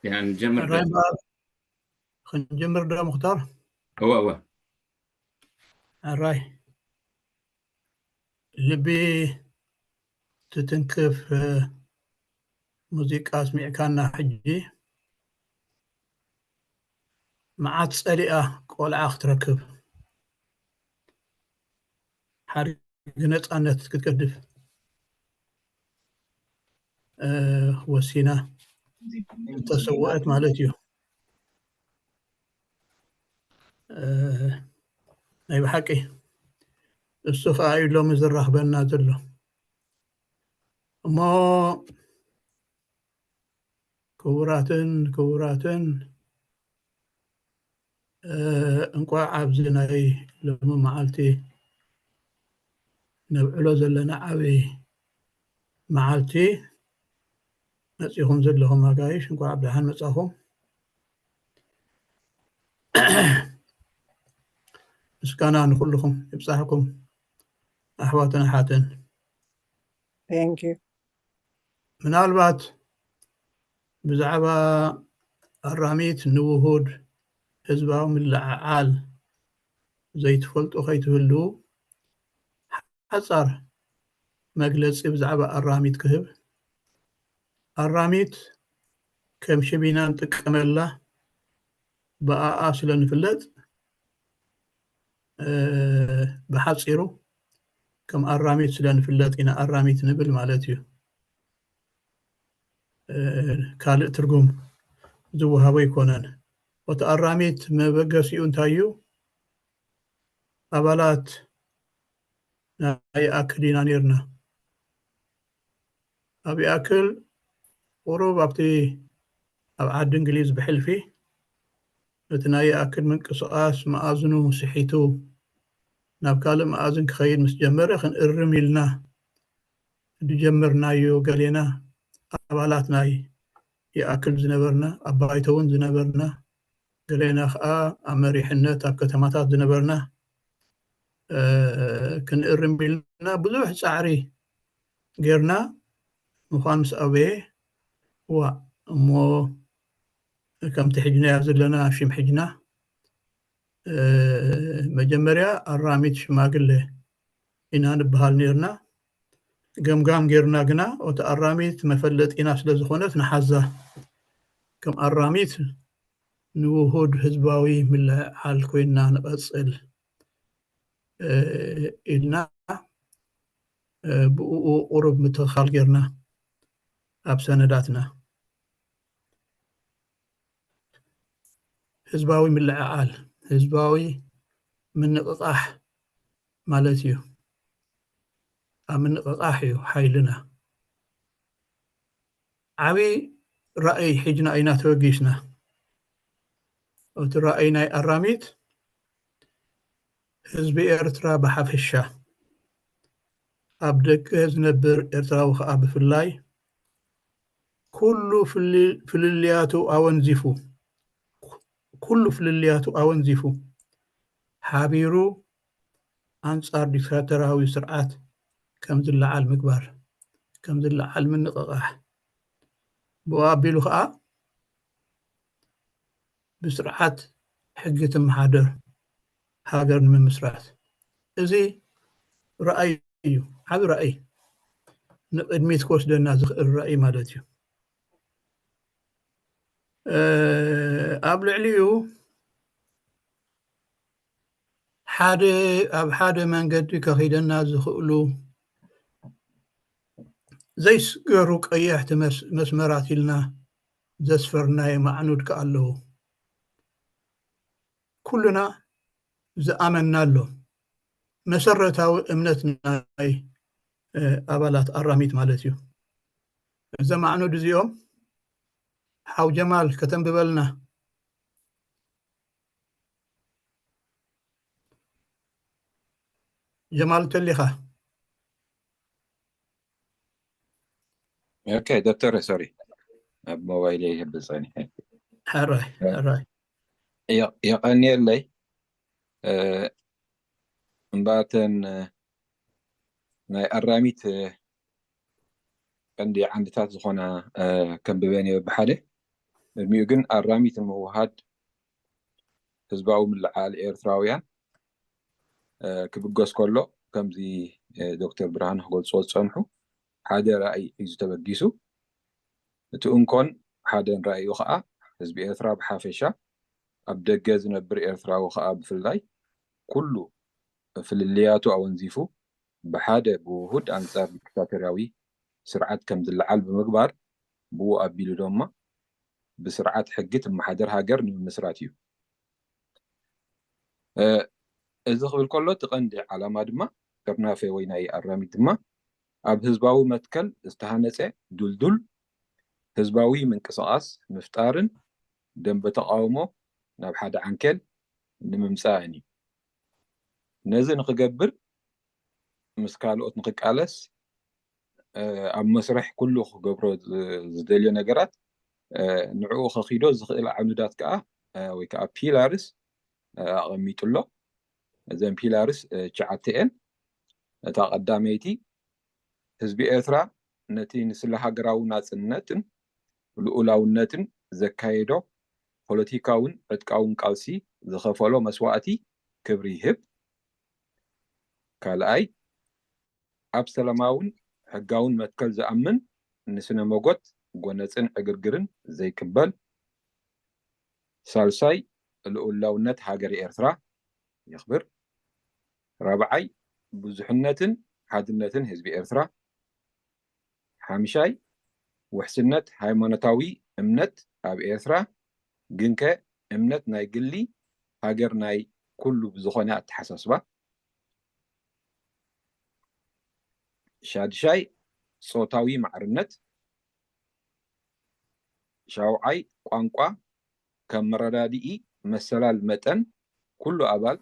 ዲሓ ንጀምር ዶ? ሕራይ እምበኣር፣ ክንጀምር ዶ ምኽታር? እወ እወ። ሕራይ፣ ልቢ ትትንክፍ ሙዚቃ ኣስሚዕካና። ሕጂ መዓት ጸሊኣ ቆልዓ ክትረክብ ሓድጊ ነጻነት ክትገድፍ ወሲና ተሰወአት ማለት እዩ። ናይ ብሓቂ እሱ ከዓ እዩ ሎሚ ዘራኽበና ዘሎ። እሞ ክቡራትን ክቡራትን፣ እንቋዕ ኣብዚ ናይ ሎሚ መዓልቲ ነብዕሎ ዘለና ዓብዪ መዓልቲ መፂኹም ዘለኹም ኣጋይሽ፣ እንቋዕ ብደሓን መፃኹም። ምስጋና ንኩልኹም ይብፃሕኩም ኣሕዋትን ኣሓትን። Thank you. ምናልባት ብዛዕባ ኣራሚት ንውሁድ ህዝባዊ ምልዕዓል ዘይትፈልጡ ከይትህልዉ፣ ሓጻር መግለጺ ብዛዕባ ኣራሚት ክህብ። ኣራሚት ከም ሽም ኢና ንጥቀመላ፣ ብኣኣ ስለ ንፍለጥ፣ ብሓጺሩ ከም ኣራሚት ስለ ንፍለጥ ኢና ኣራሚት ንብል ማለት እዩ። ካልእ ትርጉም ዝወሃቦ ኣይኮነን። እቲ ኣራሚት መበገሲኡ እንታይ እዩ? ኣባላት ናይ ይኣክል ኢና ነይርና። ኣብ ይኣክል ቁሩብ ኣብቲ ኣብ ዓዲ እንግሊዝ ብሕልፊ እቲ ናይ ይኣክል ምንቅስቓስ መኣዝኑ ስሒቱ ናብ ካልእ መኣዝን ክኸይድ ምስ ጀመረ ክንእርም ኢልና ዝጀመርናዮ ገሌና ኣባላት ናይ ይኣክል ዝነበርና ኣብ ባይቶ እውን ዝነበርና ገሌና ከዓ ኣብ መሪሕነት ኣብ ከተማታት ዝነበርና ክንእርም ኢልና ብዙሕ ፃዕሪ ጌርና ምዃን ምስ ኣበየ ዋእ እሞ ከምቲ ሕጅናያ ዘለና ሽም ሕጅና መጀመርያ ኣራሚት ሽማግለ ኢና ንበሃል ነርና። ገምጋም ጌርና ግና እቲ ኣራሚት መፈለጢና ስለ ዝኾነት ንሓዛ ከም ኣራሚት ንውሁድ ህዝባዊ ምልዕዓል ኮይና ንቐጽል ኢልና ብእኡ ቁሩብ ምትኽኻል ጌርና ኣብ ሰነዳትና። ህዝባዊ ምልዕዓል፣ ህዝባዊ ምንቕቓሕ ማለት እዩ። ኣብ ምንቕቓሕ እዩ ሓይልና። ዓብዪ ራእይ ሒዝና ኢና ተበጊስና። እቲ ራእይ ናይ ኣራሚት ህዝቢ ኤርትራ ብሓፈሻ ኣብ ደገ ዝነብር ኤርትራዊ ከኣ ብፍላይ ኩሉ ፍልልያቱ ኣወንዚፉ ኩሉ ፍልልያቱ ኣወንዚፉ ሓቢሩ ኣንጻር ዲክታተራዊ ስርዓት ከም ዝለዓል ምግባር ከም ዝለዓል ምንቕቓሕ ብኡ ኣቢሉ ከኣ ብስርዓት ሕጊ ትመሓደር ሃገር ንምምስራት። እዚ ራእይ እዩ፣ ዓቢ ራእይ፣ ንቕድሚት ክወስደና ዝኽእል ራእይ ማለት እዩ። ኣብ ልዕሊኡ ሓደ ኣብ ሓደ መንገዲ ከኺደና ዝኽእሉ ዘይስገሩ ቀያሕቲ መስመራት ኢልና ዘስፈርናዮ ማዕኑድ ከኣ ኣለዉ። ኩልና ዝኣመንናሎም መሰረታዊ እምነት ናይ ኣባላት ኣራሚት ማለት እዩ። እዞም ኣዕኑድ እዚኦም ሓው ጀማል ከተንብበልና። ጀማል ተሊኻ? ኦኬ ዶክተር ሶሪ ኣብ ሞባይል ይህብ ጸኒሐ። ሕራይ ሕራይ የቐንየለይ እምበኣተን ናይ ኣራሚት ቀንዲ ዓንድታት ዝኾና ከንብበን እየ ብሓደ ቅድሚኡ ግን ኣራሚት ንምውሃድ ህዝባዊ ምልዕዓል ኤርትራውያን ክብገስ ከሎ፣ ከምዚ ዶክተር ብርሃን ክገልፅዎ ዝፀንሑ ሓደ ራእይ ሒዙ ተበጊሱ። እቲ እንኮን ሓደን ራእዩ ከዓ ህዝቢ ኤርትራ ብሓፈሻ፣ ኣብ ደገ ዝነብር ኤርትራዊ ከዓ ብፍላይ ኩሉ ፍልልያቱ ኣወንዚፉ ብሓደ ብውሁድ ኣንጻር ዲክታቶርያዊ ስርዓት ከም ዝለዓል ብምግባር፣ ብኡ ኣቢሉ ድማ ብስርዓት ሕጊ ትመሓደር ሃገር ንምምስራት እዩ። እዚ ክብል ከሎ፣ እቲ ቀንዲ ዓላማ ድማ፣ ጥርናፈ ወይ ናይ ኣራሚት ድማ፣ ኣብ ህዝባዊ መትከል ዝተሃነጸ ድልዱል ህዝባዊ ምንቅስቓስ ምፍጣርን ደንበ ተቓውሞ ናብ ሓደ ዓንኬል ንምምጻእን እዩ። ነዚ ንክገብር፣ ምስ ካልኦት ንክቃለስ፣ ኣብ መስርሕ ኩሉ ክገብሮ ዝደልዮ ነገራት፣ ንዕኡ ከኺዶ ዝኽእል ኣዕኑዳት ከዓ፣ ወይ ከዓ ፒላርስ ኣቐሚጡ ኣሎ። እዘን ፒላርስ ትሽዓተ እየን። እታ ቀዳመይቲ፣ ህዝቢ ኤርትራ ነቲ ንስለ ሃገራዊ ናጽነትን ልኡላውነትን ዘካየዶ ፖለቲካውን ዕጥቃውን ቃልሲ ዝኸፈሎ መስዋእቲ ክብሪ ይህብ። ካልኣይ፣ ኣብ ሰላማውን ሕጋውን መትከል ዝኣምን፣ ንስነ መጎት፣ ጎነጽን ዕግርግርን ዘይቅበል። ሳልሳይ፣ ልኡላውነት ሃገር ኤርትራ የኽብር። ራብዓይ፣ ብዙሕነትን ሓድነትን ህዝቢ ኤርትራ። ሓምሻይ፣ ውሕስነት ሃይማኖታዊ እምነት ኣብ ኤርትራ፣ ግንከ እምነት ናይ ግሊ፣ ሃገር ናይ ኩሉ ብዝኾነ ኣተሓሳስባ። ሻድሻይ፣ ጾታዊ ማዕርነት። ሻውዓይ፣ ቋንቋ ከም መረዳድኢ መሰላል መጠን ኩሉ ኣባል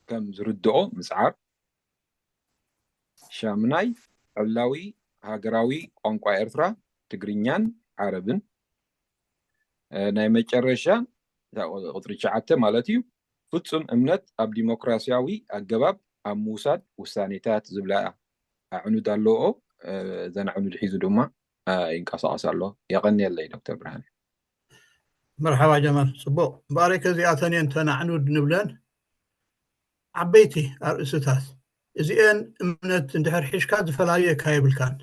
ከም ዝርድኦ ምጽዓር። ሻምናይ፣ ዕላዊ ሃገራዊ ቋንቋ ኤርትራ ትግርኛን ዓረብን። ናይ መጨረሻ፣ እታ ቁጽሪ ትሽዓተ ማለት እዩ፣ ፍጹም እምነት ኣብ ዲሞክራሲያዊ ኣገባብ ኣብ ምውሳድ ውሳኔታት ዝብላ ኣዕኑድ ኣለዎ። እዘን ኣዕኑድ ሒዙ ድማ ይንቀሳቐስ ኣሎ። የቐንየለይ ዶክተር ብርሃነ። መርሓባ ጀማል፣ ጽቡቕ። እምበኣረይ ከዚኣተን እየን እተን ኣዕኑድ ንብለን ዓበይቲ ኣርእስታት። እዚኤን እምነት እንድሕር ሒዝካ ዝፈላልየካ የብልካን።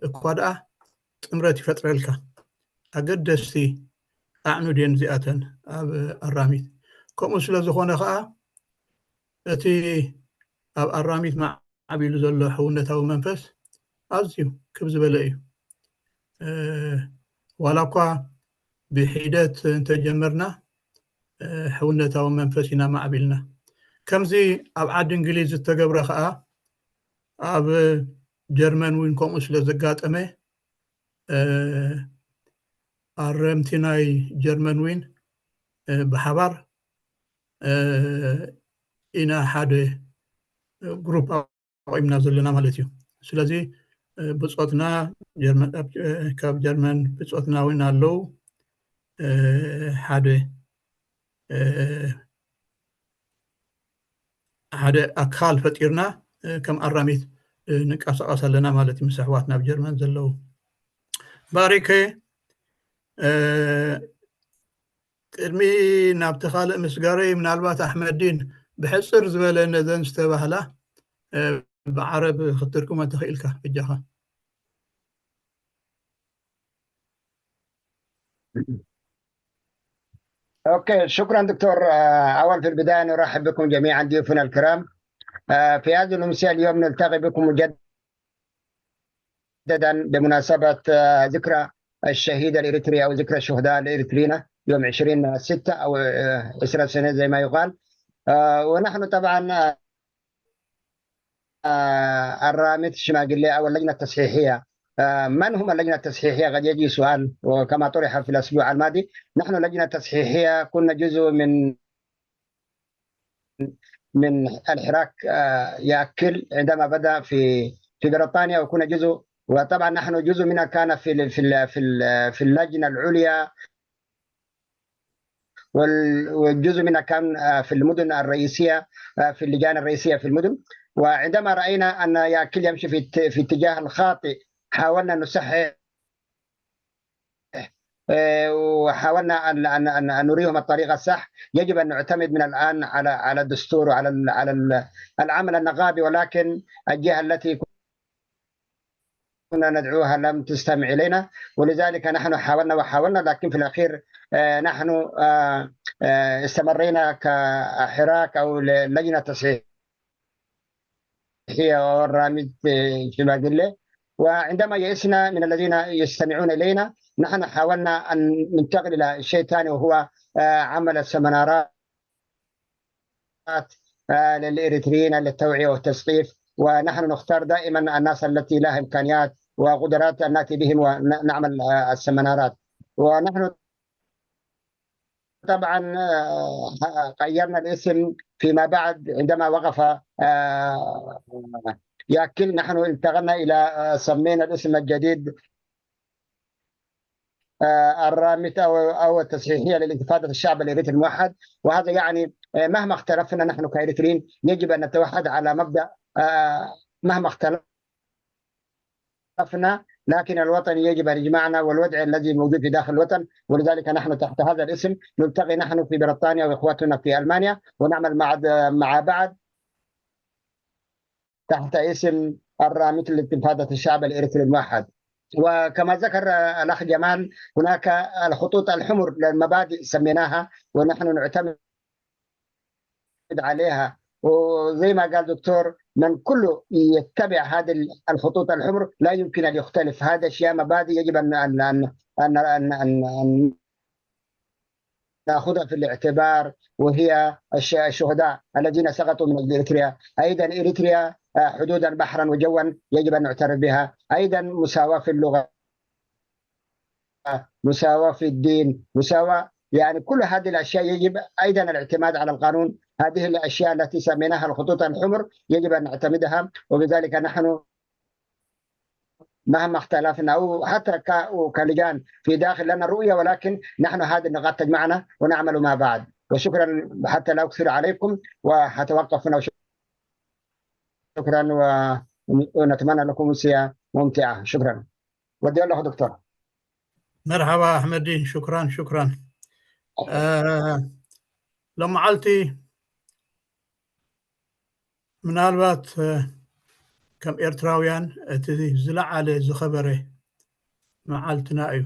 እኳ ደኣ ጥምረት ይፈጥረልካ። ኣገደስቲ ኣዕኑድ እየን እዚኣተን ኣብ ኣራሚት። ከምኡ ስለ ዝኾነ ኸኣ እቲ ኣብ ኣራሚት ማዕቢሉ ዘሎ ሕውነታዊ መንፈስ ኣዝዩ ክብ ዝበለ እዩ። ዋላ እኳ ብሒደት እንተጀመርና፣ ሕውነታዊ መንፈስ ኢና ማዕቢልና። ከምዚ ኣብ ዓዲ እንግሊዝ ዝተገብረ ኸኣ ኣብ ጀርመን እውን ከምኡ ስለ ዘጋጠመ፣ ኣረምቲ ናይ ጀርመን እውን ብሓባር ኢና ሓደ ግሩፕ ኣቑምና ዘለና ማለት እዩ። ስለዚ ብጾትና ካብ ጀርመን ብጾትና እውን ኣለዉ። ሓደ ሓደ ኣካል ፈጢርና ከም ኣራሚት ንንቀሳቐስ ኣለና ማለት እዩ። ምስ ኣሕዋት ናብ ጀርመን ዘለዉ ባሪከ፣ ቅድሚ ናብቲ ካልእ ምስጋረይ፣ ምናልባት ኣሕመዲን ብሕጽር ዝበለ ነዘን ዝተባህላ ብዓረብ ክትትርጉመ ተኽኢልካ በጃኻ። أوكي، شكرا دكتور. آه، أول في البداية نرحب بكم جميعا ضيوفنا الكرام. آه، في هذه الأمسية اليوم نلتقي بكم مجددا بمناسبة آه، ذكرى الشهيد الإريتري أو ذكرى الشهداء الإريتريين يوم عشرين ستة أو آه، عشرين سنة زي ما يقال. آه، ونحن طبعا آه، الرامد الشماغلي أو اللجنة التصحيحية. آه، من هم اللجنة التصحيحية؟ قد يجي سؤال، وكما طرح في الأسبوع الماضي، نحن اللجنة التصحيحية كنا جزء من من الحراك آه، يأكل عندما بدأ في في بريطانيا، وكنا جزء، وطبعا نحن جزء منا كان في في في في اللجنة العليا، والجزء منا كان آه، في المدن الرئيسية، آه، في اللجان الرئيسية في المدن. وعندما رأينا أن يأكل يمشي في في اتجاه الخاطئ، حاولنا نصحح آه، وحاولنا أن، أن، أن، أن نريهم الطريق الصح. يجب أن نعتمد من الآن على، على الدستور وعلى ال-، على ال-، العمل النقابي، ولكن الجهة التي كنا ندعوها لم تستمع إلينا، ولذلك نحن حاولنا وحاولنا، لكن في الأخير، آه، نحن، آه، آه، استمرينا كحراك أو ل-، لجنة تصحيحية والرامد، آه، شباقلة. وعندما يئسنا من الذين يستمعون إلينا، نحن حاولنا أن ننتقل إلى شيء ثاني، وهو، آه، عمل السمنارات، آه، للإريتريين للتوعية والتثقيف. ونحن نختار دائمًا الناس التي لها إمكانيات وقدرات أن نأتي بهم ونعمل، آه، السمنارات. ونحن طبعًا، آه، غيرنا الاسم فيما بعد عندما وقف، آه، ياكل، نحن انتقلنا إلى، آه، سمينا الاسم الجديد، آه، الرامت أو، أو التصحيحية للانتفاضة الشعب الإريتري الموحد. وهذا يعني، آه، مهما اختلفنا نحن كإريتريين يجب أن نتوحد على مبدأ، آه، مهما اختلفنا، لكن الوطن يجب أن يجمعنا، والوضع الذي موجود في داخل الوطن. ولذلك نحن تحت هذا الاسم نلتقي نحن في بريطانيا وإخوتنا في ألمانيا، ونعمل مع، مع بعض تحت اسم الرامت لانتفاضة الشعب الإريتري الموحد. وكما ذكر الأخ جمال، هناك الخطوط الحمر للمبادئ سميناها، ونحن نعتمد عليها. وزي ما قال دكتور، من كله يتبع هذه الخطوط الحمر لا يمكن أن يختلف. هذا أشياء مبادئ يجب أن، أن، أن، أن، أن، أن نأخذها في الاعتبار، وهي الش-، الشهداء الذين سقطوا من أجل إريتريا. أيضًا إريتريا، آه، حدودًا بحرًا وجوًا يجب أن نعترف بها. أيضًا مساواة في اللغة، مساواة في الدين، مساواة، يعني كل هذه الأشياء يجب أيضًا الاعتماد على القانون. هذه الأشياء التي سميناها الخطوط الحمر يجب أن نعتمدها، وبذلك نحن مهما اختلفنا، وحتى ك-، كلجان في داخل لنا رؤية، ولكن نحن هذه النقاط تجمعنا ونعمل مع بعض. وشكرًا، حتى لا أكثر عليكم وحتوقف هنا. شكرًا، و-، ونتمنى لكم أمسية ممتعة. شكرًا. ودي الله دكتور. መርሓባ ኣሕመዲን፣ ሽክራን ሽክራን። ሎመዓልቲ ምናልባት ከም ኤርትራውያን እቲ ዝለዓለ ዝኸበረ መዓልትና እዩ።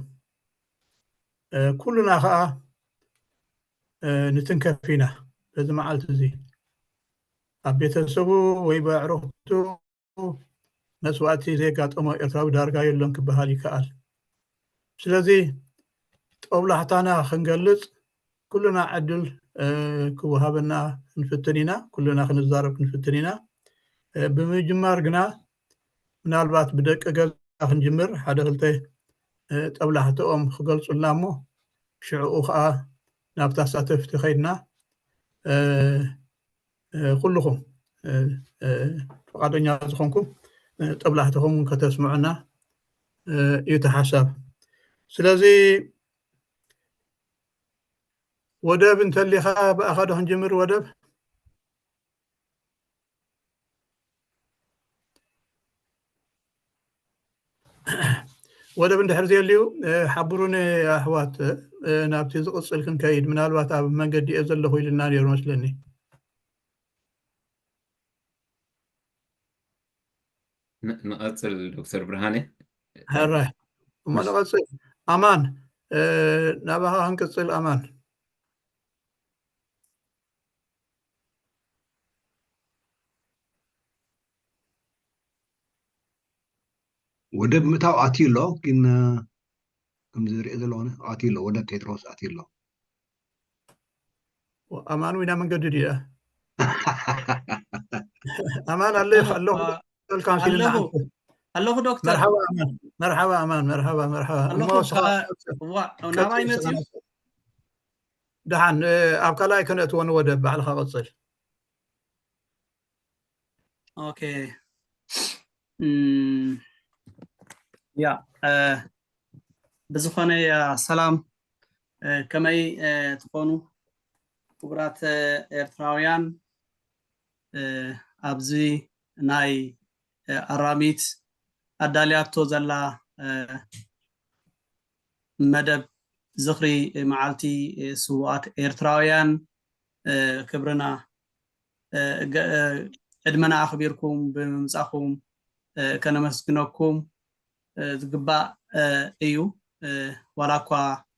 ኩልና ኸኣ ንትንከፍ ኢና በዚ መዓልቲ እዚ። ኣብ ቤተሰቡ ወይ ብኣዕሩኽቱ መስዋእቲ ዘየጋጠሞ ኤርትራዊ ዳርጋ የሎን ክበሃል ይከኣል። ስለዚ ጦብላሕታና ክንገልጽ ኩልና ዕድል ክወሃበና ክንፍትን ኢና፣ ኩልና ክንዛረብ ክንፍትን ኢና። ብምጅማር ግና ምናልባት ብደቂ ገዛ ክንጅምር፣ ሓደ ክልተ ጠብላሕትኦም ክገልጹልና እሞ ሽዕኡ ኸኣ ናብ ተሳተፍቲ ከይድና ኩልኹም ፍቓደኛ ዝኾንኩም ጠብላሕትኹም ከተስምዑና እዩ እቲ ሓሳብ። ስለዚ ወደብ እንተሊኻ ብኣኻ ዶ ክንጅምር? ወደብ ወደብ እንድሕር ዘየልዩ ሓብሩኒ ኣሕዋት፣ ናብቲ ዝቕጽል ክንከይድ። ምናልባት ኣብ መንገዲ እየ ዘለኹ ኢልና ነይሩ መስለኒ። ንቐጽል ዶክተር ብርሃነ። ሕራይ እሞ ንቐጽል። ኣማን፣ ናባኻ ክንቅጽል ኣማን። ወደብ ምእታው ኣትዩ ኣሎ፣ ግን ከምዚ ዝሪኦ ዘለኹ ኣትዩ ኣሎ፣ ወደብ ቴድሮስ ኣትዩ ኣሎ። ኣማን ዊና መንገዲ ድያ? ኣማን ኣለ ኣለኹ። ኣለኹ ዶክተር። መርሓባ ኣማን፣ መርሓባ ኣማን፣ መርሓባ መርሓባ። ናባይ መፅዩ። ደሓን ኣብ ካልኣይ ከነእትዎ ንወደብ ባዕልኻ ቀፅል። ኦኬ ያ ብዝኾነ ሰላም ከመይ ትኾኑ ክቡራት ኤርትራውያን ኣብዚ ናይ ኣራሚት ኣዳልያቶ ዘላ መደብ ዝኽሪ መዓልቲ ስዉኣት ኤርትራውያን ክብርና፣ ዕድመና ኣኽቢርኩም ብምምጻኹም ከነመስግነኩም ዝግባእ እዩ። ዋላ እኳ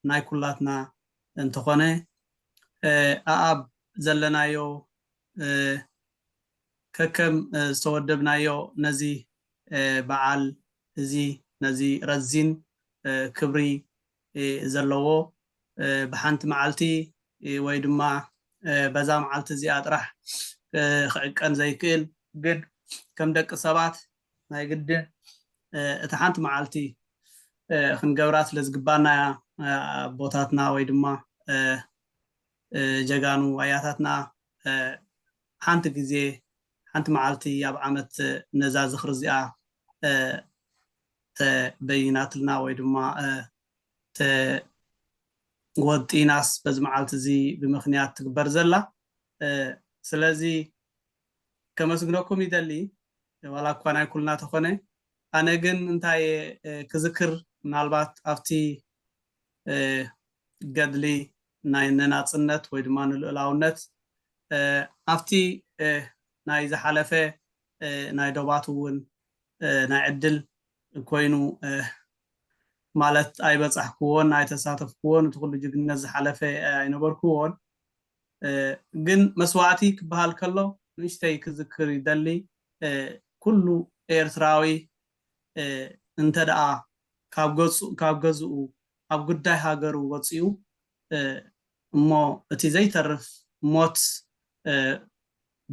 ናይ ኩላትና እንተኾነ፣ ኣኣብ ዘለናዮ ከከም ዝተወደብናዮ ነዚ በዓል እዚ፣ ነዚ ረዚን ክብሪ ዘለዎ፣ ብሓንቲ መዓልቲ ወይ ድማ በዛ መዓልቲ እዚኣ ጥራሕ ክዕቀን ዘይክእል፣ ግን ከም ደቂ ሰባት ናይ ግድን እታ ሓንቲ መዓልቲ ክንገብራ ስለ ዝግባና እያ። ኣቦታትና ወይ ድማ ጀጋኑ ኣያታትና ሓንቲ ግዜ፣ ሓንቲ መዓልቲ ኣብ ዓመት ነዛ ዝኽሪ እዚኣ ተበይናትልና ወይ ድማ ተወጢናስ በዚ መዓልቲ እዚ ብምኽንያት ትግበር ዘላ። ስለዚ ከመስግነኩም ይደሊ፣ ዋላ እኳ ናይ ኩልና ተኾነ። ኣነ ግን እንታይ ክዝክር፣ ምናልባት ኣብቲ ገድሊ ናይ ነናጽነት ወይ ድማ ንልኡላውነት ኣብቲ ናይ ዝሓለፈ ናይ ዶባት እውን ናይ ዕድል ኮይኑ፣ ማለት ኣይበጻሕክዎን ኣይተሳተፍክዎን፣ እቲ ኩሉ ጅግንነት ዝሓለፈ ኣይነበርክዎን። ግን መስዋእቲ ክበሃል ከሎ ንእሽተይ ክዝክር ይደሊ። ኩሉ ኤርትራዊ እንተ ደኣ ካብ ገጹ፣ ካብ ገዝኡ ኣብ ጉዳይ ሃገሩ ወጺኡ፣ እሞ እቲ ዘይተርፍ ሞት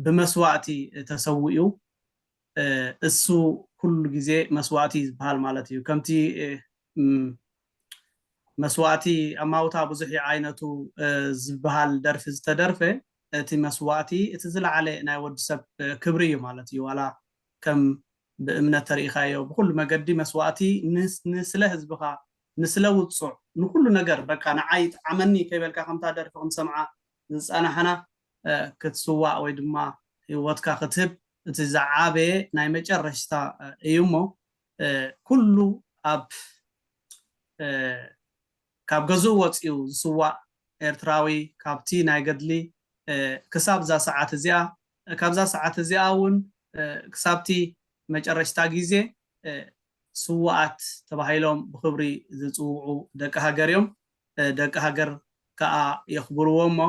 ብመስዋእቲ ተሰዊኡ፣ እሱ ኩሉ ግዜ መስዋእቲ ዝበሃል ማለት እዩ። ከምቲ መስዋእቲ ኣማውታ ብዙሕ ዓይነቱ ዝበሃል ደርፊ ዝተደርፈ፣ እቲ መስዋእቲ እቲ ዝለዓለ ናይ ወዲ ሰብ ክብሪ እዩ ማለት እዩ። ዋላ ከም ብእምነት ተሪኢኻዮ ብኩሉ መገዲ መስዋእቲ ንስ-፣ ንስለ ህዝብኻ፣ ንስለ ውጹዕ፣ ንኩሉ ነገር በቃ ንዓይ ጥዓመኒ ከይበልካ ከምታ ደርፊ ክንሰምዓ ዝጸናሕና ክትስዋእ ወይ ድማ ህይወትካ ክትህብ እቲ ዝዓበየ ናይ መጨረሽታ እዩ እሞ ኩሉ ኣብ ካብ ገዝኡ ወፂኡ ዝስዋእ ኤርትራዊ ካብቲ ናይ ገድሊ ክሳብ እዛ ሰዓት እዚኣ፣ ካብዛ ሰዓት እዚኣ እውን ክሳብቲ መጨረሽታ ግዜ ስውኣት ተባሂሎም ብክብሪ ዝፅውዑ ደቂ ሃገር እዮም። ደቂ ሃገር ከዓ የኽብርዎ እሞ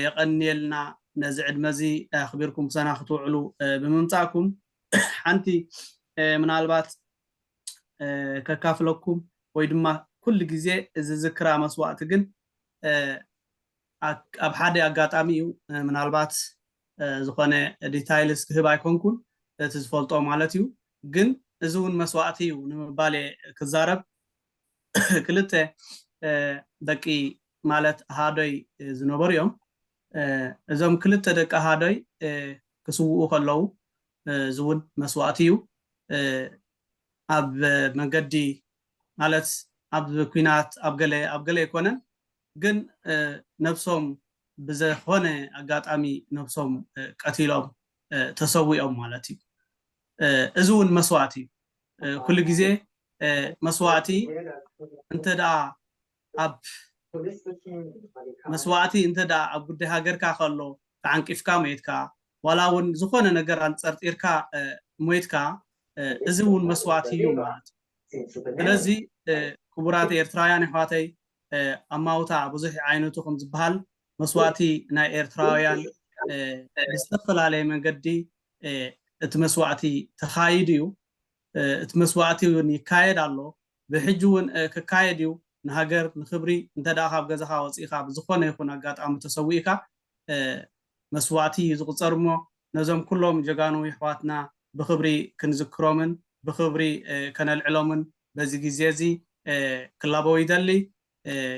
የቐንየልና ነዚ ዕድመ እዚ ኣኽቢርኩም ብሰና ክትውዕሉ ብምምፃእኩም። ሓንቲ ምናልባት ከካፍለኩም ወይ ድማ ኩሉ ግዜ እዚ ዝክራ መስዋእቲ ግን ኣብ ሓደ ኣጋጣሚ እዩ። ምናልባት ዝኾነ ዲታይልስ ክህብ ኣይኮንኩን፣ እቲ ዝፈልጦ ማለት እዩ። ግን እዚ እውን መስዋእቲ እዩ ንምባል እየ ክዛረብ። ክልተ ደቂ ማለት ኣሃዶይ ዝነበሩ እዮም። እዞም ክልተ ደቂ ኣሃዶይ ክስውኡ ከለዉ፣ እዚ እውን መስዋእቲ እዩ። ኣብ መንገዲ ማለት ኣብ ኲናት ኣብ ገለ ኣብ ገለ ኣይኮነን፣ ግን ነብሶም ብዝኾነ ኣጋጣሚ ነብሶም ቀቲሎም ተሰዊኦም ማለት እዩ። እዚ እውን መስዋእቲ እዩ። ኩሉ ግዜ መስዋእቲ እንተ ደኣ ኣብ መስዋእቲ እንተ ደኣ ኣብ ጉዳይ ሃገርካ ከሎ ተዓንቂፍካ ሞይትካ፣ ዋላ እውን ዝኾነ ነገር ኣንጸርጢርካ ሞይትካ፣ እዚ እውን መስዋእቲ እዩ ማለት እዩ። ስለዚ ክቡራት ኤርትራውያን ኣሕዋተይ፣ ኣማውታ ብዙሕ ዓይነቱ ከም ዝበሃል መስዋእቲ ናይ ኤርትራውያን ብዝተፈላለየ መንገዲ እቲ መስዋእቲ ተኻይዱ እዩ። እቲ መስዋእቲ እውን ይካየድ ኣሎ፣ ብሕጂ እውን ክካየድ እዩ። ንሃገር ንክብሪ እንተ ደኣ ካብ ገዛኻ ወፂእካ ብዝኾነ ይኹን ኣጋጣሚ ተሰዊእካ መስዋእቲ እዩ ዝቁፀር እሞ ነዞም ኩሎም ጀጋኑ የሕዋትና ብክብሪ ክንዝክሮምን ብክብሪ ከነልዕሎምን በዚ ግዜ እዚ ክላበው ይደሊ።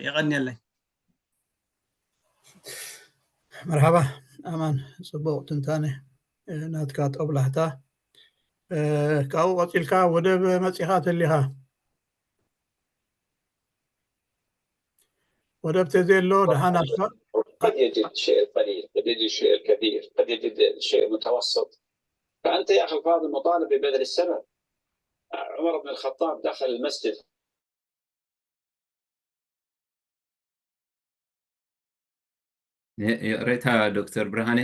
የቐንየለይ። መርሓባ ኣማን፣ ጽቡቕ ትንታነ ናትካ ጦብላሕታ። ካብኡ ቀጺልካ ወደብ መጺኻ ተሊኻ ወደብ ተዘሎ ደሓን ኣልካ قد يجد الشيء القليل، قد يجد الشيء الكثير، قد يجد الشيء المتوسط. فأنت يا أخي الفاضل مطالب ببذل السبب. عمر بن الخطاب دخل المسجد ይቕሬታ ዶክተር ብርሃነ፣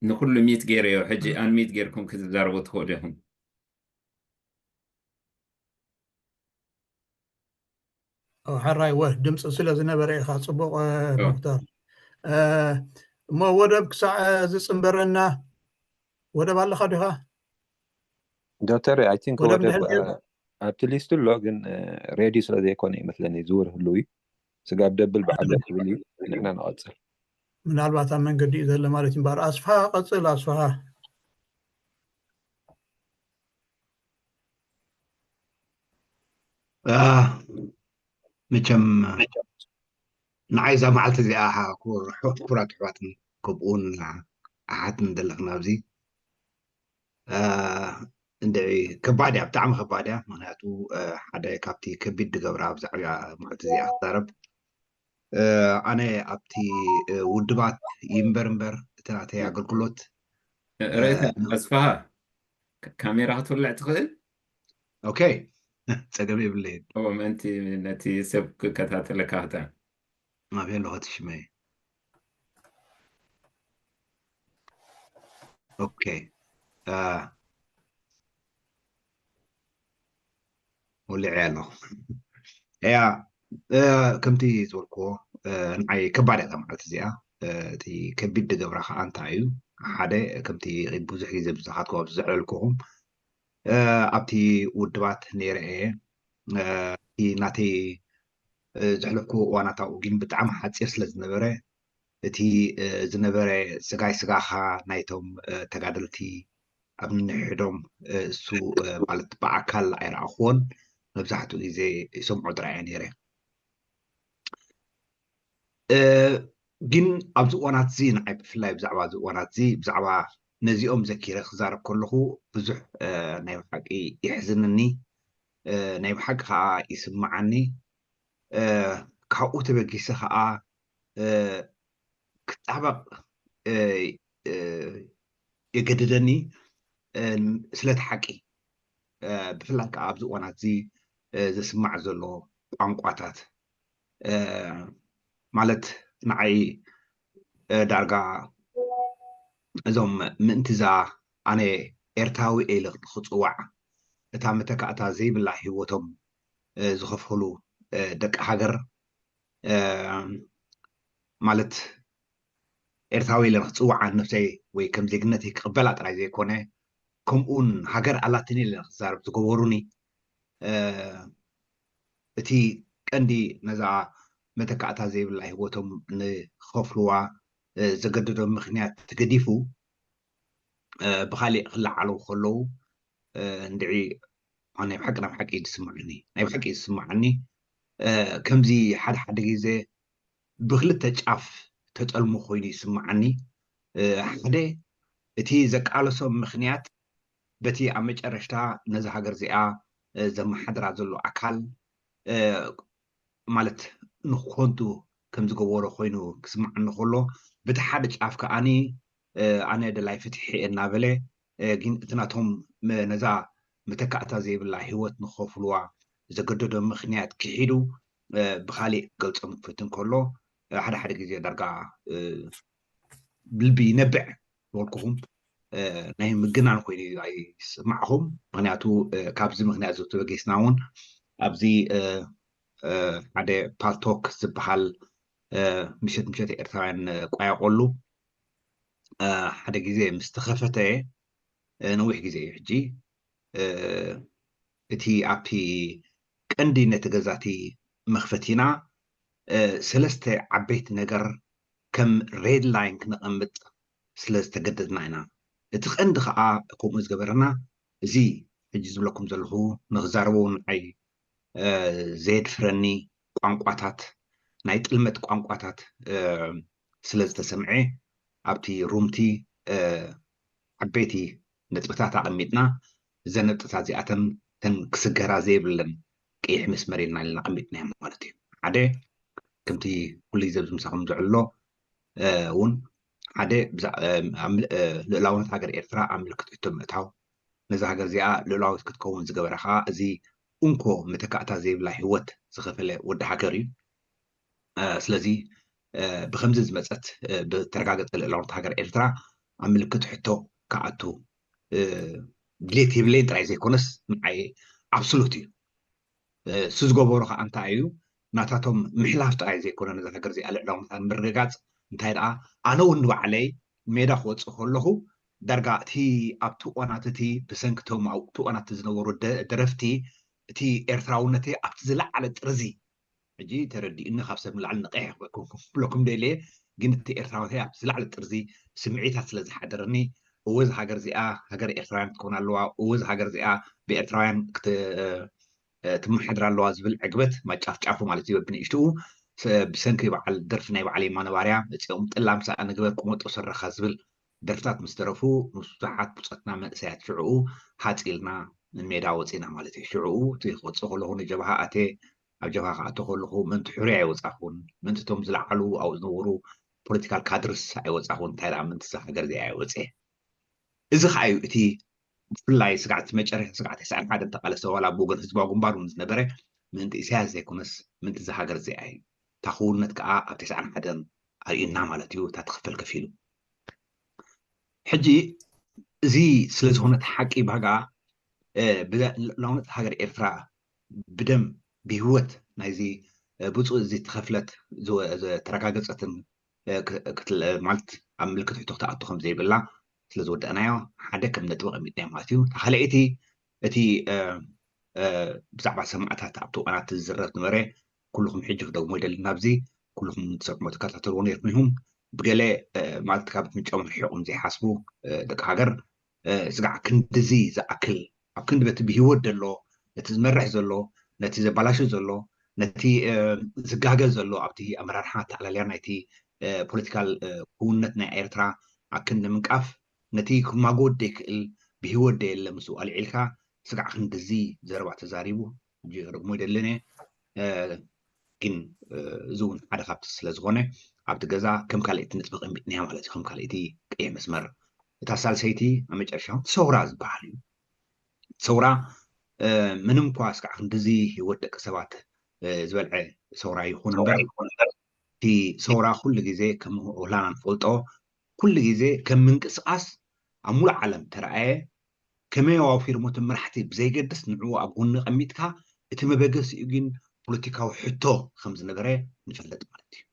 ንኩሉ ሚት ገይረዮ። ሕጂ ኣን ሚት ገይርኩም ክትዛረቡ ትኽእሉ ኢኹም። ሕራይ ወ ድምፂ ስለ ዝነበረ ኢኻ። ፅቡቕ ሙክታር። እሞ ወደብ ክሳዕ ዝፅንበረና፣ ወደብ ኣለኻ ዲኻ? ዶክተር፣ I think ወደብ ኣብቲ ሊስት ኣሎ፣ ግን ሬድዩ ስለ ዘይኮነ ይመስለኒ ዝውር ህልው እዩ። ስጋብ ደብል በዓል ክብል እዩ። ንሕና ንቐፅል። ምናልባት ኣብ መንገዲ እዩ ዘሎ ማለት እዩ። እምበኣር ኣስፍሃ ቀፅል። ኣስፍሃ። መቸም ንዓይ እዛ መዓልቲ እዚኣ ክቡራት ኣሕዋትን ከምኡውን ኣሓትን ዘለኽና ኣብዚ እንድዒ ከባድ እያ፣ ብጣዕሚ ከባድ እያ። ምክንያቱ ሓደ ካብቲ ከቢድ ድገብራ ብዛዕባ መዓልቲ እዚኣ ክዛረብ፣ ኣነ ኣብቲ ውድባት ይንበር እምበር እቲ ናተይ ኣገልግሎት ርእይታ ኣስፍሃ፣ ካሜራ ክትውልዕ ትኽእል? ኦኬ፣ ጸገም የብለይን። ምእንቲ ነቲ ሰብ ክከታተለካ ክተ ኣበይ ኣለኹ እቲ ሽመይ? ኦኬ፣ ወሊዐ ኣለኹ። እያ፣ ከምቲ ዝበልክዎ ንዓይ ከባድ እያ እዛ መዓልቲ እዚኣ። እቲ ከቢድ ድገብራ ከዓ እንታይ እዩ? ሓደ፣ ከምቲ ብዙሕ ግዜ ብዝኻትኩም ኣብዚ ዘዕለልኩኹም፣ ኣብቲ ውድባት ነይረ እየ። እቲ ናተይ ዘሕለፍኩዎ እዋናት ኣብኡ ግን ብጣዕሚ ሓፂር ስለ ዝነበረ፣ እቲ ዝነበረ ስጋይ ስጋኻ ናይቶም ተጋደልቲ ኣብ ንንሕዶም፣ እሱ ማለት ብኣካል ኣይረኣኽዎን፣ መብዛሕትኡ ግዜ ይሰምዖ ጥራይ እየ ነይረ። ግን ኣብዚ እዋናት እዚ ንዓይ ብፍላይ ብዛዕባ እዚ እዋናት እዚ ብዛዕባ ነዚኦም ዘኪረ ክዛረብ ከለኹ ብዙሕ ናይ ብሓቂ የሕዝንኒ፣ ናይ ብሓቂ ከዓ ይስምዓኒ። ካብኡ ተበጊሰ ከዓ ክጣበቕ የገድደኒ። ስለቲ ሓቂ ብፍላይ ከዓ ኣብዚ እዋናት እዚ ዝስማዕ ዘሎ ቋንቋታት ማለት ንዓይ ዳርጋ እዞም ምእንትዛ ኣነ ኤርትራዊ ኢለ ክፅዋዕ እታ መተካእታ ዘይብላ ህይወቶም ዝኸፈሉ ደቂ ሃገር ማለት ኤርትራዊ ኢለ ንክፅዋዕ ነብሰይ ወይ ከም ዜግነተይ ክቕበላ ጥራይ ዘይኮነ ከምኡውን ሃገር ኣላትኒ ኢለ ንክዛረብ ዝገበሩኒ እቲ ቀንዲ ነዛ መተካእታ ዘይብላ ህይወቶም ንክኸፍልዋ ዘገደዶም ምክንያት ተገዲፉ ብካሊእ ክለዓሉ ከለዉ እንድዒ ናይ ብሓቂ ናይ ብሓቂ እዩ ዝስምዓኒ ናይ ብሓቂ እዩ ዝስምዓኒ ከምዚ ሓደ ሓደ ግዜ ብክልተ ጫፍ ተጠልሙ ኮይኑ ይስምዓኒ ሓደ እቲ ዘቃለሶም ምክንያት በቲ ኣብ መጨረሽታ ነዚ ሃገር እዚኣ ዘመሓድራ ዘሎ ኣካል ማለት ንኮንቱ ከም ዝገበሮ ኮይኑ ክስምዓኒ ከሎ በቲ ሓደ ጫፍ ከዓኒ ኣነ ደላይ ፍትሒ እየ እናበለ ግን እቲ ናቶም ነዛ መተካእታ ዘይብላ ህይወት ንኸፍልዋ ዘገደዶ ምክንያት ክሒዱ ብካሊእ ክገልፆም ክፍትን ከሎ ሓደ ሓደ ግዜ ዳርጋ ብልቢ ይነብዕ ዝበልኩኹም ናይ ምግናን ኮይኑ ኣይስማዕኹም ምክንያቱ ካብዚ ምክንያት ዝተበጌስና እውን ኣብዚ ሓደ ፓልቶክ ዝበሃል ምሸት ምሸት ኤርትራውያን ቋየቆሉ ሓደ ግዜ ምስ ተኸፈተ ነዊሕ ግዜ እዩ ሕጂ እቲ ኣብቲ ቀንዲ ነቲ ገዛቲ መኽፈቲና ሰለስተ ዓበይቲ ነገር ከም ሬድ ላይን ክነቐምጥ ስለ ዝተገደድና ኢና እቲ ቀንዲ ከዓ ከምኡ ዝገበረና እዚ ሕጂ ዝብለኩም ዘለኹ ንክዛረቦ ንዓይ ዘየድፍረኒ ቋንቋታት ናይ ጥልመት ቋንቋታት ስለ ዝተሰምዐ ኣብቲ ሩምቲ ዓበይቲ ነጥብታት ኣቐሚጥና እዘን ነጥብታት እዚኣተን ተን ክስገራ ዘይብለን ቀይሕ መስመር ኢልና ኢልና ኣቐሚጥናዮ ማለት እዩ ሓደ ከምቲ ኩሉ ግዜ ኣብዚ ምሳኹም ዝዕሎ እውን ሓደ ልእላውነት ሃገር ኤርትራ ኣብ ምልክት ሕቶ ምእታው ነዚ ሃገር እዚኣ ልእላዊት ክትከውን ዝገበረ ከዓ እዚ እንኮ መተካእታ ዘይብላ ህይወት ዝኸፈለ ወዲ ሃገር እዩ ስለዚ ብከምዚ ዝመፀት ብተረጋገፀ ልእላውነት ሃገር ኤርትራ ኣብ ምልክት ሕቶ ክኣቱ ድሌት የብለይን ጥራይ ዘይኮነስ ንዓይ ኣብስሉት እዩ። እሱ ዝገበሮ ከዓ እንታይ እዩ? ናታቶም ምሕላፍ ጥራይ ዘይኮነ ነዛ ሃገር እዚኣ ልዕላውነታ ንምርግጋፅ እንታይ ደኣ ኣነ እውን ንባዕለይ ሜዳ ክወፅእ ከለኹ ዳርጋ እቲ ኣብቲ እዋናት እቲ ብሰንኪ እቶም ኣብቲ እዋናት ዝነበሩ ደረፍቲ እቲ ኤርትራውነተይ ኣብቲ ዝለዓለ ጥርዚ ሕጂ ተረዲኡኒ ካብ ሰብ ንላዕሊ ንቐሕ ክብለኩም ደልየ ግን እቲ ኤርትራውነተይ ኣብቲ ዝለዓለ ጥርዚ ስምዒታት ስለ ዝሓደረኒ እወ እዚ ሃገር እዚኣ ሃገር ኤርትራውያን ክትኮን ኣለዋ እወ እዚ ሃገር እዚኣ ብኤርትራውያን ትመሓድር ኣለዋ ዝብል ዕግበት ማጫፍጫፉ ማለት እዩ ብንእሽትኡ ብሰንኪ በዓል ደርፊ ናይ በዓል የማነ ባርያ መፂኦም ጥላ ምሳኣ ንግበር ቁመጦ ሰረኻ ዝብል ደርፍታት ምስ ደረፉ ምስ ብዙሓት ብፆትና መንእሰያት ሽዕኡ ሃፂልና ንሜዳ ወፂና ማለት እዩ ሽዕኡ እቲ ክወፅእ ከለኹ ንጀብሃ ኣቴ ኣብ ጀብሃ ክኣቶ ከለኹ ምእንቲ ሕሩይ ኣይወፃኹን ምእንቲ እቶም ዝለዓሉ ኣብኡ ዝነበሩ ፖለቲካል ካድርስ ኣይወፃኹን እንታይ ደኣ ምእንቲ እዛ ሃገር እዚኣ ኣይወፅየ እዚ ከዓ እዩ እቲ ብፍላይ ስጋዕቲ መጨረሻ ስጋዕቲ ተስዓን ሓደን ተቃለሰ ዋላ ብወገን ህዝባዊ ግንባር እውን ዝነበረ ምእንቲ ኢሳያስ ዘይኮነስ ምእንቲ እዛ ሃገር እዚኣ እዩ እታ ክውንነት ከዓ ኣብ ተስዓን ሓደን ኣርእዩና ማለት እዩ እታ ትኽፈል ከፊሉ ሕጂ እዚ ስለ ዝኾነ እቲ ሓቂ ባጋ ብልእላውነት ሃገር ኤርትራ ብደም ብህይወት ናይዚ ብፁዕ እዚ ተኸፍለት ዝተረጋገፀትን ማለት ኣብ ምልክት ሕቶ ክትኣቱ ከም ዘይብላ ስለ ዝወደእናዮ ሓደ ከም ነጥቢ ቀሚጥናዮ ማለት እዩ። ካልኣይቲ እቲ ብዛዕባ ሰማዕታት ኣብቲ እዋናት ዝዝረብ ዝነበረ ኩልኹም ሕጂ ክደግሞ ይደሊ ናብዚ ኩልኹም ትሰምዑ ትከታተልዎ ነርኩም ኢኹም ብገለ ማለት ካብ ምንጮም ርሒቖም ዘይሓስቡ ደቂ ሃገር ስጋዕ ክንድዚ ዝኣክል ኣብ ክንዲ በቲ ብሂወት ዘሎ ነቲ ዝመርሕ ዘሎ ነቲ ዘባላሹ ዘሎ ነቲ ዝጋገ ዘሎ ኣብቲ ኣመራርሓ ኣተኣላልያ ናይቲ ፖለቲካል ክውነት ናይ ኤርትራ ኣብ ክንዲ ምንቃፍ ነቲ ክማጎት ዘይክእል ብሂወት ደየለ ምስኡ ኣልዒልካ ስጋዕ ክንድዚ ዘረባ ተዛሪቡ ሕጂ ክደግሞ ይደልን እየ ግን እዚ እውን ሓደ ካብቲ ስለ ዝኾነ ኣብቲ ገዛ ከም ካልእቲ ነጥቢ ቀሚጥናያ ማለት እዩ ከም ካልእቲ ቀይሕ መስመር እታ ሳልሰይቲ ኣብ መጨረሻ ሰውራ ዝበሃል እዩ ሰውራ ምንም እኳ እስካዕ ክንድዚ ህይወት ደቂ ሰባት ዝበልዐ ሰውራ ይኹን እምበር እቲ ሰውራ ኩሉ ግዜ ከም ኦላና ንፈልጦ ኩሉ ግዜ ከም ምንቅስቃስ ኣብ ሙሉእ ዓለም ተረኣየ ከመይ ኣዋፊርሞ እቶም መራሕቲ ብዘይገድስ ንዕኡ ኣብ ጎኒ ቀሚጥካ እቲ መበገሲኡ ግን ፖለቲካዊ ሕቶ ከም ዝነበረ ንፈልጥ ማለት እዩ።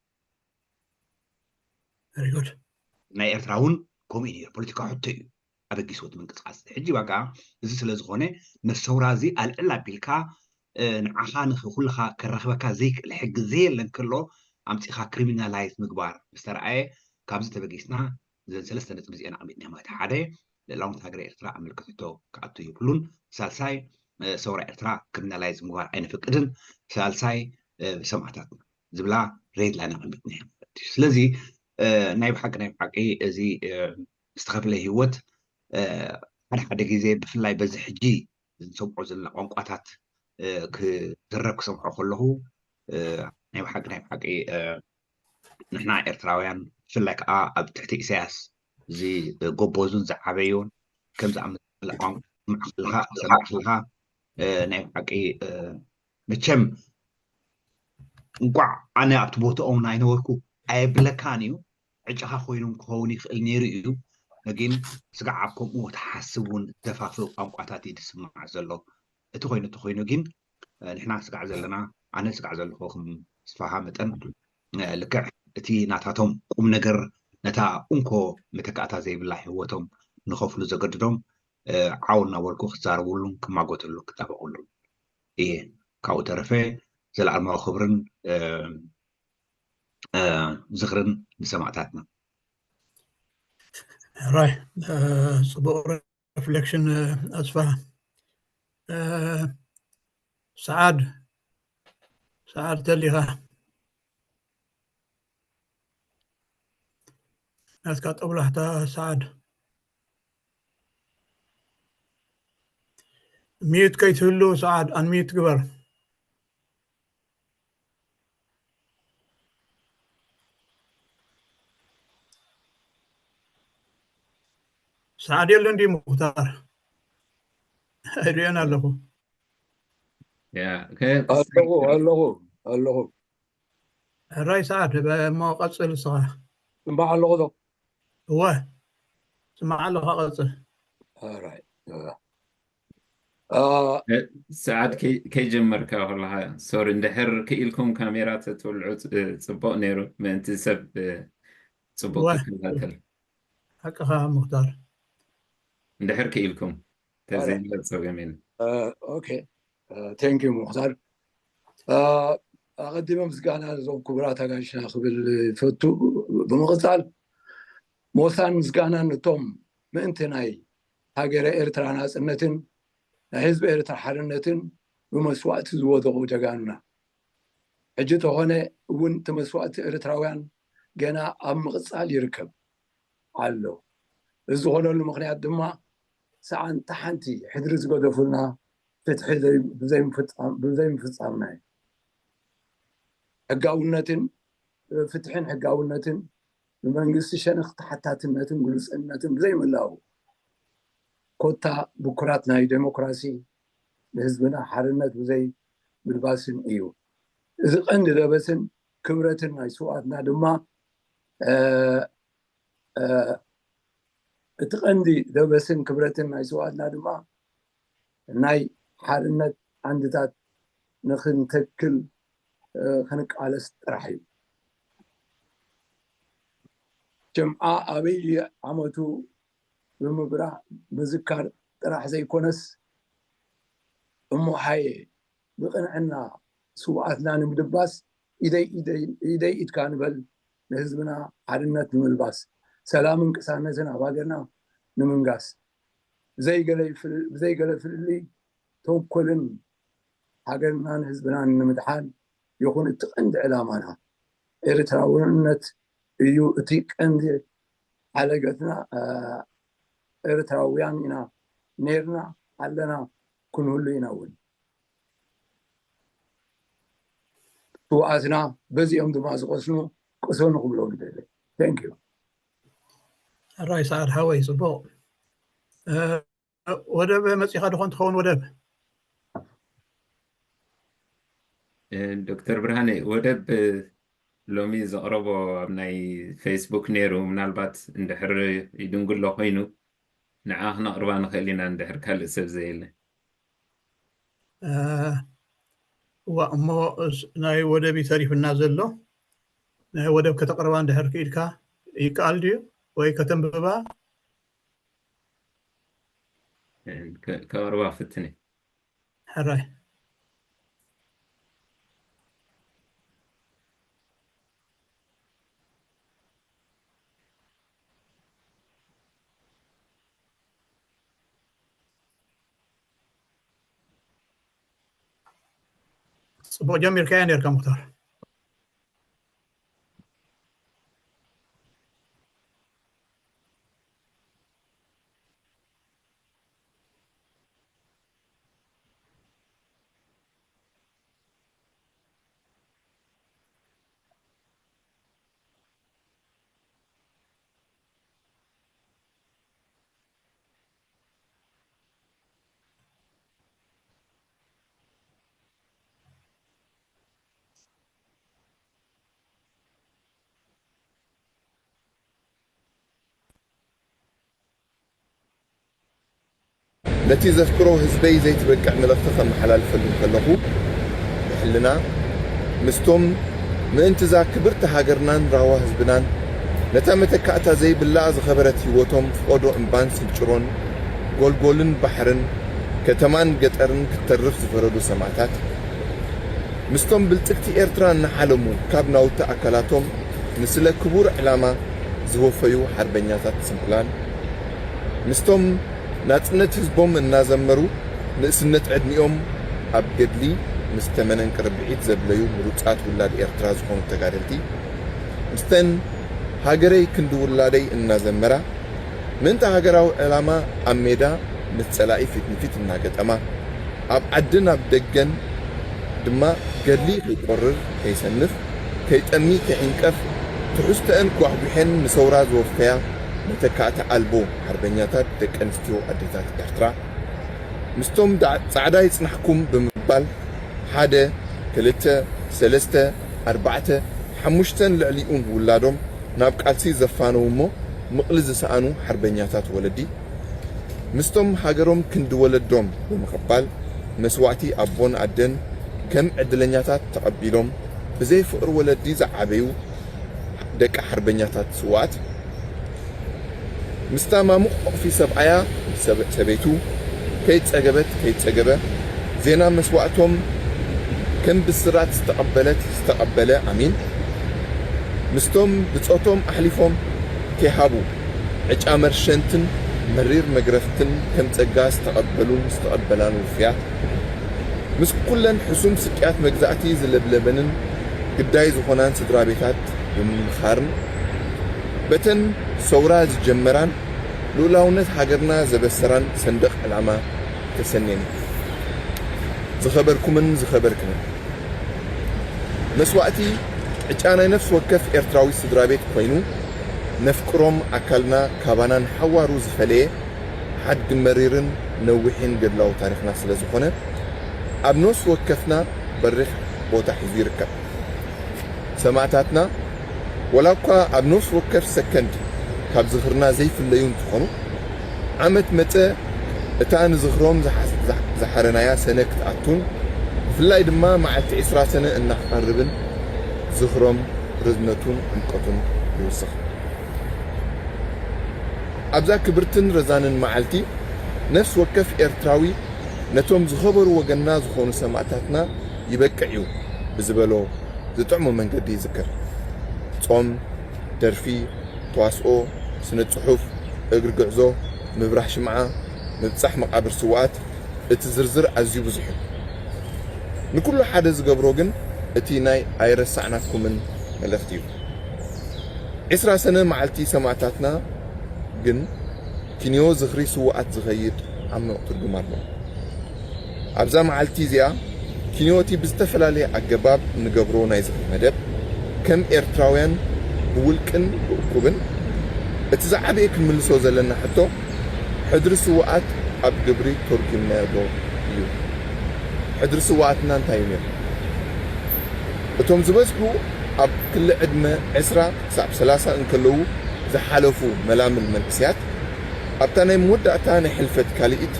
Very good. ናይ ኤርትራ እውን ከምኡ እዩ ነይሩ። ፖለቲካዊ ሕቶ እዩ ኣበጊስዎ እቲ ምንቅስቃስ። ሕጂ በቃ እዚ ስለ ዝኾነ ነቲ ሰውራ እዚ ኣልዕል ኣቢልካ ንዓኻ ንኹልኻ ከራኽበካ ዘይክእል ሕጊ ዘየለ እንከሎ ኣምፂኻ ክሪሚናላይዝ ምግባር ምስ ተረኣየ ካብዚ ተበጊስና እዘን ሰለስተ ነጥቢ እዚአን ኣቐሚጥና ማለት ሓደ ልእላውነት ሃገረ ኤርትራ ኣብ ምልክት ሕቶ ክኣቱ የብሉን። ሳልሳይ ሰውራ ኤርትራ ክሪሚናላይዝ ምግባር ኣይንፈቅድን። ሳልሳይ ሰማዕታትና ዝብላ ሬድ ላይን ኣቐሚጥና እዮም ማለት እዩ። ስለዚ ናይ ብሓቂ ናይ ብሓቂ እዚ ዝተኸፍለ ህይወት ሓደ ሓደ ግዜ ብፍላይ በዚ ሕጂ ዝሰምዖ ዘለና ቋንቋታት ክዝረብ ክሰምዖ ከለኹ ናይ ብሓቂ ናይ ብሓቂ ንሕና ኤርትራውያን ብፍላይ ከዓ ኣብ ትሕቲ ኢሳያስ ዝጎበዙን ዝዓበዩን ከምዚ ኣመሰለ ቋንቋ ማዕኸልካ ሰማዕክልካ ናይ ብሓቂ መቸም እንቋዕ ኣነ ኣብቲ ቦታኦም ኣይነበርኩ ኣየብለካን እዩ ዕጫኻ ኮይኖም ክኸውን ይኽእል ነይሩ እዩ ግን ስጋዕ ኣብ ከምኡ ትሓስብ እውን ደፋፍእ ቋንቋታት እዩ ዝስማዕ ዘሎ እቲ ኮይኑ እቲ ኮይኑ ግን ንሕና ስጋዕ ዘለና ኣነ ስጋዕ ዘለኹ ከም ስፋሃ መጠን ልክዕ እቲ ናታቶም ቁም ነገር ነታ እንኮ መተካእታ ዘይብላ ህይወቶም ንኸፍሉ ዘገድዶም ዓው እናበልኩ ክዛረብሉን ክማጎተሉ ክጣበቕሉን እየ። ካብኡ ተረፈ ዘለኣለማዊ ክብርን ዝኽርን ንሰማእታትና። ሕራይ ጽቡቕ reflection ኣስፋ ሰዓድ ሰዓድ ተሊኻ ናትካ ጠብላሕታ ሰዓድ ሚዩት ከይትህሉ ሰዓድ ኣንሚዩት ግበር ሰዓድ የለን ድዩ ሙክታር ኣይርእዮን ኣለኹ ኣለኹ ኣለኹ ኣለኹ ሕራይ ሰዓድ፣ እሞ ቀጽል እስኻ። እምበኣር ኣለኹ ዶ? እወ፣ ስማዕ ኣለኻ፣ ቀጽል። ሕራይ። ሰዓድ፣ ከይጀመርካ ከለኻ፣ ሶሪ፣ እንድሕር ክኢልኩም ካሜራ ተትወልዑ ጽቡቕ ነይሩ፣ ምእንቲ ሰብ ጽቡቕ ክከታተል። ሓቅኻ ሙክታር። እንድሕር ክኢልኩም ተዘይለ ጸገም የለን። ኦኬ፣ ቴንክ ዩ ሙክታር። ኣቐዲመ ምስጋና ነዞም ክቡራት ኣጋይሽና ክብል ይፈቱ። ብምቕጻል ሞሳን ምስጋናን ነቶም ምእንቲ ናይ ሃገረ ኤርትራ ናጽነትን ናይ ህዝቢ ኤርትራ ሓርነትን ብመስዋእቲ ዝወደቑ ጀጋኑና። ሕጂ ተኾነ እውን እቲ መስዋእቲ ኤርትራውያን ገና ኣብ ምቕጻል ይርከብ ኣሎ። እዚ ዝኾነሉ ምኽንያት ድማ ሰዓንታ ሓንቲ ሕድሪ ዝገደፉልና ፍትሒ ብዘይምፍጻምና እዩ። ሕጋውነትን ፍትሕን ሕጋውነትን ብመንግስቲ ሸነኽ ተሓታትነትን ግሉጽነትን ብዘይምላው ኮታ ብኩራት ናይ ዴሞክራሲ ንህዝብና ሓርነት ብዘይ ምልባስን እዩ። እዚ ቀንዲ ደበስን ክብረትን ናይ ስውኣትና ድማ እቲ ቀንዲ ደበስን ክብረትን ናይ ስውኣትና ድማ ናይ ሓርነት ዓንድታት ንክንተክል ክንቃለስ ጥራሕ እዩ። ጅምዓ ኣበይ ዓመቱ ብምብራህ ምዝካር ጥራሕ ዘይኮነስ እሞ ሃየ ብቕንዕና ስውኣትና ንምድባስ ኢደይ ኢድካ ንበል ንህዝብና ሓርነት ንምልባስ ሰላምን ቅሳነትን ኣብ ሃገርና ንምንጋስ ብዘይገለ ፍልልይ ተንኮልን ሃገርናን ህዝብናን ንምድሓን ይኹን እቲ ቀንዲ ዕላማና ኤርትራውነት እዩ። እቲ ቀንዲ ሓለገትና ኤርትራውያን ኢና ነርና ኣለና ክንህሉ ኢና እውን። ስውኣትና በዚኦም ድማ ዝቐስኑ ቅሰኑ ክብሎም ይደሊ። Thank you። ሕራይ ሰዓድ ሓወይ፣ ጽቡቕ። ወደብ መጺኻ ድኾን ትኸውን ወደብ? ዶክተር ብርሃነ፣ ወደብ ሎሚ ዘቕረቦ ኣብ ናይ ፌስቡክ ነይሩ፣ ምናልባት እንድሕር ይድንጉሎ ኮይኑ ንዓ ክነቕርባ ንኽእል ኢና እንድሕር ካልእ ሰብ ዘየለ። እዋ እሞ ናይ ወደብ እዩ ተሪፍና ዘሎ። ናይ ወደብ ከተቕርባ እንድሕር ክኢልካ ይከኣል ድዩ ወይ ከተንብባ? ከቕርባ ፍትኒ። ሕራይ። ጽቡቕ ጀሚርካያ ነርካ ሙክታር። ነቲ ዘፍቅሮ ህዝበይ ዘይትበቅዕ መልእኽቲ ከመሓላልፈሉ እንከለኹ፣ ብሕልና ምስቶም ምእንቲዛ ክብርቲ ሃገርናን ራህዋ ህዝብናን ነታ መተካእታ ዘይብላ ዝኸበረት ህይወቶም ፍቐዶ እምባን ስንጭሮን ጎልጎልን ባሕርን ከተማን ገጠርን ክትተርፍ ዝፈረዱ ሰማእታት ምስቶም ብልጽግቲ ኤርትራ እናሓለሙ ካብ ናውቲ ኣካላቶም ንስለ ክቡር ዕላማ ዝወፈዩ ሓርበኛታት ጽንኩላን ምስቶም ናጽነት ህዝቦም እናዘመሩ ንእስነት ዕድሚኦም ኣብ ገድሊ ምስ ተመነን ቅርብዒት ዘብለዩ ምሩጻት ውላድ ኤርትራ ዝኾኑ ተጋደልቲ ምስተን ሃገረይ ክንዲ ውላደይ እናዘመራ ምእንቲ ሃገራዊ ዕላማ ኣብ ሜዳ ምስ ጸላኢ ፊት ንፊት እናገጠማ ኣብ ዓድን ኣብ ደገን ድማ ገድሊ ከይቆርር ከይሰንፍ ከይጠሚ ከይዕንቀፍ ትሕዝቶአን ጓሕጒሐን ንሰውራ ዝወፈያ መተካእታ ኣልቦ ሓርበኛታት ደቂ ኣንስትዮ ኣዴታት ኤርትራ ምስቶም ጻዕዳ ይጽናሕኩም ብምባል ሓደ ክልተ ሰለስተ ኣርባዕተ ሓሙሽተን ልዕሊኡን ውላዶም ናብ ቃልሲ ዘፋነዉ እሞ ምቕሊ ዝሰኣኑ ሓርበኛታት ወለዲ፣ ምስቶም ሃገሮም ክንዲ ወለዶም ብምቕባል መስዋእቲ ኣቦን ኣደን ከም ዕድለኛታት ተቐቢሎም ብዘይ ፍቕሪ ወለዲ ዝዓበዩ ደቂ ሓርበኛታት ስውኣት፣ ምስታ ማሙቕ ቁቕፊ ሰብኣያ፣ ሰብ-፣ ሰበይቱ፣ ከይጸገበት ከይጸገበ፣ ዜና መስዋእቶም ከም ብስራት ዝተቐበለት ዝተቐበለ ኣሚን፣ ምስቶም ብጾቶም ኣሕሊፎም ከይሃቡ፣ ዕጫ መርሸንትን መሪር መግረፍትን ከም ጸጋ ዝተቐበሉን ዝተቐበላን ውፉያት፣ ምስ ኩለን ሕሱም ስቅያት መግዛእቲ ዝለብለበንን ግዳይ ዝኾናን ስድራ ቤታት ብምምኻርን፣ በተን ሰውራ ዝጀመራን ልኡላውነት ሃገርና ዘበሰራን ሰንደቕ ዕላማ ተሰንየን። ዝኸበርኩምን ዝኸበርክንን፣ መስዋእቲ ዕጫ ናይ ነፍሲ ወከፍ ኤርትራዊ ስድራ ቤት ኮይኑ፣ ነፍቅሮም ኣካልና ካባና ንሓዋሩ ዝፈለየ ሓድጊ መሪርን ነዊሕን ገድላዊ ታሪኽና ስለ ዝኾነ፣ ኣብ ነፍሲ ወከፍና በሪኽ ቦታ ሒዙ ይርከብ። ሰማእታትና፣ ወላ እኳ ኣብ ነፍሲ ወከፍ ሰከንድ ካብ ዝኽርና ዘይፍለዩ እንትኾኑ፣ ዓመት መጸ እታ ንዝኽሮም ዝሓ-፣ ዝሓ-፣ ዝሓረናያ ሰነ ክትኣቱን፣ ብፍላይ ድማ መዓልቲ ዕስራ ሰነ እናኽቐርብን ዝኽሮም ርዝነቱን ዕምቆቱን ይውስኽ። ኣብዛ ክብርትን ረዛንን መዓልቲ፣ ነፍሲ ወከፍ ኤርትራዊ ነቶም ዝኸበሩ ወገንና ዝኾኑ ሰማእታትና ይበቅዕ እዩ ብዝበሎ ዝጥዕሞ መንገዲ ይዝክር። ጾም፣ ደርፊ፣ ተዋስኦ፣ ስነ ጽሑፍ፣ እግሪ ጉዕዞ፣ ምብራህ ሽምዓ፣ ምብጻሕ መቓብር ስውኣት፣ እቲ ዝርዝር ኣዝዩ ብዙሕ እዩ። ንኩሉ ሓደ ዝገብሮ ግን እቲ ናይ ኣይረሳዕናኩምን መልእኽቲ እዩ። ዕስራ ሰነ መዓልቲ ሰማእታትና ግን ኪንዮ ዝኽሪ ስውኣት ዝኸይድ ዓሚቕ ትርጉም ኣለዎ። ኣብዛ መዓልቲ እዚኣ ኪንዮ እቲ ብዝተፈላለየ ኣገባብ እንገብሮ ናይ ዝኽሪ መደብ፣ ከም ኤርትራውያን ብውልቅን ብእኩብን፣ እቲ ዝዓበየ ክንምልሶ ዘለና ሕቶ፣ ሕድሪ ስውኣት ኣብ ግብሪ ተርጒምናዮ ዶ እዩ? ሕድሪ ስውኣትና እንታይ እዩ ነይሩ? እቶም ዝበዝሑ ኣብ ክሊ ዕድመ ዕስራ ክሳብ ሰላሳ እንከለዉ ዝሓለፉ መላምል መንእሰያት፣ ኣብታ ናይ መወዳእታ ናይ ሕልፈት ካልኢት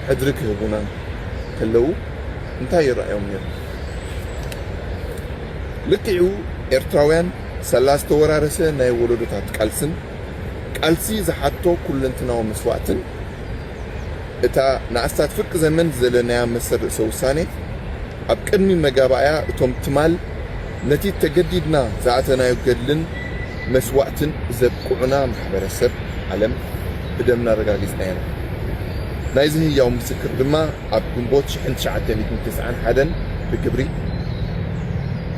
ሕድሪ ክህቡና ከለዉ እንታይ ይረኣዮም ነይሩ? ልክዑ ኤርትራውያን ሳላ ዝተወራረሰ ናይ ወለዶታት ቃልስን ቃልሲ ዝሓቶ ኩለንትናዊ መስዋእትን፣ እታ ንኣስታት ፍርቂ ዘመን ዝዘለናያ መሰል ርእሰ ውሳኔ ኣብ ቅድሚ መጋባእያ እቶም ትማል ነቲ ተገዲድና ዝኣተናዮ ገድልን መስዋእትን ዘብቅዑና ማሕበረሰብ ዓለም ብደምና ኣረጋጊጽናዮ ኢና። ናይዚ ህያው ምስክር ድማ ኣብ ግንቦት ሽሕን ትሽዓተ ሚእትን ተስዓን ሓደን ብግብሪ፣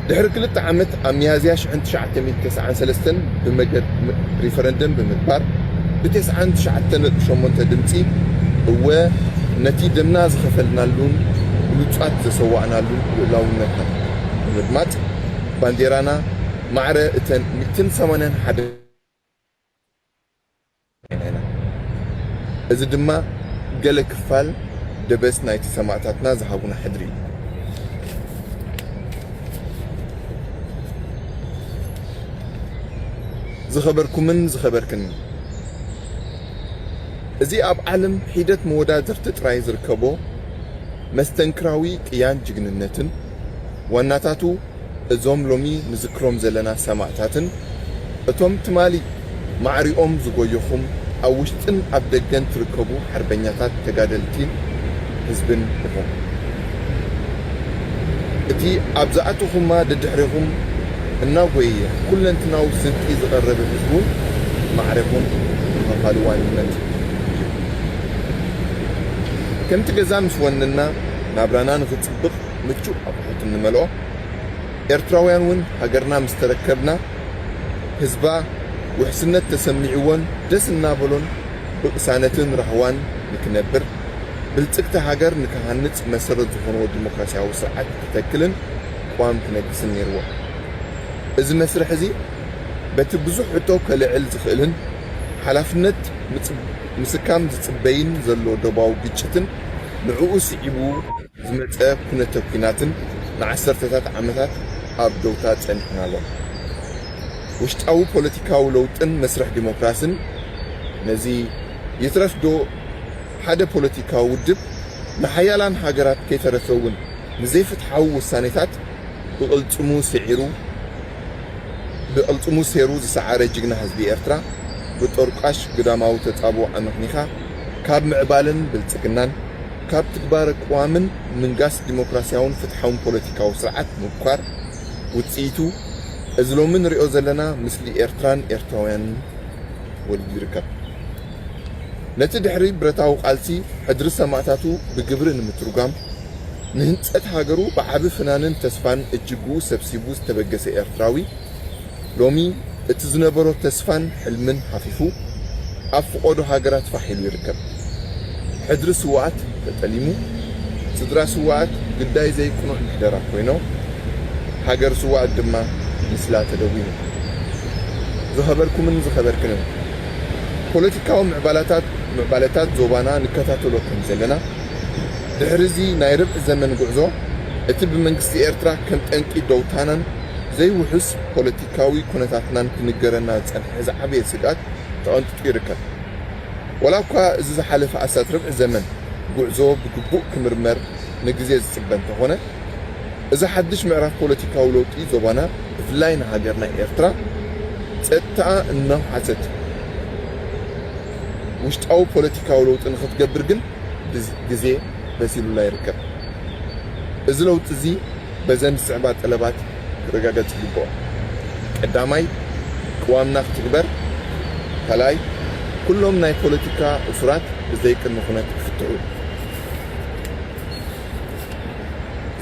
ድሕሪ ክልተ ዓመት ኣብ ሚያዝያ ሽሕን ትሽዓተ ሚእትን ተስዓን ሰለስተን ብመገድ ም-፣ ሪፈረንደም ብምግባር፣ ብተስዓን ትሽዓተን ነጥቢ ሸሞንተ ድምጺ እወ ነቲ ደምና ዝኸፈልናሉን ብሉጻት ዘሰዋእናሉን ልኡላውነትና ብምድማጽ፣ ባንዴራና ማዕረ እተን ሚእትን ሰማንያን ሓደን ኢና። እዚ ድማ ገለ ክፋል ደበስ ናይቲ ሰማእታትና ዝሃቡና ሕድሪ እዩ። ዝኸበርኩምን ዝኸበርክን፣ እዚ ኣብ ዓለም ሒደት መወዳድርቲ ጥራይ ዝርከቦ መስተንክራዊ ቅያን ጅግንነትን ዋናታቱ እዞም ሎሚ ንዝክሮም ዘለና ሰማእታትን፣ እቶም ትማሊ ማዕሪኦም ዝጎየኹም ኣብ ውሽጥን ኣብ ደገን ትርከቡ ሓርበኛታት ተጋደልቲን ህዝብን ኢኹም። እቲ ኣብ ዝኣተኹማ ደድሕሬኹም እናጎየየ ኩለንትናዊ ስንቂ ዝቐረበ ህዝቢ እውን ማዕሬኹም ተኻፋሊ ዋንነት እዩ። ከምቲ ገዛ ምስ ወነና ናብራና ንኽጽብቕ ምቹእ ኣቑሑት እንመልኦ፣ ኤርትራውያን እውን ሃገርና ምስ ተረከብና፣ ህዝባ ውሕስነት ተሰሚዕዎን ደስ እናበሎን ብቕሳነትን ራህዋን ንክነብር፣ ብልጽግቲ ሃገር ንክሃንጽ መሰረት ዝኾንዎ ዲሞክራሲያዊ ስርዓት ክተክልን ቅዋም ክነግስን ነይርዎ። እዚ መስርሕ እዚ በቲ ብዙሕ ሕቶ ከልዕል ዝኽእልን ሓላፍነት ምጽ-፣ ምስካም ዝጽበይን ዘሎ ዶባዊ ግጭትን ንዕኡ ስዒቡ ዝመጸ ኩነተ ኲናትን ንዓሰርተታት ዓመታት ኣብ ደውታ ጸኒሕናሎም። ውሽጣዊ ፖለቲካዊ ለውጥን መስርሕ ዲሞክራስን፣ ነዚ ይትረፍ ዶ ሓደ ፖለቲካዊ ውድብ ንሓያላን ሃገራት ከይተረፈ እውን ንዘይፍትሓዊ ውሳኔታት ብቕልጽሙ ስዒሩ፣ ብቕልጽሙ ሴሩ ዝሰዓረ ጅግና ህዝቢ ኤርትራ፣ ብጦርቃሽ ግዳማዊ ተጻብኦ ኣመኽኒኻ፣ ካብ ምዕባለን ብልጽግናን፣ ካብ ትግባረ ቅዋምን ምንጋስ ዲሞክራሲያውን ፍትሓውን ፖለቲካዊ ስርዓት ምብኳር፣ ውጽኢቱ፣ እዚ ሎሚ ንሪኦ ዘለና ምስሊ ኤርትራን ኤርትራውያንን ወሊዱ ይርከብ። ነቲ ድሕሪ ብረታዊ ቃልሲ ሕድሪ ሰማእታቱ ብግብሪ ንምትርጓም፣ ንህንጸት ሃገሩ ብዓቢ ፍናንን ተስፋን እጅግኡ ሰብሲቡ ዝተበገሰ ኤርትራዊ፣ ሎሚ እቲ ዝነበሮ ተስፋን ሕልምን ሃፊፉ፣ ኣብ ፍቖዶ ሃገራት ፋሕ ኢሉ ይርከብ። ሕድሪ ስውኣት ተጠሊሙ፣ ስድራ ስውኣት ግዳይ ዘይቅኑዕ ምሕደራ ኮይኖም፣ ሃገር ስውኣት ድማ ምስላ ተደዊኑ። ዝኸበርኩምን ዝኸበርክንን፣ ፖለቲካዊ ምዕባላታት፣ ምዕባለታት ዞባና ንከታተሎ ከም ዘለና፣ ድሕሪ እዚ ናይ ርብዒ ዘመን ጉዕዞ፣ እቲ ብመንግስቲ ኤርትራ ከም ጠንቂ ደውታናን ዘይውሑስ ፖለቲካዊ ኩነታትናን ክንገረና ዝጸንሐ ዝዓበየ ስግኣት ተቐንጢጡ ይርከብ። ዋላ እኳ እዚ ዝሓለፈ ኣስታት ርብዒ ዘመን ጉዕዞ ብግቡእ ክምርመር ንግዜ ዝጽበ እንተኾነ፣ እዚ ሓድሽ ምዕራፍ ፖለቲካዊ ለውጢ ዞባና፣ ብፍላይ ንሃገርና ኤርትራ፣ ጸጥታኣ እናውሓሰት ውሽጣዊ ፖለቲካዊ ለውጢ ንኽትገብር ግን ብዝ-፣ ግዜ በሲሉላ ይርከብ። እዚ ለውጢ እዚ በዘን ዝስዕባ ጠለባት ክረጋገጽ ይግብኦ። ቀዳማይ፣ ቅዋምና ክትግበር። ካልኣይ፣ ኩሎም ናይ ፖለቲካ እሱራት ብዘይ ቅድመ ኩነት ክፍትሑ።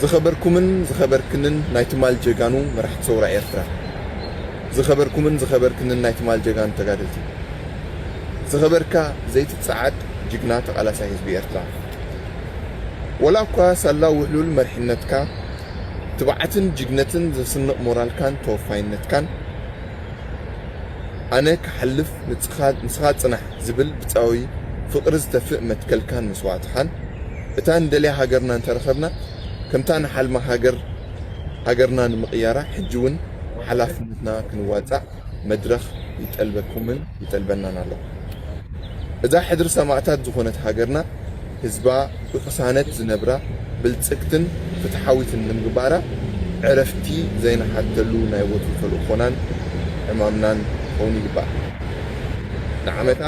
ዝኸበርኩምን ዝኸበርክንን ናይ ትማል ጀጋኑ መራሕቲ ሰውራ ኤርትራ፣ ዝኸበርኩምን ዝኸበርክንን ናይ ትማል ጀጋኑ ተጋደልቲ፣ ዝኸበርካ ዘይትጸዓድ ጅግና ተቓላሳይ ህዝቢ ኤርትራ፣ ወላ እኳ ሳላ ውሕሉል መሪሕነትካ፣ ትብዓትን ጅግነትን ዘስንቕ ሞራልካን ተወፋይነትካን፣ ኣነ ክሓልፍ ንስኻ፣ ንስኻ ጽናሕ ዝብል ብጻዊ ፍቕሪ ዝተፍእ መትከልካን መስዋእትኻን፣ እታ ንደልያ ሃገርና እንተረኸብና፣ ከምታ ንሓልማ ሃገር፣ ሃገርና ንምቕያራ ሕጂ እውን ሓላፍነትና ክንዋጻእ መድረኽ ይጠልበኩምን ይጠልበናን ኣሎ። እዛ ሕድሪ ሰማእታት ዝኾነት ሃገርና፣ ህዝባ ብቅሳነት ዝነብራ ብልጽግትን ፍትሓዊትን ንምግባራ፣ ዕረፍቲ ዘይንሓተሉ ናይ ወትሩ ተልእኾናን ዕማምናን ክኸውን ይግባእ። ንዓመታ፣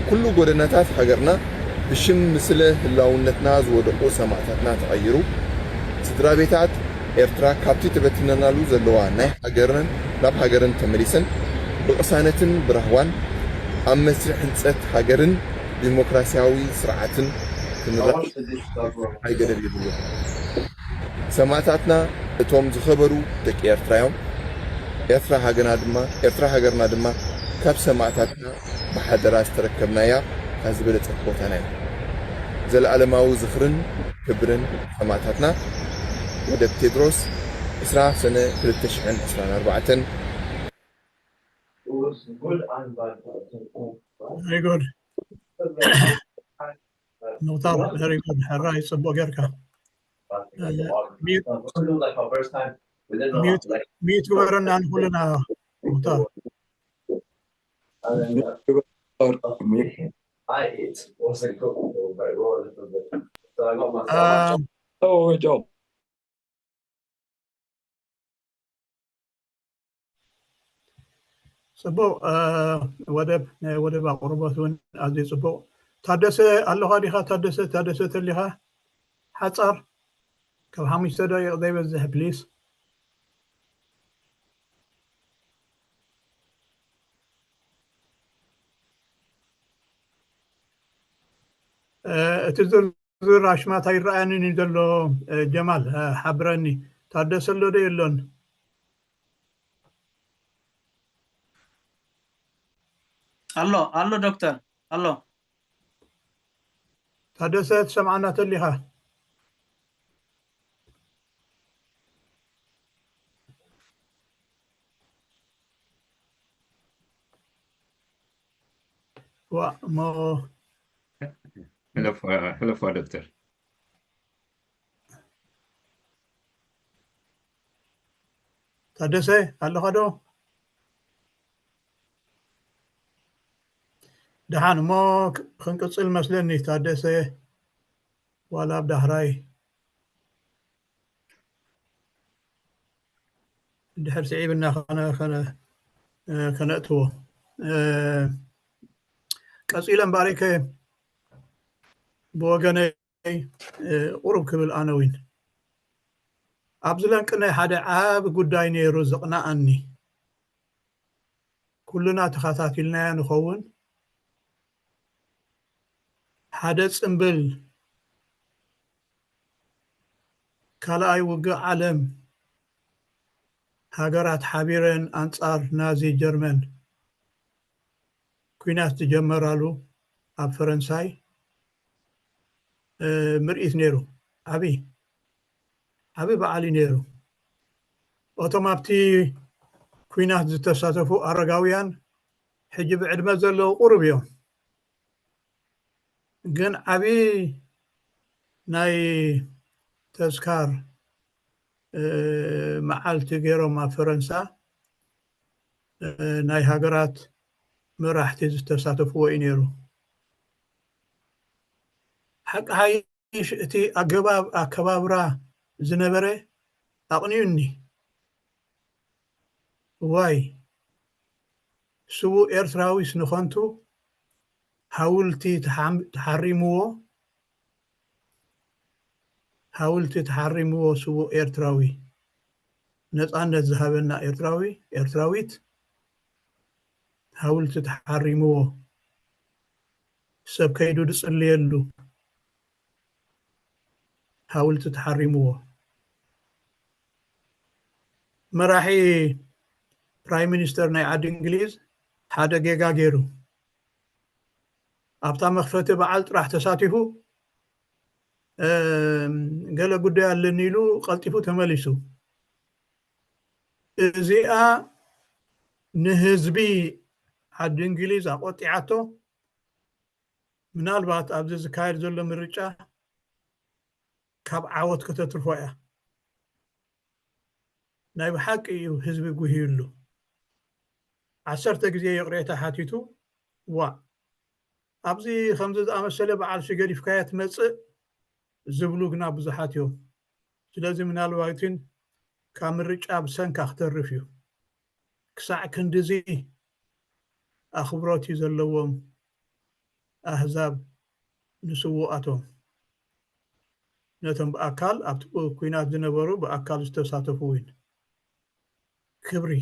ኩሉ ጎደናታት ሃገርና ብሽም ምስለ ህላውነትና ዝወደቑ ሰማእታትና ተቐይሩ፣ ስድራ ቤታት ኤርትራ ካብቲ ተበቲነናሉ ዘለዋ ናይ ሃገረን ናብ ሃገረን ተመሊሰን ብቕሳነትን ብራህዋን ኣብ መስርሕ ህንጸት ሃገርን ዲሞክራሲያዊ ስርዓትን ክንረፍ ሓይ ገደብ የብሉን። ሰማእታትና እቶም ዝኸበሩ ደቂ ኤርትራ እዮም። ኤርትራ ሃገርና ድማ፣ ኤርትራ ሃገርና ድማ ካብ ሰማእታትና ብሓደራ ዝተረከብናያ እታ ዝበለጸት ቦታና እዩ። ዘለኣለማዊ ዝኽርን ክብርን ሰማእታትና። ወደብ ቴድሮስ፣ ዕስራ ሰነ ክልተ ሽሕን ዕስራን ኣርባዕተን። Very good. ሙኽታር፣ very good። ሕራይ ጽቡቕ ጌርካ። ሚዩት፣ ሚዩት፣ ሚዩት ግበረና ንኹልና ሙኽታር። ጽቡቕ። ወደብ፣ ናይ ወደብ ኣቕርቦት እውን ኣዝዩ ጽቡቕ። ታደሰ ኣለኻ ዲኻ? ታደሰ፣ ታደሰ ተሊኻ ሓጻር ካብ ሓሙሽተ ደቂቕ ዘይበዝሕ ፕሊስ። እቲ ዝርዝር ኣሽማት ኣይረኣየንን እዩ ዘሎ። ጀማል ሓብረኒ፣ ታደሰ ኣሎ ዶ የሎን? ኣሎ ኣሎ ዶክተር ኣሎ። ታደሰ ትሰምዓና ተሊኻ? ዋ እሞ ሕለፎ ዶክተር። ታደሰ ኣለኻ ዶ? ደሓን እሞ፣ ክንቅጽል መስለኒ። ታደሰ ዋላ ኣብ ዳሕራይ እንድሕር ስዒብና ከነእትዎ። ቀጺለ እምበኣርከ ብወገነይ ቁሩብ ክብል ኣነ እውን ኣብዚ ለንቅነ ሓደ ዓቢ ጉዳይ ነይሩ ዝቕንኣኒ። ኩልና ተኸታቲልናዮ ንኸውን። ሓደ ጽምብል ካልኣይ ውግእ ዓለም ሃገራት ሓቢረን ኣንጻር ናዚ ጀርመን ኲናት ዝጀመራሉ ኣብ ፈረንሳይ ምርኢት ነይሩ። ዓቢ ዓቢ በዓል እዩ ነይሩ። እቶም ኣብቲ ኲናት ዝተሳተፉ ኣረጋውያን ሕጂ ብዕድመ ዘለዉ ቁሩብ እዮም። ግን ዓቢ ናይ ተዝካር መዓልቲ ገይሮም ኣብ ፈረንሳ ናይ ሃገራት መራሕቲ ዝተሳተፍዎ እዩ ነይሩ። ሓቂ ሓይሽ እቲ ኣገባብ ኣከባብራ ዝነበረ ኣቕንዩኒ። ዋይ ስዉእ ኤርትራዊስ ንኸንቱ ሃውልቲ ተሓሪምዎ፣ ሃውልቲ ተሓሪምዎ ስዉእ ኤርትራዊ፣ ነጻነት ዝሃበና ኤርትራዊ፣ ኤርትራዊት፣ ሃውልቲ ተሓሪምዎ፣ ሰብ ከይዱ ዝጽልየሉ ሃውልቲ ተሓሪምዎ። መራሒ ፕራይም ሚኒስተር ናይ ዓዲ እንግሊዝ ሓደ ጌጋ ገይሩ። ኣብታ መኽፈቲ በዓል ጥራሕ ተሳቲፉ፣ ገለ ጉዳይ ኣለኒ ኢሉ ቀልጢፉ ተመሊሱ። እዚኣ ንህዝቢ ዓዲ እንግሊዝ ኣቆጢዓቶ። ምናልባት ኣብዚ ዝካየድ ዘሎ ምርጫ ካብ ዓወት ከተትርፎ እያ። ናይ ብሓቂ እዩ ህዝቢ ጉህዩሉ። ዓሰርተ ግዜ ይቕሬታ ሓቲቱ። ዋእ፣ ኣብዚ ከምዚ ዝኣመሰለ በዓል ሽገዲፍካያ ትመጽእ ዝብሉ ግና ብዙሓት እዮም። ስለዚ ምናልባትን ካብ ምርጫ ብሰንካ ክተርፍ እዩ። ክሳዕ ክንድዚ ኣኽብሮት እዩ ዘለዎም ኣህዛብ ንስዉኣቶም፣ ነቶም ብኣካል ኣብቲ ኲናት ዝነበሩ ብኣካል ዝተሳተፉ እውን። ክብሪ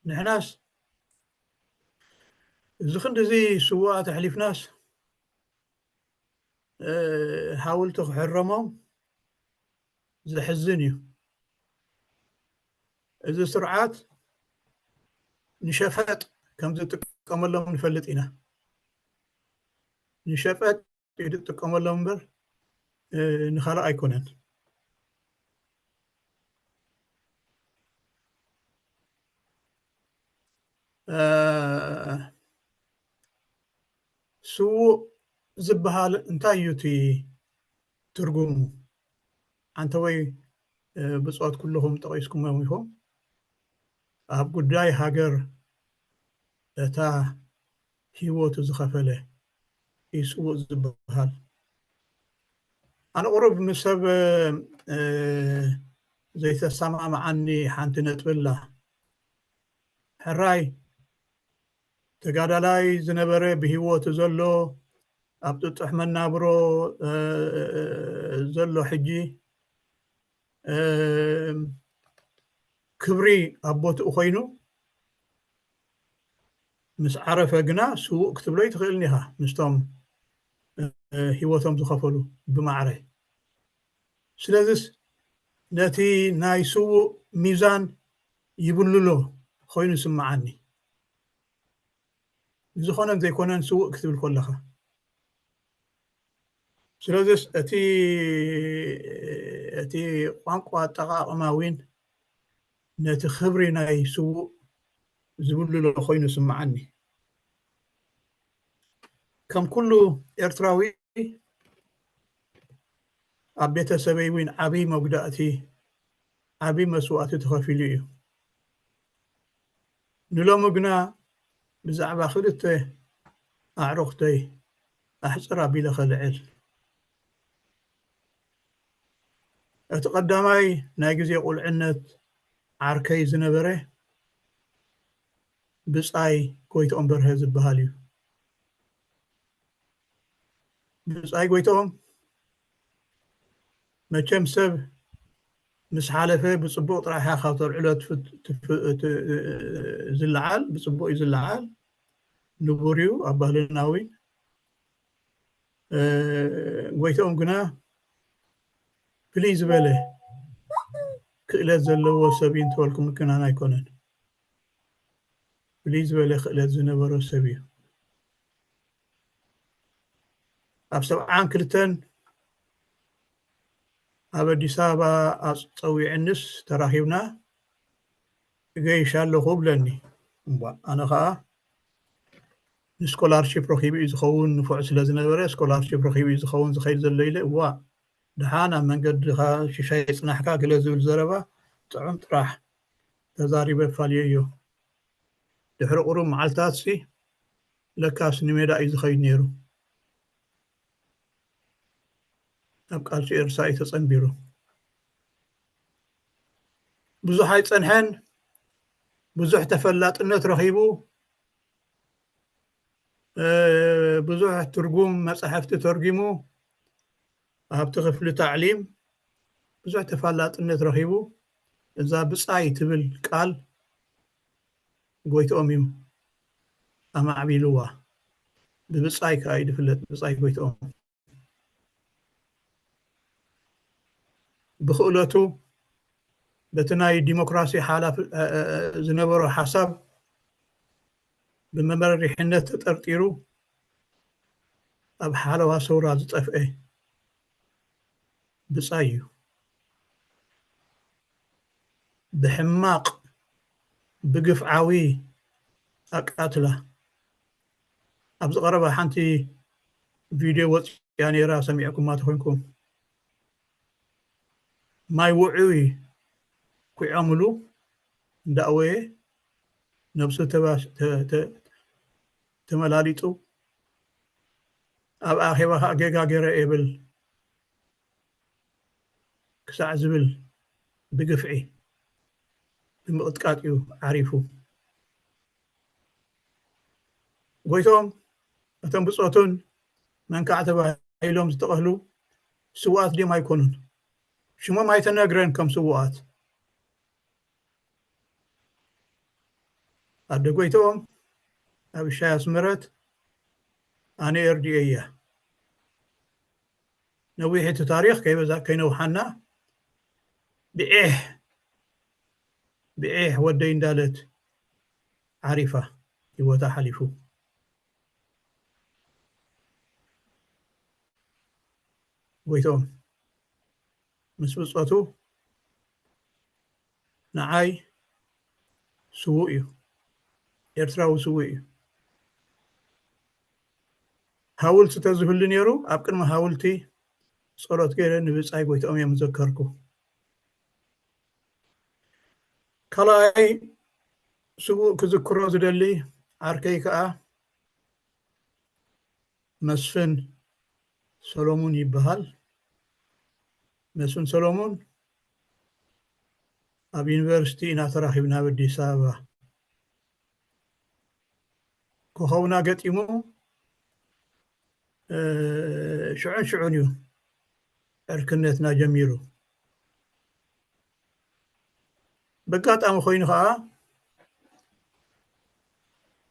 ንሕናስ እዚ ክንድዚ ስዉኣት ኣሕሊፍናስ ሓውልቲ ክሕረሞም ዘሕዝን እዩ። እዚ ስርዓት ንሸፈጥ ከም ዝጥቀመሎም ንፈልጥ ኢና። ንሸፈጥ እዩ ዝጥቀመሎም እምበር ንኻልእ ኣይኮነን። ስዉእ ዝበሃል እንታይ እዩ እቲ ትርጉሙ? ኣንተ ወይ ብጾት ኩልኹም ጠቒስኩሞም ኢኹም። ኣብ ጉዳይ ሃገር እታ ህይወቱ ዝኸፈለ እዩ ስዉእ ዝበሃል። ኣነ ቁሩብ ምስ ሰብ ዘይተሰማምዓኒ ሓንቲ ነጥቢ ኣላ። ሕራይ ተጋዳላይ ዝነበረ ብህይወቱ ዘሎ ኣብ ጥጡሕ መናብሮ ዘሎ ሕጂ ክብሪ ኣብ ቦትኡ ኮይኑ ምስ ዓረፈ ግና ስዉእ ክትብሎ ኣይትኽእልን ኢኻ ምስቶም ህይወቶም ዝኸፈሉ ብማዕረ። ስለዚስ ነቲ ናይ ስዉእ ሚዛን ይብልሎ ኮይኑ ይስምዓኒ። ንዝኾነን ዘይኮነን ስዉእ ክትብል ከለኻ። ስለዚስ እቲ እቲ ቋንቋ ኣጠቓቕማ እውን ነቲ ክብሪ ናይ ስዉእ ዝብልሎ ኮይኑ ይስምዓኒ። ከም ኩሉ ኤርትራዊ ኣብ ቤተሰበይ እውን ዓብዪ መጉዳእቲ ዓብዪ መስዋእቲ ተኸፊሉ እዩ። ንሎሚ ግና ብዛዕባ ክልተ ኣዕሩኽተይ ኣሕጽር ኣቢለ ኸልዕል። እቲ ቀዳማይ ናይ ግዜ ቁልዕነት ዓርከይ ዝነበረ ብጻይ ጎይትኦም በርሀ ዝበሃል እዩ። ብጻይ ጎይትኦም መቸም ሰብ ምስ ሓለፈ ብጽቡቕ ጥራሕ ኢኻ ካብ ተልዕሎ ትፍ- ትፍ- ት- ዝለዓል ብጽቡቕ እዩ ዝለዓል፣ ንቡር እዩ ኣብ ባህልና እውን። ጎይትኦም ግና ፍልይ ዝበለ ክእለት ዘለዎ ሰብ እዩ እንተበልኩ ምክናን ኣይኮነን። ፍልይ ዝበለ ክእለት ዝነበሮ ሰብ እዩ። ኣብ ሰብዓን ክልተን ኣብ ኣዲስ ኣበባ ኣጽ- ጸዊዕንስ ተራኺብና እገይሽ ኣለኹ ብለኒ። እምቧ ኣነ ኸኣ ንስኮላርሺፕ ረኺቡ እዩ ዝኸውን፣ ንፉዕ ስለ ዝነበረ ስኮላርሺፕ ረኺቡ እዩ ዝኸውን ዝኸይድ ዘሎ ኢለ። እዋ፣ ደሓን ኣብ መንገድኻ ሽሻይ ጽናሕካ ገለ ዝብል ዘረባ ጥዑም ጥራሕ ተዛሪበ ፋልየዮ። ድሕሪ ቁሩብ መዓልትታትሲ ለካስ ንሜዳ እዩ ዝኸይድ ነይሩ። ኣብ ቃልሲ ኤርትራ እዩ ተጸንቢሩ። ብዙሕ ኣይጸንሐን፣ ብዙሕ ተፈላጥነት ረኺቡ፣ ብዙሕ ትርጉም መጻሕፍቲ ተርጊሙ፣ ኣብቲ ክፍሊ ታዕሊም ብዙሕ ተፈላጥነት ረኺቡ። እዛ ብጻይ ትብል ቃል ጎይትኦም እዩ ኣማዕቢልዋ። ብብጻይ ከኣ እዩ ዝፍለጥ፣ ብጻይ ጎይትኦም። ብኽእለቱ በቲ ናይ ዲሞክራሲ ሓላፍ ዝነበሮ ሓሳብ ብመመሪሕነት ተጠርጢሩ ኣብ ሓለዋ ሰውራ ዝጠፍአ ብጻይ እዩ። ብሕማቕ ብግፍዓዊ ኣቃትላ። ኣብዚ ቀረባ ሓንቲ ቪድዮ ወጽያ ነይራ፣ ሰሚዕኩማ ተኾይንኩም። ማይ ውዑይ ኩዖምሉ እንዳእወየ ነብሱ ተባስ- ተ- ተ- ተመላሊጡ፣ ኣብ ኣኼባ ኸኣ ጌጋ ገይረ የብል ክሳዕ ዝብል ብግፍዒ ብምቕጥቃጥ እዩ ዓሪፉ። ጎይቶም እቶም ብጾቱን መንካዕ ተባሂሎም ዝተቐህሉ ስውኣት ድዮም ኣይኮኑን? ሽሞም ኣይተነግረን ከም ስውኣት። ኣደ ጎይትኦም ኣብ ሻይ ኣስመረት ኣነ ኤርዲኤ እያ። ነዊሕ እቲ ታሪኽ ከይበዛ ከይነውሓና ብዒሕ ብዒሕ ወደይ እንዳለት ዓሪፋ ህይወታ ሓሊፉ። ጎይትኦም ምስ ብጾቱ ንዓይ ስዉእ እዩ፣ ኤርትራዊ ስዉእ እዩ። ሃውልቲ ተዝህሉ ነይሩ ኣብ ቅድሚ ሃውልቲ ጸሎት ገይረ ንብጻይ ጎይትኦም እዮም ዘከርኩ። ካልኣይ ስዉእ ክዝክሮ ዝደሊ ዓርከይ ከኣ መስፍን ሰሎሙን ይበሃል። መስፍን ሰሎሙን ኣብ ዩኒቨርሲቲ ኢና ተራኺብና ኣብ ኣዲስ ኣበባ። ኮኸብና ገጢሙ ሽዑን ሽዑን እዩ ዕርክነትና ጀሚሩ። በጋጣሚ ኮይኑ ከዓ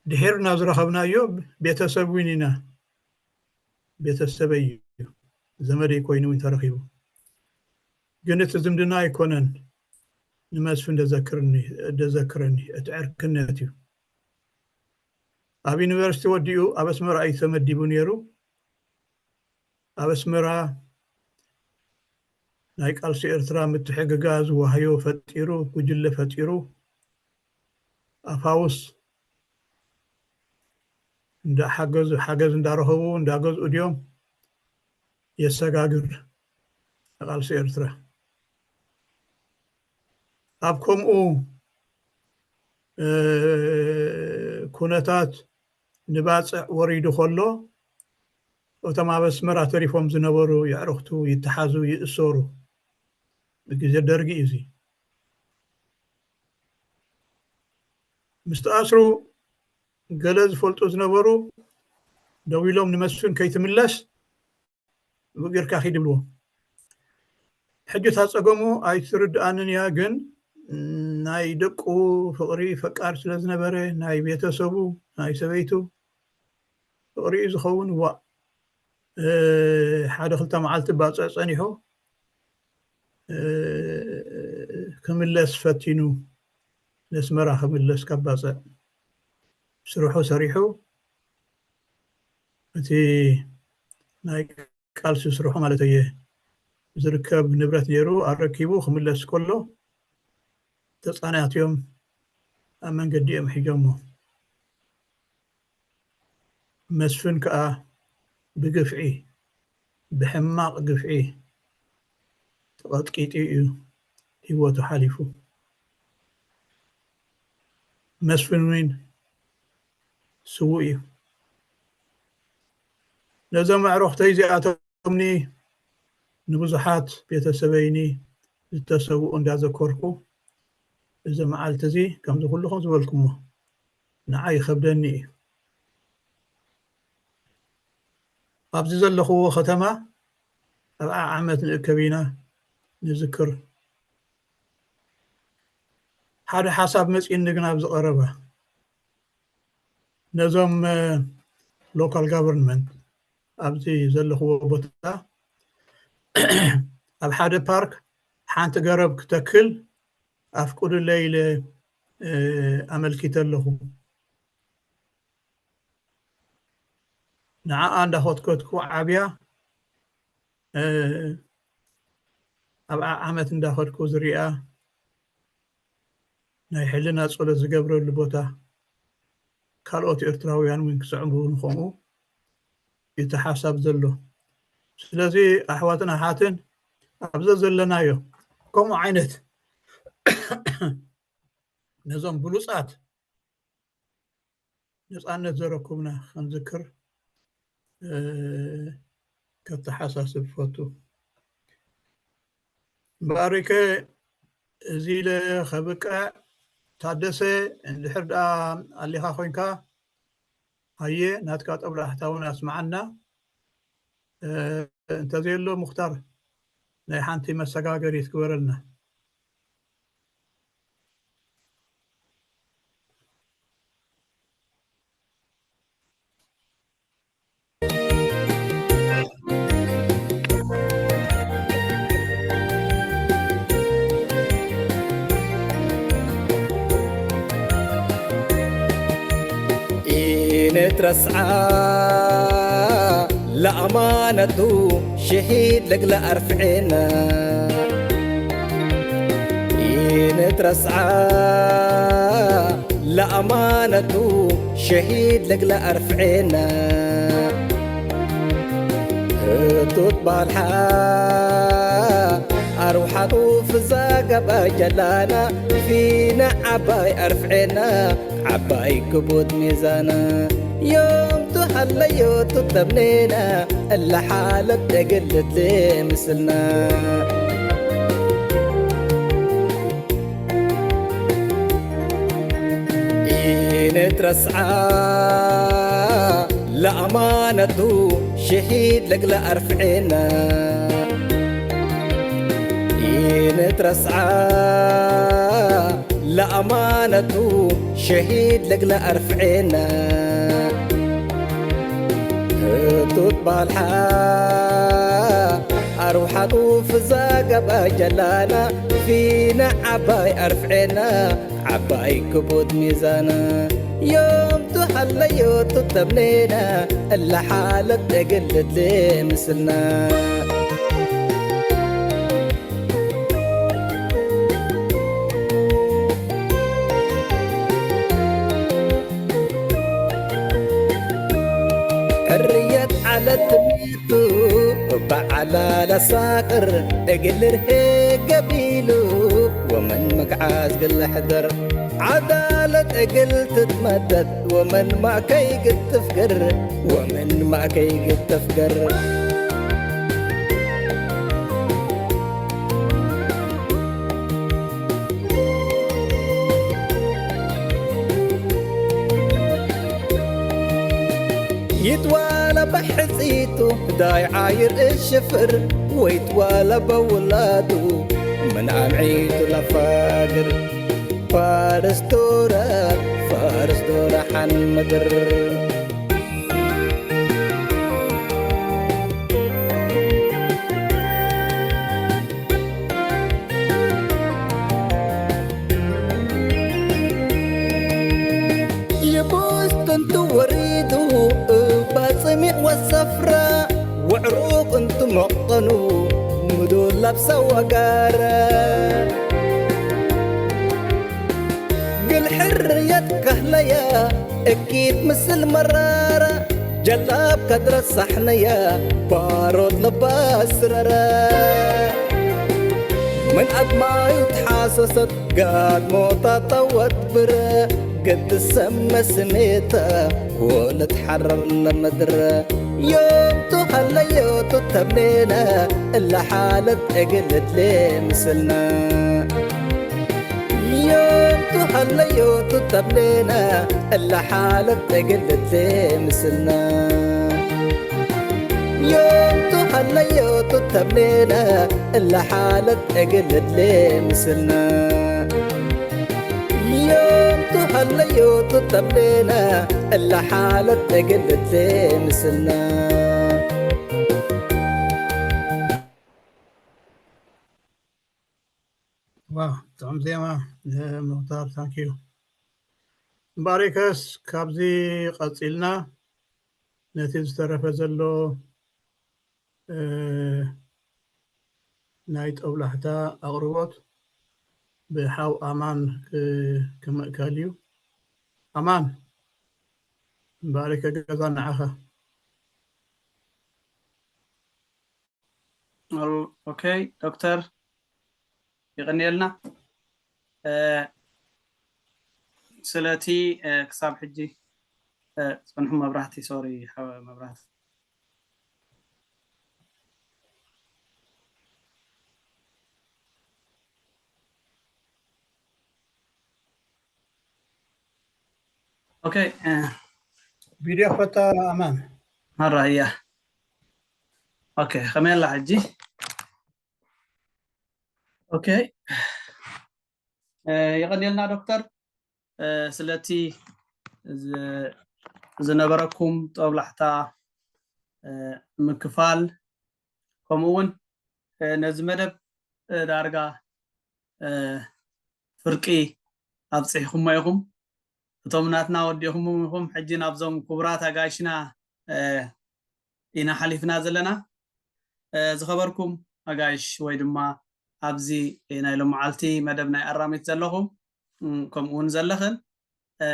ድሒርና ዝረኸብናዮ ቤተሰብ እውን ኢና። ቤተሰበይ እዩ፣ ዘመደይ ኮይኑ እውን ተረኺቡ። ግን እቲ ዝምድና ኣይኮነን ንመስፍን ደዘክርኒ ደዘክረኒ እቲ ዕርክነት እዩ። ኣብ ዩኒቨርሲቲ ወዲኡ ኣብ ኣስመራ እዩ ተመዲቡ ነይሩ። ኣብ ኣስመራ ናይ ቃልሲ ኤርትራ ምትሕግጋዝ ዋህዮ ፈጢሩ፣ ጉጅለ ፈጢሩ፣ ኣፋውስ እንዳሓገዙ ሓገዝ እንዳረኸቡ እንዳገዝኡ ድዮም የሰጋግር ንቃልሲ ኤርትራ። ኣብ ከምኡ ኩነታት ንባፅዕ ወሪዱ ከሎ፣ እቶም ኣብ ኣስመራ ተሪፎም ዝነበሩ የዕርኽቱ ይተሓዙ፣ ይእሰሩ። ብግዜ ደርጊ እዩ እዚ። ምስ ተኣስሩ፣ ገለ ዝፈልጡ ዝነበሩ ደው ኢሎም ንመስፍን ከይትምለስ ብእግርካ ኪድ ይብልዎ። ሕጂ እታ ጸገሙ ኣይትርድኣንን እያ፣ ግን ናይ ደቁ ፍቕሪ ፈቃር ስለ ዝነበረ፣ ናይ ቤተሰቡ፣ ናይ ሰበይቱ ፍቕሪ እዩ ዝኸውን። ዋእ፣ እ፣ ሓደ ክልተ መዓልቲ ባጽዕ ጸኒሑ፣ እ፣ ክምለስ ፈቲኑ፣ ነስመራ ክምለስ ካብ ባጽዕ ስርሑ ሰሪሑ፣ እቲ ናይ ቃልሲ ስርሑ ማለት እየ፣ ዝርከብ ንብረት ነይሩ ኣረኪቡ ክምለስ ከሎ፣ ተጻናት እዮም ኣብ መንገዲ እዮም ሒጆሞ። መስፍን ከኣ ብግፍዒ፣ ብሕማቕ ግፍዒ ተቐጥቂጡ እዩ ህይወቱ ሓሊፉ። መስፍን እውን ስዉእ እዩ። ነዞም ኣዕሩኽተይ እዚኣቶምኒ ንብዙሓት ቤተሰበይኒ ዝተሰውኡ እንዳዘከርኩ፣ እዚ መዓልቲ እዚ ከምዚ ኩልኹም ዝበልኩሞ ንዓይ ይኸብደኒ እዩ። ኣብዚ ዘለኽዎ ከተማ ኣብ ዓዓመት ንእከብ ኢና ንዝክር። ሓደ ሓሳብ መጺኡኒ ግን ኣብዚ ቀረባ፣ ነዞም፣ እ፣ ሎካል ጋቨርንመንት ኣብዚ ዘለኽዎ ቦታ ኣብ ሓደ ፓርክ ሓንቲ ገረብ ክተክል ኣፍቅዱለይ ኢለ፣ እ፣ ኣመልኪተ ኣለኹ። ንዓኣ እንዳኾትኮትኩ ዓብያ፣ እ፣ ኣብ ዓዓመት እንዳኸድኩ ዝሪኣ ናይ ሕልና ጸሎት ዝገብረሉ ቦታ፣ ካልኦት ኤርትራውያን እውን ክስዕቡ ንኸምኡ እቲ ሓሳብ ዘሎ። ስለዚ ኣሕዋትን ኣሓትን ኣብዘ ዘለናዮ ከምኡ ዓይነት ነዞም ብሉጻት ነጻነት ዘረኩብና ክንዝክር፣ እ፣ ከተሓሳስብ ፈቱ። እምበኣርከ እዚ ኢለ ከብቅዕ፣ ታደሰ፣ እንድሕር ደኣ ኣሊኻ ኮይንካ፣ ሃየ፣ ናትካ ጦብላሕታ እውን ኣስምዓና። እ፣ እንተዘየሎ፣ ሙኽታር፣ ናይ ሓንቲ መሰጋገሪት ግበረልና። ኢንትረስዓ ለኣማነቱ ሽሒድ ለግለ ኣርፍዔና። ኢንትረስዓ ለኣማነቱ ሽሒድ ለግለ ኣርፍዔና። ህቱት ባልሓ ኣርውሓቱ ፍዛገባ ጀላና ፊና ዓባይ ኣርፍዔና ዓባይ ክቡድ ሚዛና ዮም ትሃለዮ ትተምኔና እላሓለት ደግልት ምስልና። ኢንትረስዓ ለኣማነቱ ሽሒድ ለግለ ኣርፍዔና። ኢንትረስዓ ለኣማነቱ ሽሒድ ለግለ ኣርፍዔና። ህቱት ባልሓ ኣርውሓቱ ፍዛገባ ጀላና ፊና ዓባይ ኣርፍዔና ዓባይ ክቡድ ሚዛና ዮም ትሃለዮ ትተምኔና እላሓለት ደግልት ምስልና። ሕርየት ዓለት ትምኒቱ በዓላ ለሳቅር እግልር ህገቢሉ ወመን መግዓዝ ግለሕደር عدالة أجل تتمدد، ومن ما كي قد تفقر، ومن ما كي قد تفقر. يتوالى بحزيتو داي عاير الشفر، ويتوالى بولادو من أمعيتو لفاقر. فارس دورة، فارس دورة حن مدر. يبوس تنتو وريدو باصمع والسفرة، وعروق انتو مقنو مدول لابسة وقارة. قل حرية كهليا أكيد مثل مرارة، جلاب كدر الصحنية بارود لباس رارة. من أدماي تحاسست قاد موتا توت برا، قد السما سميتا ولد حرر لمدرا. يوم تخلى يوتو تبنينا إلا حالة أقلت لي مثلنا. يوم تخلى يوتو تبنينا إلا حالة أقلت لي مثلنا. يوم تخلى يوتو تبنينا إلا حالة أقلت لي مثلنا. يوم تخلى يوتو تبنينا إلا حالة أقلت لي مثلنا. ዋው፣ ጥዑም ዜማ፣ እ፣ ሙኽታር፣ ታንክ ዩ። እምበኣርከስ ካብዚ ቀጺልና ነቲ ዝተረፈ ዘሎ፣ እ፣ ናይ ጦብላሕታ ኣቕርቦት ብሓው ኣማን ክ-፣ ክምእከል እዩ። ኣማን፣ እምበኣርከ ገዛ ንዓኻ። ኦኬ ዶክተር፣ የቐንየልና። እ፣ ስለቲ፣ እ፣ ክሳብ ሕጂ፣ እ፣ ጽንሑ መብራህቲ፣ ሶሪ፣ ሓወ መብራህቲ። ኦኬ፣ እ፣ ቪድዮ ፈታ ኣማን። ማራ እያ። ኦኬ፣ ከመይ ኣላ ሕጂ? ኦኬ፣ እ፣ የቐንየልና ዶክተር፣ እ፣ ስለቲ ዝ-፣ ዝነበረኩም ጦብላሕታ፣ እ፣ ምክፋል፣ ከምኡ እውን፣ እ፣ ነዚ መደብ፣ እ፣ ዳርጋ፣ እ፣ ፍርቂ ኣብፂሕኩሞ ኢኹም። እቶም ናትና ወዲእኹም ኢኹም። ሕጂ ናብዞም ክቡራት ኣጋይሽና፣ እ፣ ኢና ሓሊፍና ዘለና። እ፣ ዝኸበርኩም ኣጋይሽ ወይ ድማ ኣብዚ ናይ ሎመዓልቲ መደብ ናይ ኣራሚት ዘለኹም፣ እም፣ ከምኡ እውን ዘለኽን፣ እ፣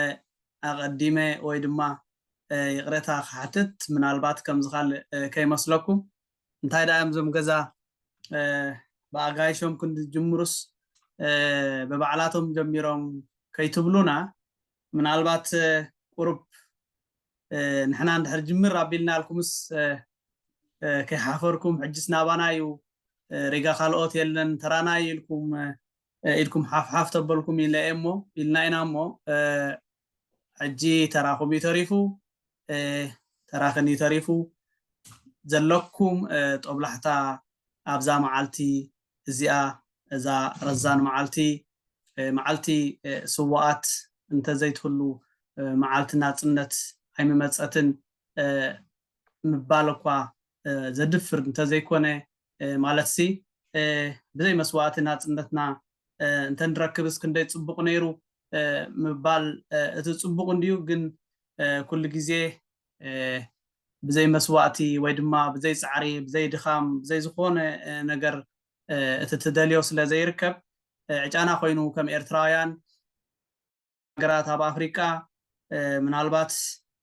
ኣቐዲመ ወይ ድማ፣ እ፣ ይቕሬታ ክሓትት፣ ምናልባት ከምዚ ካልእ፣ እ፣ ከይመስለኩም። እንታይ ደኣ እዮም እዞም ገዛ፣ እ፣ ብኣጋይሾም ክንዲ ዝጅምሩስ፣ እ፣ ብባዕላቶም ጀሚሮም ከይትብሉና፣ ምናልባት፣ እ፣ ቁሩብ፣ እ፣ ንሕና እንድሕር ጅምር ኣቢልናልኩምስ፣ እ፣ እ፣ ከይሓፈርኩም፣ ሕጅስ ናባና እዩ፣ እ፣ ሪጋ ካልኦት የለን፣ ተራና እዩ ኢልኩም፣ እ፣ እ፣ ኢድኩም ሓፍሓፍ ተበልኩም ኢለ እየ እሞ፣ ኢልና ኢና እሞ፣ እ፣ ሕጂ ተራኹም እዩ ተሪፉ፣ እ፣ ተራኽን እዩ ተሪፉ። ዘለኩም፣ እ፣ ጦብላሕታ ኣብዛ መዓልቲ እዚኣ፣ እዛ ረዛን መዓልቲ፣ እ፣ መዓልቲ፣ እ፣ ስዉኣት እንተዘይትህሉ፣ እ፣ መዓልቲ ናጽነት ኣይምመጸትን፣ እ፣ ምባል እኳ፣ እ፣ ዘድፍር እንተዘይኮነ፣ እ፣ ማለትሲ፣ እ፣ ብዘይ መስዋእቲ ናጽነትና፣ እ፣ እንተንረክብስ ክንደይ ጽቡቕ ነይሩ፣ እ፣ ምባል፣ እ፣ እቲ ጽቡቕ እንድዩ፣ ግን፣ እ፣ ኩሉ ግዜ፣ እ፣ ብዘይ መስዋእቲ ወይ ድማ ብዘይ ጻዕሪ፣ ብዘይ ድኻም፣ ብዘይ ዝኾነ፣ እ፣ ነገር፣ እ፣ እቲ ትደልዮ ስለ ዘይርከብ፣ እ፣ ዕጫና ኮይኑ ከም ኤርትራውያን ሃገራት ኣብ ኣፍሪቃ፣ እ፣ ምናልባት፣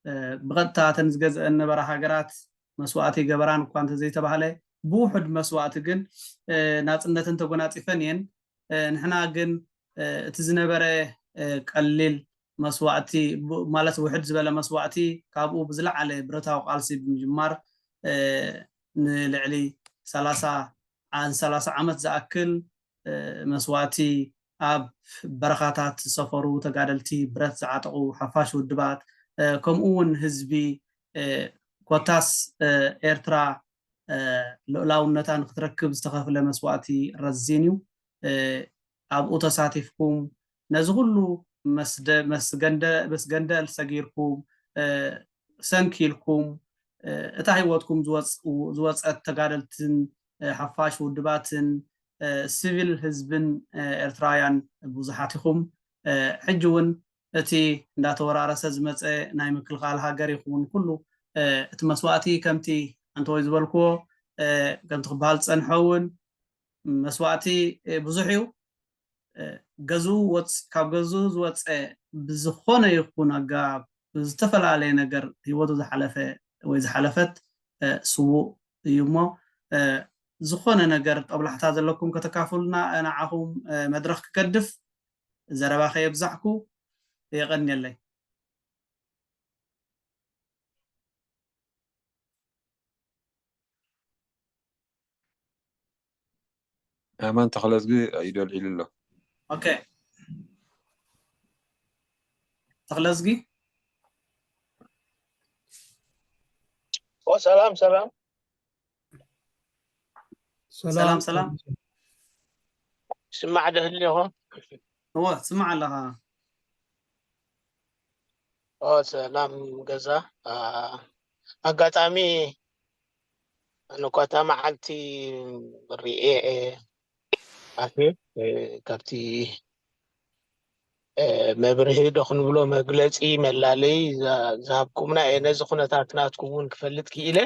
እ፣ ብቐጥታ እተን ዝገዝአን ነበራ ሃገራት መስዋእቲ ገበራን እኳ እንተዘይተባህለ፣ ብውሑድ መስዋእቲ ግን፣ እ፣ ናጽነተን ተጎናጺፈን እየን። እ፣ ንሕና ግን፣ እ፣ እቲ ዝነበረ፣ ቀሊል መስዋእቲ ማለት ውሕድ ዝበለ መስዋእቲ ካብኡ ብዝለዓለ ብረታዊ ቃልሲ ብምጅማር ንልዕሊ ሰላሳ ዓመት ዝኣክል መስዋእቲ ኣብ በረኻታት ዝሰፈሩ ተጋደልቲ፣ ብረት ዝዓጠቑ ሓፋሽ ውድባት፣ ከምኡ እውን ህዝቢ ኮታስ ኤርትራ ልኡላውነታ ንክትረክብ ዝተኸፍለ መስዋእቲ ረዚን እዩ። ኣብኡ ተሳቲፍኩም ነዚ ኩሉ መስገንደል ሰጊርኩም ሰንኪልኩም እታ ህይወትኩም ዝወፀት ተጋደልትን ሓፋሽ ውድባትን ሲቪል ህዝብን ኤርትራውያን ብዙሓት ኢኹም። ሕጂ እውን እቲ እንዳተወራረሰ ዝመፀ ናይ ምክልኻል ሃገር ይኹን ኩሉ እቲ መስዋእቲ ከምቲ ኣንተወይ ዝበልክዎ ከምቲ ክበሃል ዝፀንሐ እውን መስዋእቲ ብዙሕ እዩ። ገዝኡ ካብ ገዝኡ ዝወፀ ብዝኾነ ይኹን ኣገባብ ብዝተፈላለየ ነገር ህይወቱ ዝሓለፈ ወይ ዝሓለፈት ስዉእ እዩ እሞ ዝኾነ ነገር ጦብላሕታ ዘለኩም ከተካፍሉና ንዓኹም መድረኽ ክገድፍ ዘረባ ከየብዛሕኩ የቐንየለይ። ኣማን ተኽለዝጊ ኢዱ ኣልዒሉ ኣሎ። ኦኬ ተኽለዝጊ ሰላም ሰላም ሰላም ሰላም ስማዕ ደህልኹ እወ ስማዕ ኣለኻ ሰላም ገዛ ኣጋጣሚ ኣነኳታ መዓልቲ ርኤ ኣፌ ካብቲ መብርሂ ዶ ክንብሎ መግለፂ መላለይ ዝሃብኩምና እየ ነዚ ኩነታት ናትኩም እውን ክፈልጥ ክኢለ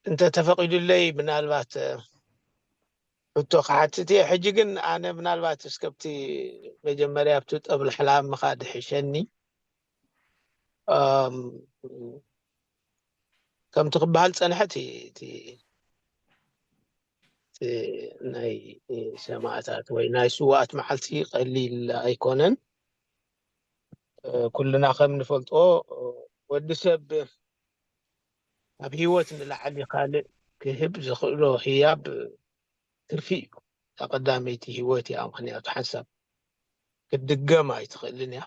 እንተ ተፈቒዱለይ ምናልባት ሕቶ ክሓትት እየ ሕጂ ግን ኣነ ምናልባት እስከብቲ መጀመርያ ኣብቲ ጠብላሕላ ምኻድ ሕሸኒ ከምቲ ክበሃል ፀንሐ እቲ ናይ ሰማእታት ወይ ናይ ስዋኣት መዓልቲ ቀሊል ኣይኮነን ኩልና ከም ንፈልጦ ወዲ ሰብ ኣብ ህይወት ንላዕሊ ካልእ ክህብ ዝኽእሎ ህያብ ትርፊ እዩ እታ ቀዳመይቲ ህይወት እያ ምክንያቱ ሓንሳብ ክትድገም ኣይትኽእልን እያ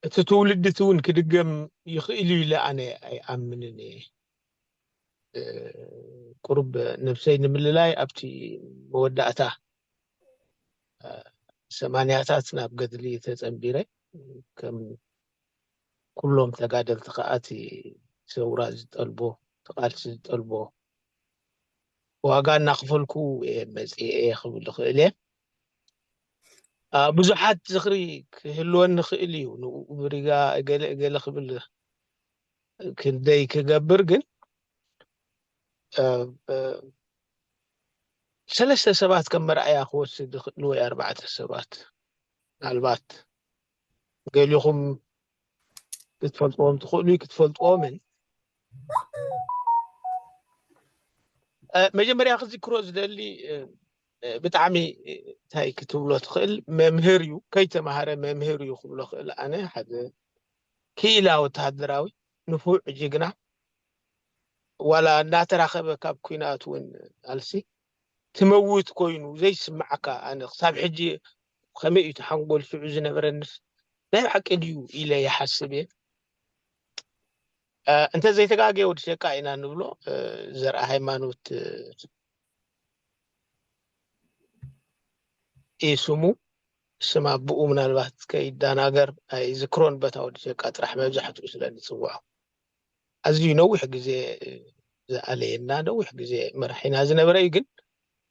እቲ ትውልዲ እቲ እውን ክድገም ይኽእል እዩ ኢለ ኣነ ኣይኣምንን እየ ቁሩብ ነብሰይ ንምልላይ ኣብቲ መወዳእታ ሰማንያታት ናብ ገድሊ ተፀንቢረ ከም ኩሎም ተጋደልቲ ከዓ እቲ ሰውራ ዝጠልቦ እቲ ቃልሲ ዝጠልቦ ዋጋ እናኽፈልኩ እየ መፅኤ ክብል ይኽእል እየ ብዙሓት ዝኽሪ ክህልወኒ ይኽእል እዩ ንኡ ብሪጋ እገለ እገለ ክብል ክንደይ ክገብር ግን ሰለስተ ሰባት ከም መርኣያ ክወስድ ይኽእል ወይ ኣርባዕተ ሰባት ምናልባት ገሊኹም ክትፈልጥዎም ትኽእሉ ክትፈልጥዎምን መጀመርያ ክዝክሮ ዝደሊ ብጣዕሚ እንታይ ክትብሎ ትኽእል መምህር እዩ ከይተማሃረ መምህር እዩ ክብሎ ክእል ኣነ ሓደ ክኢላ ወተሃደራዊ ንፉዕ ጅግና ዋላ እናተራኸበ ካብ ኩናት እውን ኣልሲ ትመውት ኮይኑ ዘይስምዓካ ኣነ ክሳብ ሕጂ ከመይ እዩ ተሓንጎል ሽዑ ዝነበረንስ ናይ ብሓቂ ድዩ ኢለ ይሓስብ እየ እንተ ዘይተጋገየ ወዲ ሸቃ ኢና ንብሎ ዘርኣ ሃይማኖት እዩ ስሙ ስም ኣቦኡ ምናልባት ከይዳናገር ኣይዝክሮን በታ ወዲ ሸቃ ጥራሕ መብዛሕትኡ ስለ ንፅውዖ ኣዝዩ ነዊሕ ግዜ ዝኣለየና ነዊሕ ግዜ መራሒና ዝነበረ እዩ ግን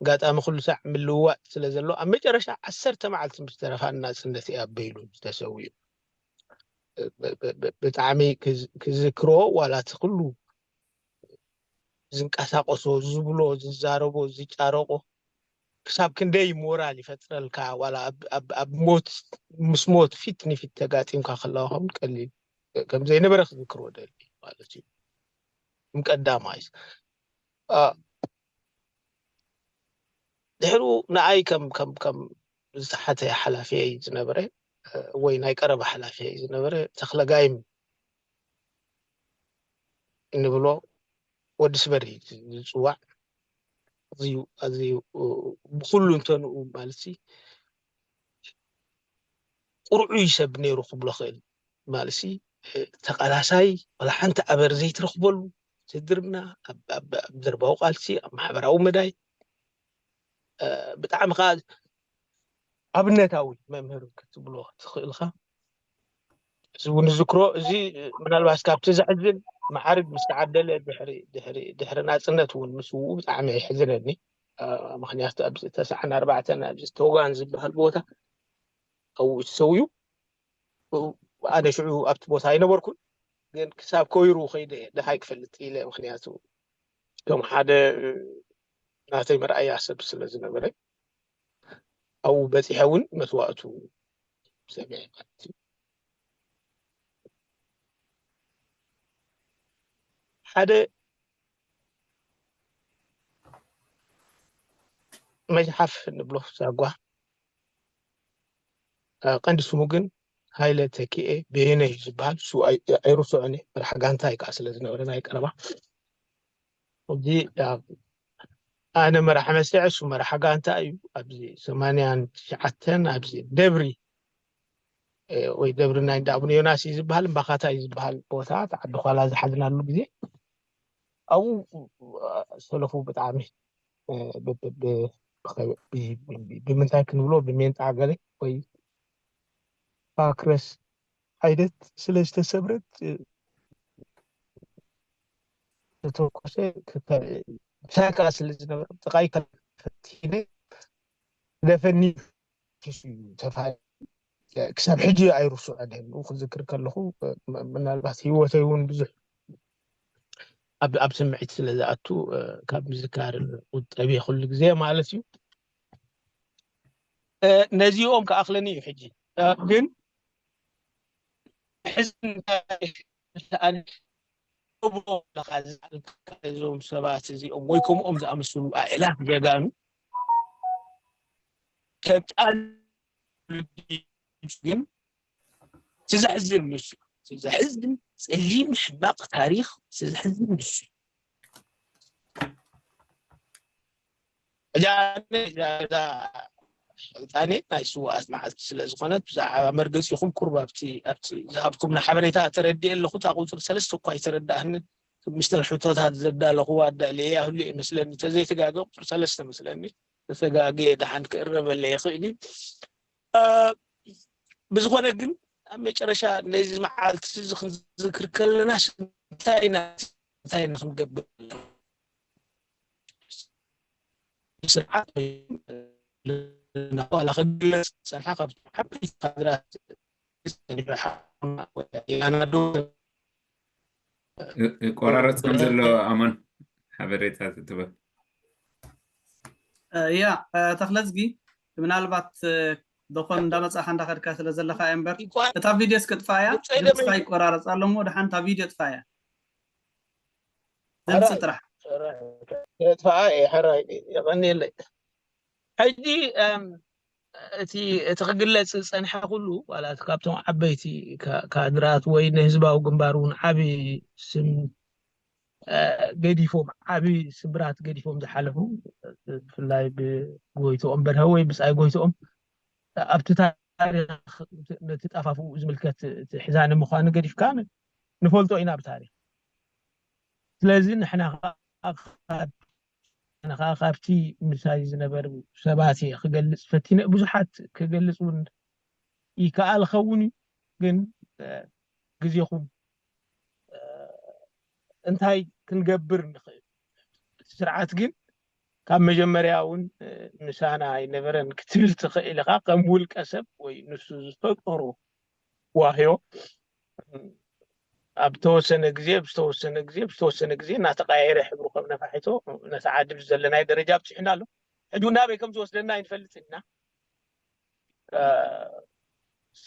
ኣጋጣሚ ኩሉ ሳዕ ምልውዋጥ ስለ ዘሎ ኣብ መጨረሻ ዓሰርተ መዓልቲ ምስ ተረፋ ናፅነት እያ በይሉ ዝተሰውዩ ብጣዕሚ ክዝክሮ ዋላ እቲ ኩሉ ዝንቀሳቀሶ ዝብሎ ዝዛረቦ ዝጫረቆ ክሳብ ክንደይ ሞራል ይፈጥረልካ ዋላ ኣብ ሞት ምስ ሞት ፊት ንፊት ተጋጢምካ ከለዋ ከውን ቀሊል ከም ዘይነበረ ክዝክሮ ደሊ ማለት እዩ ከም ቀዳማይ ድሕሩ ንኣይ ከም ከም ከም ዝተሓተ ሓላፊየይ ዝነበረ ወይ ናይ ቀረባ ሓላፊየይ ዝነበረ ተኽለ ጋይም እንብሎ ወዲ ስበር እዩ ዝፅዋዕ። ኣዝዩ ኣዝዩ ብኩሉ እንተንኡ ማለት ቁርዑይ ሰብ ነይሩ ክብሎ ክእል ማለት ተቃላሳይ፣ ዋላ ሓንቲ ኣበር ዘይትረኽበሉ፣ ስድርና ኣብ ደርባዊ ቃልሲ፣ ኣብ ማሕበራዊ መዳይ ብጣዕሚ ከዓ ኣብነታዊ መምህር ክትብሎ ትኽእልካ። እዚ እውን ዝክሮ እዚ ምናልባት ካብቲ ዘሕዝን መዓርግ ምስ ተዓደለ ድሕሪ ናፅነት እውን ምስ ውኡ ብጣዕሚ ይሕዝነኒ። ምክንያቱ ኣብዚ ተስዓን ኣርባዕተን ኣብዚ ተወጋን ዝበሃል ቦታ ኣብኡ ተሰውዩ። ኣነ ሽዑ ኣብቲ ቦታ ኣይነበርኩን፣ ግን ክሳብ ኮይሩ ከይደ ደሃይ ክፈልጥ ኢለ፣ ምክንያቱ ከም ሓደ ናተይ መርኣያ ሰብ ስለ ዝነበረ ኣብኡ በፂሐ እውን መስዋእቱ ሰሚዐ ማለት እዩ። ሓደ መጅሓፍ ንብሎ ሳጓ ቀንዲ ስሙ ግን ሃይለ ተኪኤ በየነ እዩ ዝበሃል። እሱ ኣይርስዖን እየ። መርሓ ጋንታ እዩ ከዓ ስለ ዝነበረ ናይ ቀረባ። ሕጂ ኣነ መራሒ መስርዕ፣ እሱ መራሒ ጋንታ እዩ። ኣብዚ ሰማንያን ትሽዓተን ኣብዚ ደብሪ ወይ ደብሪ ናይ እንዳ ኣቡነ ዮናስ እዩ ዝበሃል፣ እምባኻታ እዩ ዝበሃል ቦታ፣ ዓዲ ኳላ ዝሓዝናሉ ግዜ ኣብኡ ሰለፉ ብጣዕሚ ብምንታይ ክንብሎ ብሜንጣ ገለ ወይ ፓክረስ ዓይነት ስለ ዝተሰብረት ዝተኮሰ ብሳካ ስለ ዝነበረ ጥቃይ ፈቲነ ደፈኒ ተፋ ክሳብ ሕጂ ኣይርስዖን። ክዝክር ከለኹ ምናልባት ህይወተይ እውን ብዙሕ ኣብ ስምዒት ስለ ዝኣቱ ካብ ምዝካር ቁጠብ ኩሉ ግዜ ማለት እዩ። ነዚኦም ክኣኽለኒ እዩ። ሕጂ ግን ሕዚ እንታይ እዞም ሰባት እዚኦም ወይ ከምኦም ዝኣመስሉ ኣእላፍ ጀጋኑ ከጣል ግን እቲ ዘሕዝን ንሱ እቲ ዘሕዝን ጸሊም ሕማቕ ታሪኽ እቲ ዘሕዝን ንሱ ሕጂ ኣነ እዛ ስልጣኔ ናይ ስውኣት መዓልቲ ስለ ዝኾነት ብዛዕባ መርገፂኹም ቁርብ ኣብቲ ኣብቲ ዝሃብኩምና ሓበሬታ ተረዲኤ ኣለኹ። እታ ቁፅሪ ሰለስተ እኳ ኣይተረዳእኒ። ሚስተር ሕቶታት ዘዳለኹዋ ኣዳልየ እያ ህሉ ይመስለኒ። ተዘይተጋገ ቁፅሪ ሰለስተ መስለኒ። ተተጋግየ ደሓን ክእረመለይ ይኽእል እዩ። ብዝኾነ ግን ኣብ መጨረሻ ነዚ መዓልቲ እዚ ክንዝክር ከለና እንታይ ኢና እንታይ ኢና ክንገብር ስርዓት ዋላ ክግለፅ ዝፀንሓ ካብቶም ዓበይቲ ካድራት ይቆራረፅ ከም ዘሎ ኣማን ሓበሬታ ትበል። ያ ተኽለዝጊ ምናልባት ዶኾን እንዳመፃኻ እንዳኸድካ ስለ ዘለኻ እምበር እታ ቪድዮ እስክጥፋያ ድምፅካ ይቆራረፅ ኣሎ እሞ ደሓን እታ ቪድዮ ጥፋያ ድምፂ ጥራሕ ጥፋኣ የቀኒየለይ። ሕጂ እቲ እቲ ክግለፅ ዝፀንሐ ኩሉ ዋላ እቲ ካብቶም ዓበይቲ ካድራት ወይ ንህዝባዊ ግንባር እውን ዓብዪ ስም ገዲፎም ዓብዪ ስብራት ገዲፎም ዝሓለፉ ብፍላይ ብጎይትኦም በርሀ ወይ ብፃይ ጎይትኦም ኣብቲ ታሪኽ ነቲ ጠፋፍኡ ዝምልከት እቲ ሕዛኒ ምዃኑ ገዲፍካ ንፈልጦ ኢና ብታሪኽ። ስለዚ ንሕና ከዓ ንኻ ካብቲ ምሳይ ዝነበሩ ሰባት እየ ክገልፅ ፈቲነ። ብዙሓት ክገልፅ እውን ይከኣል ኸውን እዩ፣ ግን ግዜኹም እንታይ ክንገብር ንኽእል? እቲ ስርዓት ግን ካብ መጀመርያ እውን ምሳና ኣይነበረን ክትብል ትኽእል ኢኻ። ከም ውልቀ ሰብ ወይ ንሱ ዝፈጠሮ ዋህዮ ኣብ ተወሰነ ግዜ ብዝተወሰነ ግዜ ብዝተወሰነ ግዜ እናተቀያየረ ሕብሩ ከም ነፋሒቶ ነቲ ዓዲ ብዘለናይ ደረጃ ኣብፂሑና ኣሎ። ሕጂ እውን ናበይ ከም ዝወስደና ኣይንፈልጥን ኢና።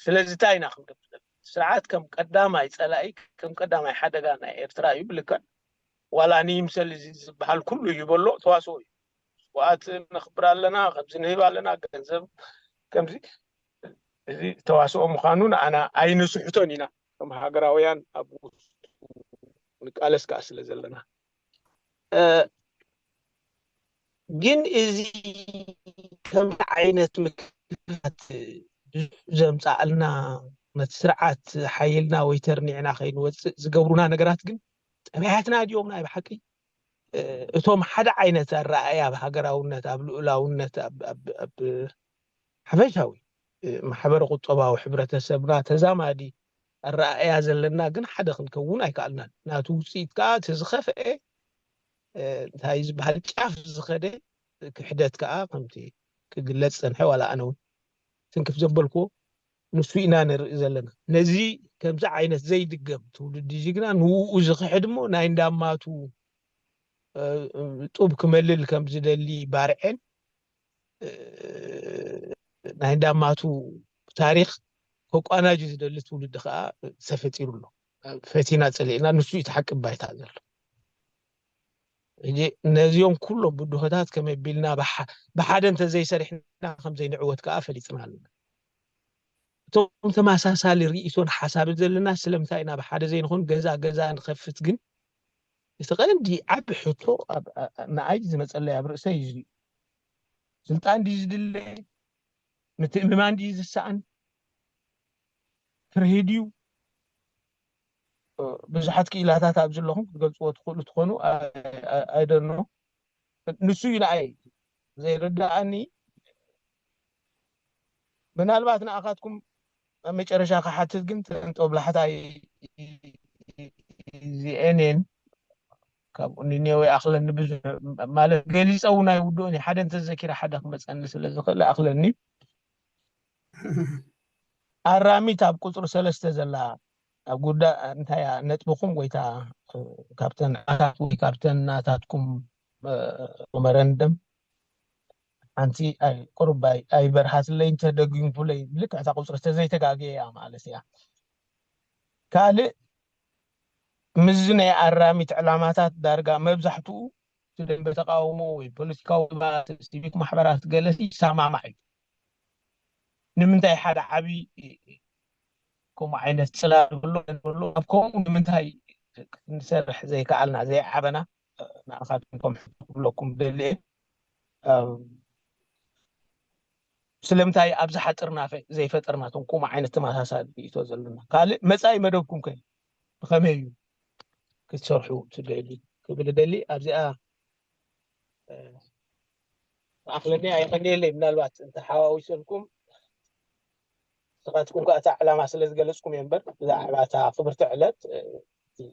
ስለዚ እንታይ ኢና ክንገብር ዘለና? ስርዓት ከም ቀዳማይ ፀላኢ ከም ቀዳማይ ሓደጋ ናይ ኤርትራ እዩ። ብልክዕ ዋላ ንይምሰል እዚ ዝበሃል ኩሉ እዩ በሎ ተዋስኦ እዩ። ስውኣት ነኽብር ኣለና፣ ከምዚ ንህብ ኣለና፣ ገንዘብ ከምዚ፣ እዚ ተዋስኦ ምዃኑ ንኣና ኣይንስሕቶን ኢና፣ ከም ሃገራውያን ኣብ ውሽጡ ንቃለስ ከኣ ስለ ዘለና። እ፣ ግን እዚ ከምዚ ዓይነት ምክንያት ብዙሕ ዘምጻኣልና፣ ነቲ ስርዓት ሓይልና ወይ ተርኒዕና ከይንወጽእ ዝገብሩና ነገራት ግን ጠባያትና ድዮም ናይ ብሓቂ? እ፣ እቶም ሓደ ዓይነት ኣረኣእያ ኣብ ሃገራውነት፣ ኣብ ልኡላውነት፣ ኣብ፣ ኣብ፣ ኣብ ሓፈሻዊ፣ እ፣ ማሕበረ ቁጠባዊ ሕብረተሰብና ተዛማዲ ኣረኣእያ ዘለና ግን ሓደ ክንከውን ኣይከኣልናን። ናቱ ውጽኢት ከኣ እቲ ዝኸፍአ፣ እ፣ እንታይ ዝበሃል ጫፍ ዝኸደ ክሕደት ከኣ ከምቲ ክግለጽ ጸንሐ፣ ዋላ ኣነ እውን ትንክፍ ዘበልክዎ ንሱ ኢና ንርኢ ዘለና። ነዚ ከምዚ ዓይነት ዘይድገም ትውልዲ ጅግና ንውኡ ዝኽሕድ እሞ ናይ እንዳማቱ፣ እ፣ ጡብ ክመልል ከም ዝደሊ ባርዔን፣ እ፣ ናይ እንዳማቱ ታሪኽ ከቋናጁ ዝደሊ ትውልዲ ከኣ ተፈጢሩ ኣሎ። ፈቲና ጸሊእና ንሱ እዩ እቲ ሓቂ ባይታ ዘሎ። ሕጂ ነዚኦም ኩሎም ብድሆታት ከመይ ቢልና ብሓ-፣ ብሓደ እንተዘይሰሪሕና ከም ዘይንዕወት ከኣ ፈሊጥና ኣለና። እቶም ተመሳሳሊ ርእይቶን ሓሳብን ዘለና ስለምንታይ ኢና ብሓደ ዘይንኾን? ገዛ ገዛ ንኸፍት ግን እቲ ቀንዲ ዓቢ ሕቶ ኣብ፣ ኣ-፣ ኣ-፣ ንኣይ ዝመጸለይ ኣብ ርእሰይ እዩ ዝርኢ። ስልጣን ድዩ ዝድለ? ምትእምማን ድዩ ዝሰኣን? ፍርሂ ድዩ? እ፣ ብዙሓት ክኢላታት ኣብ ዘለኹም ክትገልጽዎ ትኽእሉ ትኾኑ፣ ኣይ-፣ ኣይ-፣ I don't know። ንሱ እዩ ንኣይ ዘይርድኣኒ። ምናልባት ንኣኻትኩም ኣብ መጨረሻ ክሓትት ግን ተን ጦብላሕታ እዚኤን እየን። ካብኡ ንኔወ ይኣኽለኒ ብዙሕ ማለት ገሊጸ እውን ኣይውድኦን እየ። ሓደ እንተዘኪረ ሓደ ክመጸኒ ስለ ዝኽእል ይኣኽለኒ። ኣራሚት ኣብ ቁጽሪ ሰለስተ ዘላ ኣብ ጉዳ-፣ እንታይ እያ ነጥብኹም ጎይታ? እ፣ ካብተን ኣታት ወይ ካብተን ናታትኩም፣ እ፣ መረንደም ሓንቲ ኣይ-፣ ቁሩብ ኣይ-፣ ኣይበርሃትለይ እንተደጊምኩለይ ልክዕ እታ ቁጽሪ ተዘይተጋግየ እያ ማለት እያ። ካልእ ምስዚ ናይ ኣራሚት ዕላማታት ዳርጋ መብዛሕትኡ እቲ ደንበ ተቃውሞ ወይ ፖለቲካዊ ውድባት፣ ሲቪክ ማሕበራት ገለሲ ይሰማማዕ እዩ። ንምንታይ ሓደ ዓቢ ከምኡ ዓይነት ጽላል ዘሎ ዘሎ ኣብ ከምኡ ንምንታይ ክንሰርሕ ዘይከኣልና ዘይዓበና ንኣኻትኩም ከም ሕቶ ክብለኩም ደሊ እየ። እም፣ ስለምንታይ ኣብዚ ሓጥርና ፈ-፣ ዘይፈጠርና እቶም ከምኡ ዓይነት ተመሳሳሊ ርእይቶ ዘለና? ካልእ መጻኢ መደብኩም ከ ብኸመይ እዩ ክትሰርሑ ትደሊ ክብል እደሊ። ኣብዚኣ፣ እ፣ ኣኽለኒ ኣይቐንየለይ። ምናልባት እንተሓዋዊሰልኩም ንስኻትኩም ከኣ እታ ዕላማ ስለ ዝገለጽኩም እየ እምበር ብዛዕባ እታ ክብርቲ ዕለት፣ እ፣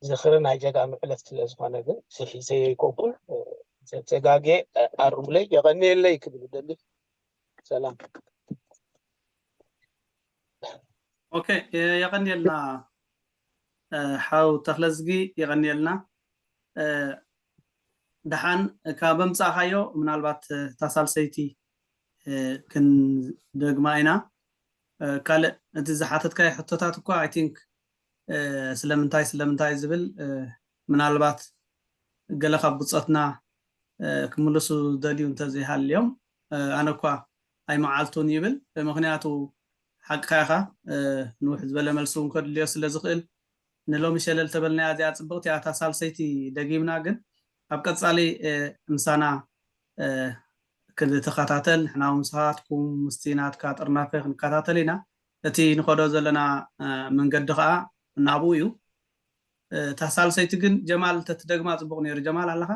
ዝኽሪ ናይ ጀጋኑ ዕለት ስለ ዝኾነ ግን ስሒተ ይኮንኩን፣ እ፣ ተጋጌ፣ እ፣ ኣርሙለይ፣ የቐንየለይ ክብል እደሊ። ሰላም። ኦኬ፣ የ-፣ የቐንየልና፣ እ፣ ሓው ተኽለዝጊ፣ የቐንየልና። እ፣ ደሓን ካብ ኣምጻእኻዮ ምናልባት፣ እ፣ እታ ሳልሰይቲ፣ እ፣ ክንደግማ ኢና። እ፣ ካልእ እቲ ዝሓተትካዮ ሕቶታት እኳ I think፣ እ፣ ስለምንታይ ስለምንታይ ዝብል፣ እ፣ ምናልባት ገለ ካብ ብጾትና፣ እ፣ ክምልሱ ዝደልዩ እንተዘይሃልዮም፣ እ፣ ኣነ እኳ ኣይመዓልቱን ይብል። ምኽንያቱ ሓቅኻ ኢኻ፣ እ፣ ንውሕ ዝበለ መልሲ እውን ከድልዮ ስለ ዝኽእል ንሎሚ ሸለል ተበልናያ እዚኣ ጽብቕቲ እያ እታ ሳልሰይቲ ደጊምና፣ ግን ኣብ ቀጻሊ፣ እ፣ ምሳና፣ እ፣ ክትከታተል ንሕና እውን ምሳኻትኩም ምስቲ ናትካ ጥርናፈ ክንከታተል ኢና። እቲ ንኸዶ ዘለና፣ እ፣ መንገዲ ኸኣ ናብኡ እዩ። እ፣ እታ ሳልሰይቲ ግን ጀማል እንተትደግማ ጽቡቕ ነይሩ። ጀማል ኣለኻ?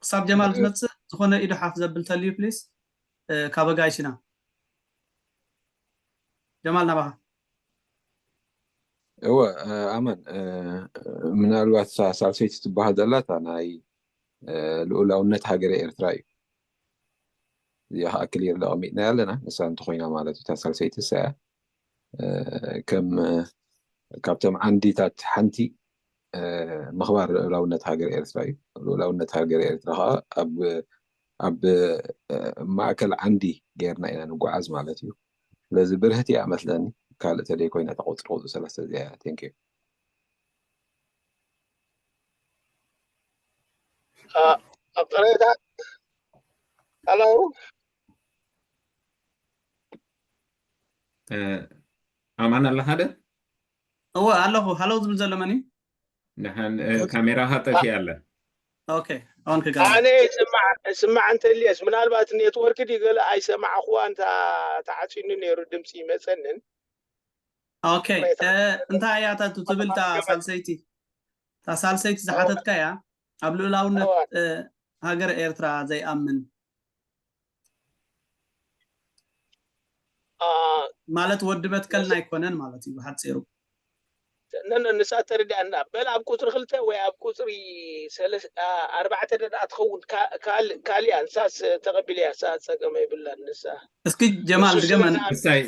ክሳብ ጀማል ትመጽእ ዝኾነ ኢዱ ሓፍ ዘብል ተልዩ ፕሊስ፣ እ፣ ካብ ኣጋይሽና። ጀማል ናባኻ። እወ፣ እ፣ ኣማን፣ እ፣ ምናልባት እታ ሳልሰይቲ ትበሃል ዘላ እታ ናይ፣ እ፣ ልኡላውነት ሃገረ ኤርትራ እዩ። እዚኣ ከዓ ክሊር ኣቐሚጥናያ ኣለና። ንሳ እንተኾይና ማለት እዩ፣ እታ ሳልሰይቲ ንሳ እያ። እ፣ ከም፣ እ፣ ካብቶም ዓንዲታት ሓንቲ፣ እ፣ ምኽባር ልኡላውነት ሃገር ኤርትራ እዩ። ልኡላውነት ሃገር ኤርትራ ከዓ ኣብ፣ ኣብ፣ እ፣ ማእከል ዓንዲ ገይርና ኢና ንጓዓዝ ማለት እዩ። ስለዚ ብርህቲ እያ መስለኒ። ካልእ ተደይ ኮይና ተቆፅሪ ቁፅሪ ሰለስተ እዚኣ እያ። Thank you። ኣብ ጥሬታ ሄሎ ኣማን ኣለኻ ደ እወ ኣለኹ። ሃለው ዝብል ዘሎ መን እዩ? ንሓን ካሜራኻ ጠፊኣ ኣላ። ኦኬ on ክገብር ኣነ ይስማዕ ይስማዕ እንተልየስ ምናልባት ኔትወርክ ድዩ ገለ ኣይሰማዕኹዋን ተዓፂኑ ነይሩ ድምፂ ይመፀንን። ኦኬ እንታይ እያ እታ ትብል እታ ሳልሰይቲ እታ ሳልሰይቲ ዝሓተትካ እያ ኣብ ልኡላውነት ሃገር ኤርትራ ዘይኣምን ማለት ወዲ መትከልና ኣይኮነን ማለት እዩ ብሓፂሩ። ንሳ ተረዲኣና በል ኣብ ቁፅሪ ክልተ ወይ ኣብ ቁፅሪ ኣርባዕተ ደኣ ትኸውን። ካሊኣ ንሳስ ተቐቢልያ እሳ ፀገም የብላን። ንሳ እስኪ ጀማል ድገመን። ክስታይ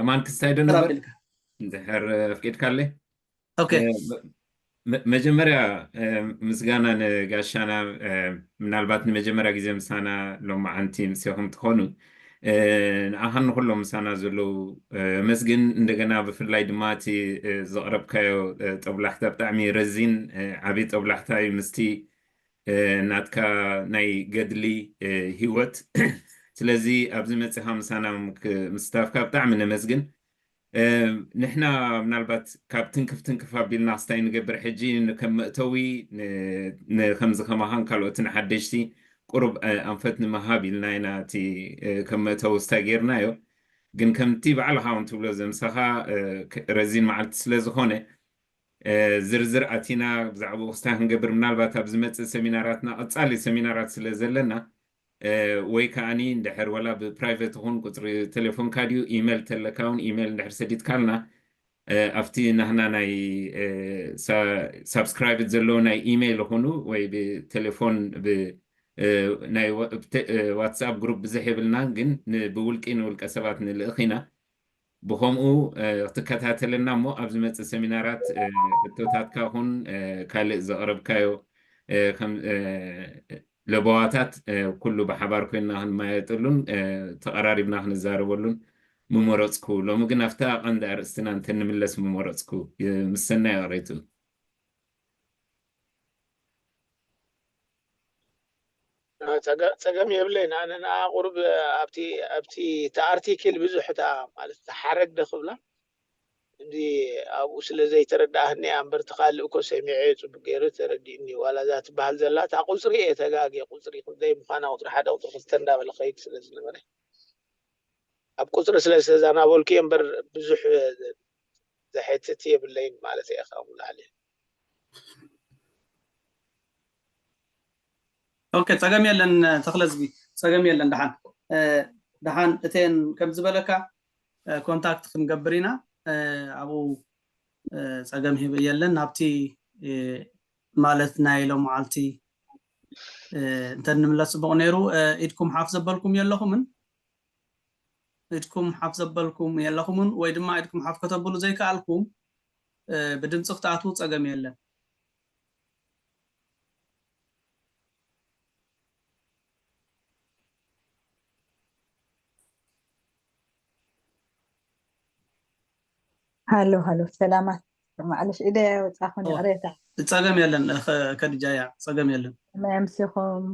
ኣማን ክስታይ ደንበር እንድሕር ኣፍቂድካለይ። መጀመርያ ምስጋና ንጋሻና ምናልባት ንመጀመርያ ግዜ ምሳና ሎማዓንቲ ምስኹም ትኾኑ ንኣኻን ንኩሎም ምሳና ዘለዉ መስግን እንደገና ብፍላይ ድማ እቲ ዘቕረብካዮ ጠብላሕታ ብጣዕሚ ረዚን ዓብዪ ጠብላሕታ እዩ ምስቲ ናትካ ናይ ገድሊ ህይወት ስለዚ ኣብዚ መፅኻ ምሳና ምስታፍካ ብጣዕሚ ነመስግን ንሕና ምናልባት ካብ ትንክፍ ትንክፍ ኣቢልና ክስታይ ንገብር ሕጂ ከም መእተዊ ንከምዚ ከማኻን ካልኦትን ሓደሽቲ ቁሩብ ኣንፈት ንምሃብ ኢልና ኢና እቲ ከም መእተዊ ክስታይ ጌርናዮ ግን ከምቲ ባዕልኻ እውን ትብሎ ዘምሳኻ ረዚን መዓልቲ ስለ ዝኾነ ዝርዝር ኣቲና ብዛዕባኡ ክስታይ ክንገብር ምናልባት ኣብ ዝመፅእ ሰሚናራትና ቀፃሊ ሰሚናራት ስለ ዘለና ወይ ከዓኒ እንድሕር ወላ ብፕራይቨት ይኹን ቁፅሪ ቴሌፎንካ ድዩ ኢሜል ተለካ እውን ኢሜል እንድሕር ሰዲድካልና ኣብቲ ናህና ናይ ሳብስክራይብ ዘለዎ ናይ ኢሜይል ይኹኑ ወይ ብቴሌፎን ናይ ዋትስኣፕ ግሩፕ ብዙሕ የብልናን ግን ብውልቂ ንውልቀ ሰባት ንልእኽ ኢና ብኸምኡ ክትከታተለና እሞ ኣብ ዝመፅእ ሰሚናራት ሕቶታትካ ኹን ካልእ ዘቕረብካዮ ለበዋታት ኩሉ ብሓባር ኮይንና ክንመያየጠሉን ተቐራሪብና ክንዛረበሉን ምመረፅኩ። ሎሚ ግን ኣብታ ቀንዲ ኣርእስትና እንተንምለስ ምመረፅኩ። ምስ ሰናይ ይቕሬትኡ። ጸገም የብለይን። ኣነ ንኣ ቁሩብ ኣብቲ ኣብቲ እቲ ኣርቲክል ብዙሕ እታ ማለት ሓረግ ዶ ክብላ እንዲ ኣብኡ ስለ ዘይተረዳእክኒ እያ እምበር እቲ ካልእ እኮ ሰሚዐዮ ጽቡቅ ገይሩ ተረዲእኒ ዋላ እዛ ትበሃል ዘላ እታ ቁጽሪ እየ ተጋግየ ቁጽሪ ክንደይ ምዃና ቁጽሪ ሓደ ቁጽሪ ክልተ እንዳበለ ከይድ ስለ ዝነበረ ኣብ ቁጽሪ ስለ ዝተዛናበልኩ እየ እምበር ብዙሕ ዘሕትት የብለይን ማለት እየ ካብኡ ንላዕሊ ኦኬ ጸገም የለን ተክለዝጊ ጸገም የለን ደሓን ደሓን እቴን ከም ዝበለካ ኮንታክት ክንገብር ኢና ኣብኡ ጸገም የለን ናብቲ ማለት ናይ ሎመዓልቲ እንተ ንምለስ ጽቡቕ ነይሩ ኢድኩም ሓፍ ዘበልኩም የለኹምን ኢድኩም ሓፍ ዘበልኩም የለኹምን ወይ ድማ ኢድኩም ሓፍ ከተብሉ ዘይከኣልኩም ብድምፂ ክትኣትዉ ፀገም የለን ሃሎ ሃሎ ሰላማት ማዕለሽ ኢደ ወፃኹን ይቕሬታ ፀገም የለን ከድጃያ ፀገም የለን መምሲኹም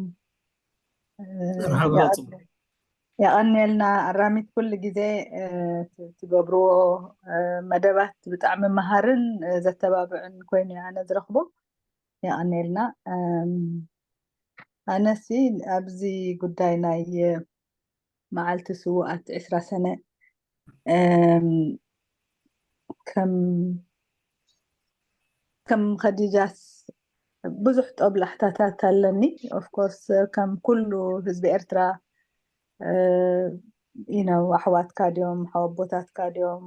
የቐንየልና ኣራሚት ኩሉ ግዜ ትገብርዎ መደባት ብጣዕሚ መሃርን ዘተባብዕን ኮይኑ ኣነ ዝረኽቦ የቐንየልና ኣነሲ ኣብዚ ጉዳይ ናይ መዓልቲ ስውኣት ዕስራ ሰነ ከም ከም ከዲጃስ ብዙሕ ጦብላሕታታት ኣለኒ ኦፍኮርስ ከም ኩሉ ህዝቢ ኤርትራ ኢነው ኣሕዋትካ ድዮም ሓወቦታትካ ድዮም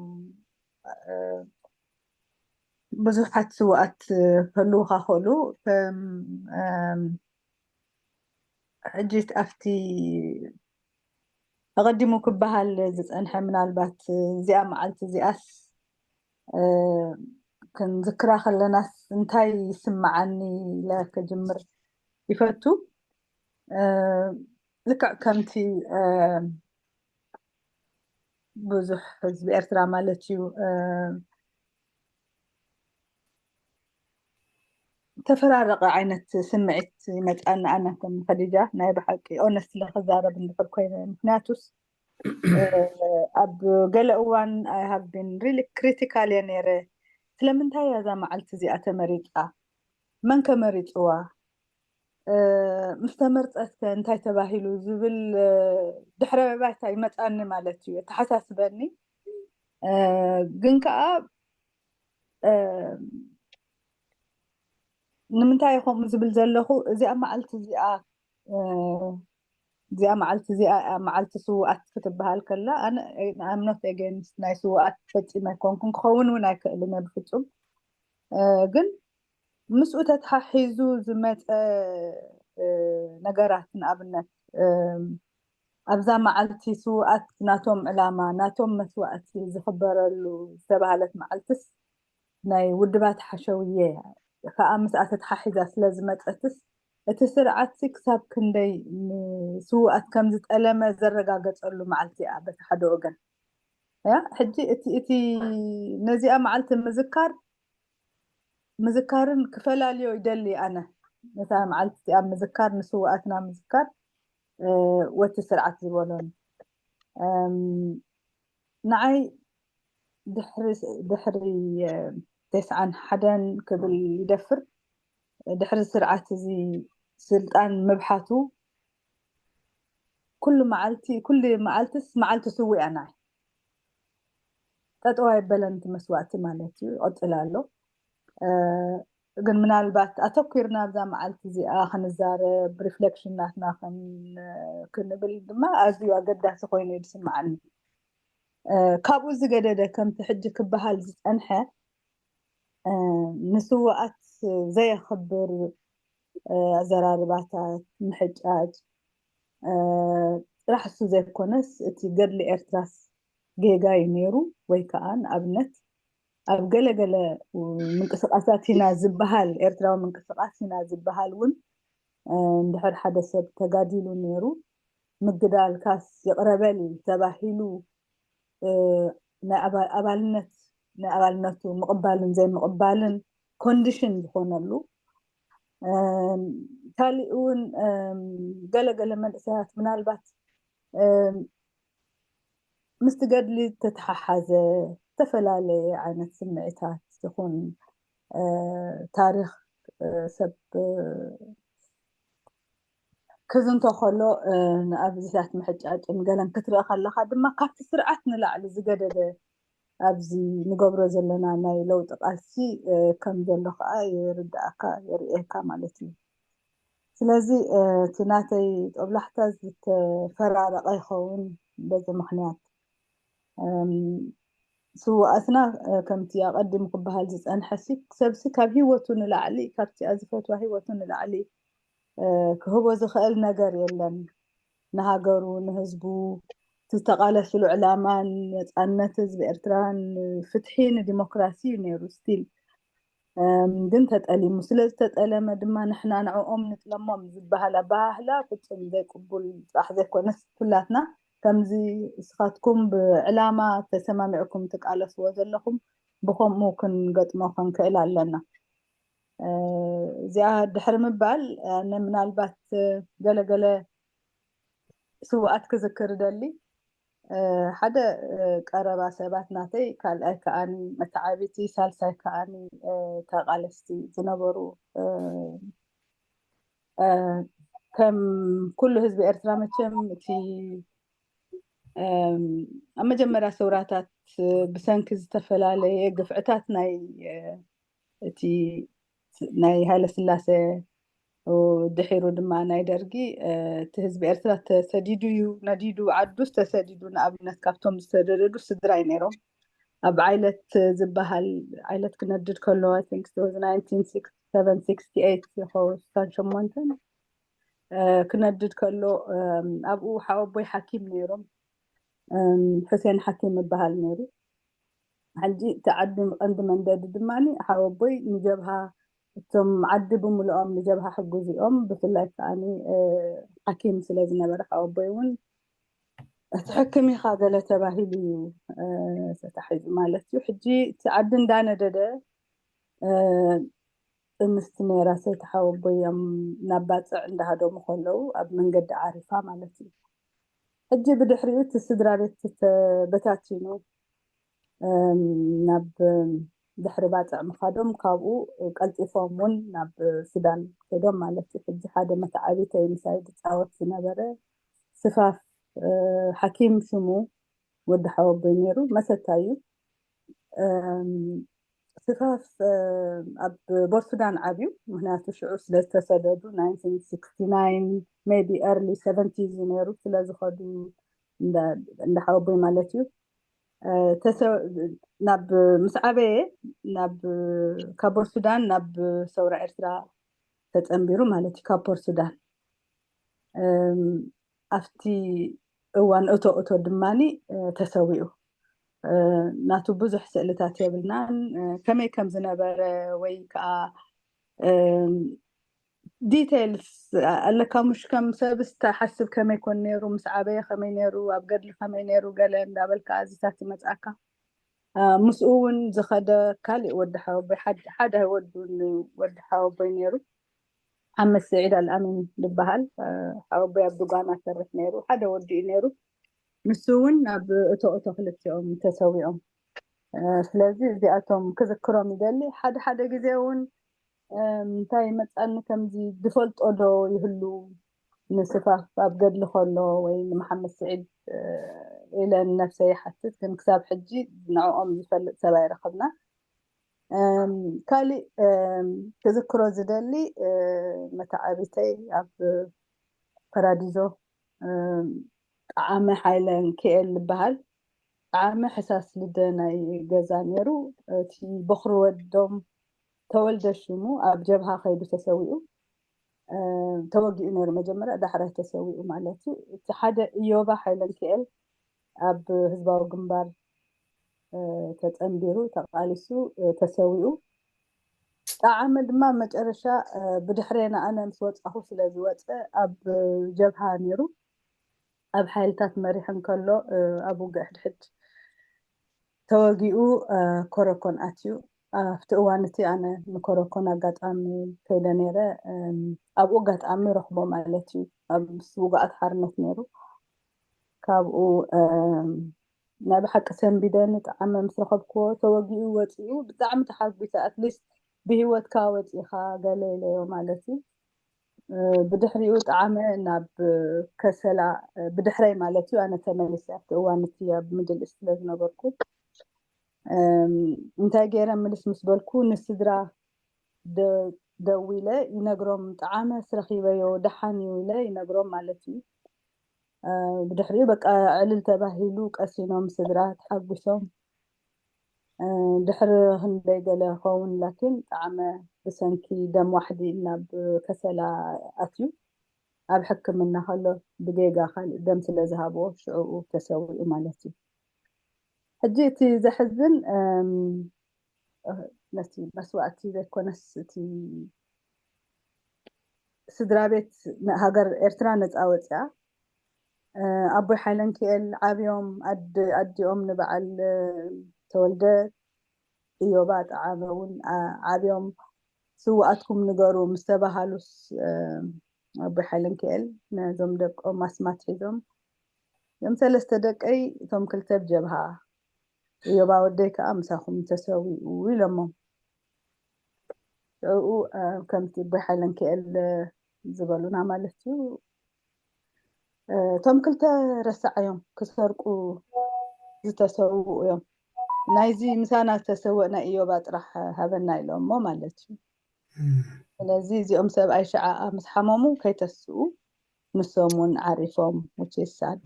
ብዙሓት ስውኣት ክህልውካ ክእሉ ሕጂ ኣብቲ ኣቐዲሙ ክበሃል ዝጸንሐ ምናልባት እዚኣ መዓልቲ እዚኣስ ክንዝክራ ከለናስ እንታይ ይስምዓኒ ኢለ ክጅምር ይፈቱ። ልክዕ ከምቲ ብዙሕ ህዝቢ ኤርትራ ማለት እዩ። ተፈራረቐ ዓይነት ስምዒት ይመጻና። ኣነ ከም ኸዲጃ ናይ ብሓቂ ኦነስት ለክዛረብ እንድሕር ኮይነ፣ ምክንያቱስ ኣብ ገለ እዋን I have been really critical እየ ነይረ። ስለምንታይ እያ እዛ መዓልቲ እዚኣ ተመሪጻ? መን ከመሪጽዋ? ምስ ተመርጸት ከ እንታይ ተባሂሉ ዝብል ድሕረ ባይታ ይመጻኒ ማለት እዩ፣ የተሓሳስበኒ። ግን ከዓ ንምንታይ ከምኡ ዝብል ዘለኹ፣ እዚኣ መዓልቲ እዚኣ እዚኣ መዓልቲ እዚኣ መዓልቲ ስውኣት ክትበሃል ከላ፣ ኣነ I'm not against ናይ ስውኣት ፈጺመ ኣይኮንኩን፣ ክኸውን እውን ኣይክእልን እየ ብፍጹም። ግን ምስኡ ተተሓሒዙ ዝመፀ ነገራት፣ ንኣብነት ኣብዛ መዓልቲ ስውኣት ናቶም ዕላማ፣ ናቶም መስዋእቲ ዝኽበረሉ ዝተባህለት መዓልትስ ናይ ውድባት ሓሸውየ ከዓ ምስኣ ተተሓሒዛ ስለ ዝመፀትስ፣ እቲ ስርዓትሲ ክሳብ ክንደይ ንስውኣት ከም ዝጠለመ ዘረጋገፀሉ መዓልቲ እያ በቲ ሓደ ወገን። ያ ሕጂ እቲ እቲ ነዚኣ መዓልቲ ምዝካር ምዝካርን ክፈላልዮ ይደሊ። ኣነ ነታ መዓልቲ እዚኣ ምዝካር፣ ንስውኣትና ምዝካር ወቲ ስርዓት ዝበሎን ንዓይ ድሕሪ ድሕሪ ተስዓን ሓደን ክብል ይደፍር፣ ድሕሪ ስርዓት እዚ ስልጣን ምብሓቱ ኩሉ መዓልቲ ኩሉ መዓልትስ መዓልቲ ስውእ እያ። ናይ ጠጠው ኣይበለን እቲ መስዋእቲ ማለት እዩ፣ ይቕፅል ኣሎ። ግን ምናልባት ኣተኲርና ኣብዛ መዓልቲ እዚኣ ክንዛረብ፣ ሪፍሌክሽን ናትና ክንብል ድማ ኣዝዩ ኣገዳሲ ኮይኑ እዩ ዝስምዓኒ። ካብኡ ዝገደደ ከምቲ ሕጂ ክበሃል ዝፀንሐ ንስውኣት ዘየኽብር ኣዘራርባታት፣ ምሕጫጭ ጥራሕ እሱ ዘይኮነስ እቲ ገድሊ ኤርትራስ ጌጋ እዩ ነይሩ። ወይ ከዓ ንኣብነት ኣብ ገለገለ ምንቅስቃሳት ኢና ዝበሃል፣ ኤርትራዊ ምንቅስቃስ ኢና ዝበሃል እውን እንድሕር ሓደ ሰብ ተጋዲሉ ነይሩ፣ ምግዳልካስ ይቕረ በል ተባሂሉ ናይ ኣባልነት ናይ ኣባልነቱ ምቕባልን ዘይምቕባልን ኮንዲሽን ዝኾነሉ፣ ካሊእ እውን ገለገለ መንእሰያት ምናልባት ምስቲ ገድሊ ተተሓሓዘ ዝተፈላለየ ዓይነት ስምዒታት ይኹን ታሪኽ ሰብ ክዝንቶ ከሎ ንኣብዚታት ምሕጫጭን ገለን ክትርኢ ከለኻ ድማ ካብቲ ስርዓት ንላዕሊ ዝገደደ ኣብዚ ንገብሮ ዘለና ናይ ለውጢ ቃልሲ ከም ዘሎ ከዓ ይርዳእካ፣ የርእየካ ማለት እዩ። ስለዚ እቲ ናተይ ጦብላሕታ ዝተፈራረቐ ይኸውን በዚ ምኽንያት። ስውኣትና ከምቲ ኣቐዲሙ ክበሃል ዝፀንሐ ሰብሲ ካብ ህይወቱ ንላዕሊ፣ ካብቲ ዝፈትዋ ህይወቱ ንላዕሊ ክህቦ ዝኽእል ነገር የለን። ንሃገሩ፣ ንህዝቡ፣ ዝተቓለስሉ ዕላማ፣ ነፃነት ህዝቢ ኤርትራ፣ ንፍትሒ፣ ንዲሞክራሲ እዩ ነይሩ። ስቲል ግን ተጠሊሙ። ስለ ዝተጠለመ ድማ ንሕና ንዕኦም ንጥለሞም ዝበሃል ኣበሃህላ ፍጹም ዘይቅቡል ጥራሕ ዘይኮነስ፣ ኩላትና ከምዚ እስኻትኩም ብዕላማ ተሰማሚዕኩም ትቃለስዎ ዘለኹም ብኸምኡ ክንገጥሞ ክንክእል ኣለና። እዚኣ ድሕሪ ምባል፣ ኣነ ምናልባት ገለገለ ስውኣት ክዝክር እደሊ። ሓደ ቀረባ ሰባት ናተይ፣ ካልኣይ ከኣኒ መተዓቢቲ፣ ሳልሳይ ከኣኒ ተቓለስቲ ዝነበሩ፣ ከም ኩሉ ህዝቢ ኤርትራ መቸም እቲ ኣብ መጀመርያ ሰውራታት ብሰንኪ ዝተፈላለየ ግፍዕታት ናይ እቲ ናይ ሃይለስላሴ፣ ድሒሩ ድማ ናይ ደርጊ፣ እቲ ህዝቢ ኤርትራ ተሰዲዱ እዩ ነዲዱ፣ ዓዱስ ተሰዲዱ። ንኣብነት ካብቶም ዝተደደዱ ስድራይ ነይሮም። ኣብ ዓይለት ዝበሃል፣ ዓይለት ክነድድ ከሎ፣ I think it was nineteen sixty-seven sixty-eight ይኸውን፣ ስሳን ሸሞንተን ክነድድ ከሎ፣ ኣብኡ ሓወቦይ ሓኪም ነይሮም፣ ሕሴን ሓኪም ይበሃል ነይሩ። ሕጂ እቲ ዓዲ ቀንዲ መንደዲ ድማ ሓወቦይ ንጀብሃ፣ እቶም ዓዲ ብምልኦም ንጀብሃ ሕጉዝ እዮም። ብፍላይ ከዓኒ ሓኪም ስለ ዝነበረ ሓወቦይ እውን እቲ ሕክም ኢኻ ገለ ተባሂሉ እዩ ተታሒዙ ማለት እዩ። ሕጂ እቲ ዓዲ እንዳነደደ ጥንስቲ ነራ ሰይቲ ሓወቦዮም ናብ ባፅዕ እንዳሃደሙ ከለዉ ኣብ መንገዲ ዓሪፋ ማለት እዩ። ሕጂ ብድሕሪኡ እቲ ስድራ ቤት ተበታቲኑ ናብ ድሕሪ ባፅዕ ምኻዶም ካብኡ ቀልጢፎም እውን ናብ ሱዳን ከይዶም ማለት እዩ። ሕጂ ሓደ መተዓቢተይ ምሳይ ዝፃወት ዝነበረ ስፋፍ ሓኪም ሽሙ ወዲ ሓወቦይ ነይሩ መሰታ እዩ። ስፋፍ ኣብ ቦርሱዳን ዓብዩ ምክንያቱ ሽዑ ስለዝተሰደዱ nineteen sixty nine maybe early seventies ነይሩ ስለዝኸዱ እንዳ ሓወቦይ ማለት እዩ። ናብ ምስ ዓበየ ናብ ካብ ቦርሱዳን ናብ ሰውራ ኤርትራ ተፀንቢሩ ማለት እዩ። ካብ ቦርሱዳን ኣብቲ እዋን እቶ እቶ ድማኒ ተሰዊኡ ናቱ ብዙሕ ስእልታት የብልናን ከመይ ከም ዝነበረ ወይ ከዓ details ኣለካ ሙሽ ከም ሰብስ ተሓስብ ከመይ ኮን ነይሩ ምስ ዓበየ ከመይ ነይሩ ኣብ ገድሊ ከመይ ነይሩ ገለ እንዳበልካ ኣዚታት ይመፅኣካ። ምስኡ እውን ዝኸደ ካሊእ ወዲ ሓወቦይ ሓደ ወዱ ወዲ ሓወቦይ ነይሩ ሓመድ ስዒድ ኣልኣሚን ዝበሃል ሓወቦይ ኣብ ድጓና ሰርሕ ነይሩ ሓደ ወዲ እዩ ነይሩ። ንሱ እውን ናብ እቶ እቶ ክልቲኦም ተሰዊኦም። ስለዚ እዚኣቶም ክዝክሮም ይደሊ። ሓደ ሓደ ግዜ እውን እንታይ መፃኒ ከምዚ ዝፈልጦ ዶ ይህሉ ንስፋፍ ኣብ ገድሊ ከሎ ወይ ንመሓመድ ስዒድ ኢለ ንነብሰይ ይሓትት ግን ክሳብ ሕጂ ንዕኦም ዝፈልጥ ሰብ ኣይረኸብና። ካሊእ ክዝክሮ ዝደሊ መተዓቢተይ ኣብ ፓራዲዞ ጣዓመ ሓይለ ንክኤል ዝበሃል ጣዓመ ሕሳስ ልደ ናይ ገዛ ነይሩ። እቲ በኽሪ ወዶም ተወልደ ሽሙ ኣብ ጀብሃ ከይዱ ተሰዊኡ ተወጊኡ ነይሩ። መጀመርያ ዳሕራይ ተሰዊኡ ማለት እዩ። እቲ ሓደ እዮባ ሓይለ ንክኤል ኣብ ህዝባዊ ግንባር ተፀንቢሩ ተቃሊሱ ተሰዊኡ። ጣዓመ ድማ መጨረሻ ብድሕሬ ንኣነ ምስ ወፃኹ ስለ ዝወፀ ኣብ ጀብሃ ነይሩ ኣብ ሓይልታት መሪሕ እንከሎ ኣብ ውግእ ሕድሕድ ተወጊኡ ኮረኮን ኣትዩ። ኣብቲ እዋን እቲ ኣነ ንኮረኮን ኣጋጣሚ ከይደ ነይረ። ኣብኡ ኣጋጣሚ ረኽቦ ማለት እዩ። ኣብ ውግኣት ሓርነት ነይሩ። ካብኡ ናይ ብሓቂ ሰንቢደ ንጣዓመ ምስ ረኸብክዎ ተወጊኡ ወፂኡ ብጣዕሚ ተሓጒሰ። ኣትሊስት ብሂወትካ ወፂእኻ ገለ ኢለዮ ማለት እዩ። ብድሕሪኡ ጣዓመ ናብ ከሰላ ብድሕረይ ማለት እዩ። ኣነ ተመሊሰ ኣብቲ እዋን እቲ ኣብ ምድል ስለ ዝነበርኩ እንታይ ገይረ ምልስ ምስ በልኩ ንስድራ ደዊለ ይነግሮም ጣዓመ ስረኪበዮ ደሓን እዩ ኢለ ይነግሮም ማለት እዩ። ብድሕሪኡ በቃ ዕልል ተባሂሉ ቀሲኖም ስድራ ተሓጒሶም ድሕሪ ክንደይ ገለ ኸውን ላኪን ጣዕመ ብሰንኪ ደም ዋሕዲ ናብ ከሰላ ኣትዩ ኣብ ሕክምና ከሎ ብጌጋ ካልእ ደም ስለ ዝሃብዎ ሽዕኡ ተሰዊኡ ማለት እዩ። ሕጂ እቲ ዘሕዝን ነቲ መስዋእቲ ዘይኮነስ እቲ ስድራ ቤት ሃገር ኤርትራ ነፃ ወፅያ ኣቦይ ሓይለንክኤል ዓብዮም ኣዲኦም ንበዓል ተወልደ እዮባ ጠዓመ እውን ዓብዮም ስውኣትኩም ንገሩ ምስ ተባሃሉስ ኣቦይ ሓይለንክኤል ነዞም ደቆም ኣስማት ሒዞም እዞም ሰለስተ ደቀይ እቶም ክልተ ብጀብሃ እዮባ ወደይ ከዓ ምሳኹም ተሰዊኡ ኢሎሞም። ሽዑ ከምቲ ኣቦይ ሓይለንክኤል ዝበሉና ማለት እዩ። እቶም ክልተ ረሳዓዮም ክሰርቁ ዝተሰውኡ እዮም። ናይዚ ምሳና ዝተሰወእና እዮባ ጥራሕ ሃበና ኢሎሞ ማለት እዩ። ስለዚ እዚኦም ሰብኣይ ሸዓኣ ምስ ሓመሙ ከይተስኡ ንሶም እውን ዓሪፎም ውቼሳድ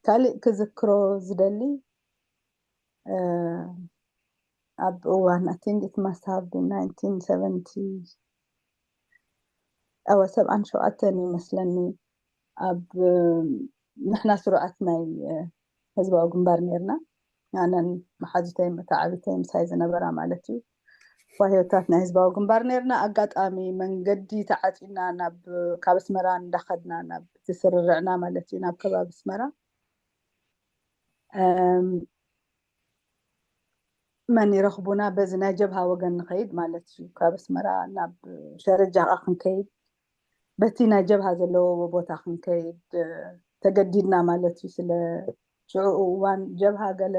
ካልእ ክዝክሮ ዝደሊ ኣብ እዋን I think it must have been nineteen seventy ኣወ ሰብዓን ሸውዓተን ይመስለኒ ኣብ ንሕና ስሩዓት ናይ ህዝባዊ ግንባር ነርና ኣነን መሓዙተይ መተዓቢተይ ምሳይ ዝነበራ ማለት እዩ። ዋህዮታት ናይ ህዝባዊ ግንባር ነርና። ኣጋጣሚ መንገዲ ተዓፂና ናብ ካብ ኣስመራ እንዳኸድና ናብ እቲ ስርርዕና ማለት እዩ ናብ ከባቢ ኣስመራ መን ይረኽቡና? በዚ ናይ ጀብሃ ወገን ንኸይድ ማለት እዩ። ካብ ኣስመራ ናብ ሸረጃ ከዓ ክንከይድ በቲ ናይ ጀብሃ ዘለዎ ቦታ ክንከይድ ተገዲድና ማለት እዩ። ስለ ሽዑ እዋን ጀብሃ ገለ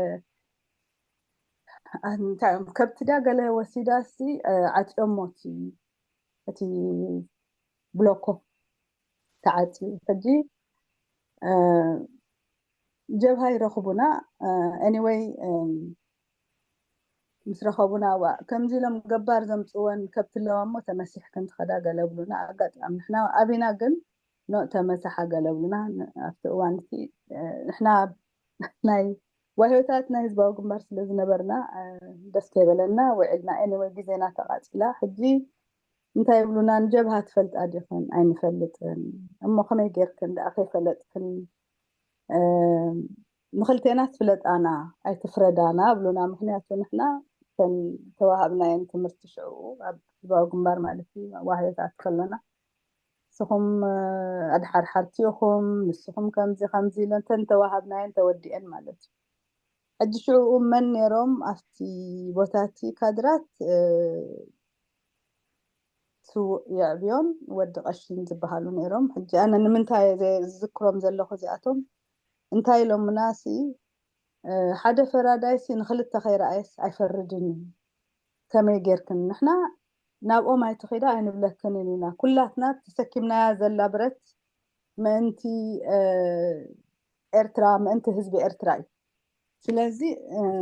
እንታይ እዮም ከብቲ ድያ ገለ ወሲዳ ሲ ዓፅዮሞ እቲ ብሎኮ ተዓፅዩ። ሕጂ ጀብሃ ይረኽቡና። Anyway ምስ ረኸቡና ዋ ከምዚ ኢሎም ገባር ዘምፅወን ከብቲ ኣለዋ እሞ ተመሲሕክን ትኸዳ ገለ ብሉና። ኣጋጣሚ ንሕና ኣቢና ግን ኖ ተመሳሓ ገለ ብሉና። ኣብቲ እዋን እቲ ንሕና ናይ ዋህዮታት ናይ ህዝባዊ ግንባር ስለ ዝነበርና ደስ ከይበለና ውዒልና። Anyway ግዜና ተቓፂላ። ሕጂ እንታይ ይብሉና? ንጀብሃ ትፈልጣ ዲኽን? ኣይንፈልጥን። እሞ ከመይ ጌርክን ደኣ ከይፈለጥክን ንኽልቴና ትፍለጣና ኣይትፍረዳና ብሉና። ምክንያቱ ንሕና ተን ተዋሃብናየን ትምህርቲ ሽዑ ኣብ ህዝባዊ ግንባር ማለት እዩ ዋህዮታት ከሎና ንስኹም ኣድሓርሓርቲ ኢኹም፣ ንስኹም ከምዚ ከምዚ ኢለን ተን ተዋሃብናየን ተወዲአን ማለት እዩ። ሕጂ ሽዑኡ መን ነይሮም ኣብቲ ቦታ እቲ ካድራት ስዉእ የዕብዮን ወዲ ቀሽን ዝበሃሉ ነይሮም። ሕጂ ኣነ ንምንታይ ዝዝክሮም ዘለኹ እዚኣቶም እንታይ ኢሎምና ሲ ሓደ ፈራዳይ ሲ ንክልተ ከይረኣየስ ኣይፈርድን እዩ። ከመይ ጌርክን ንሕና ናብኦም ኣይትኺዳ ኣይንብለክንን ኢና። ኩላትና ተሰኪምናያ ዘላ ብረት ምእንቲ ኤርትራ ምእንቲ ህዝቢ ኤርትራ እዩ። ስለዚ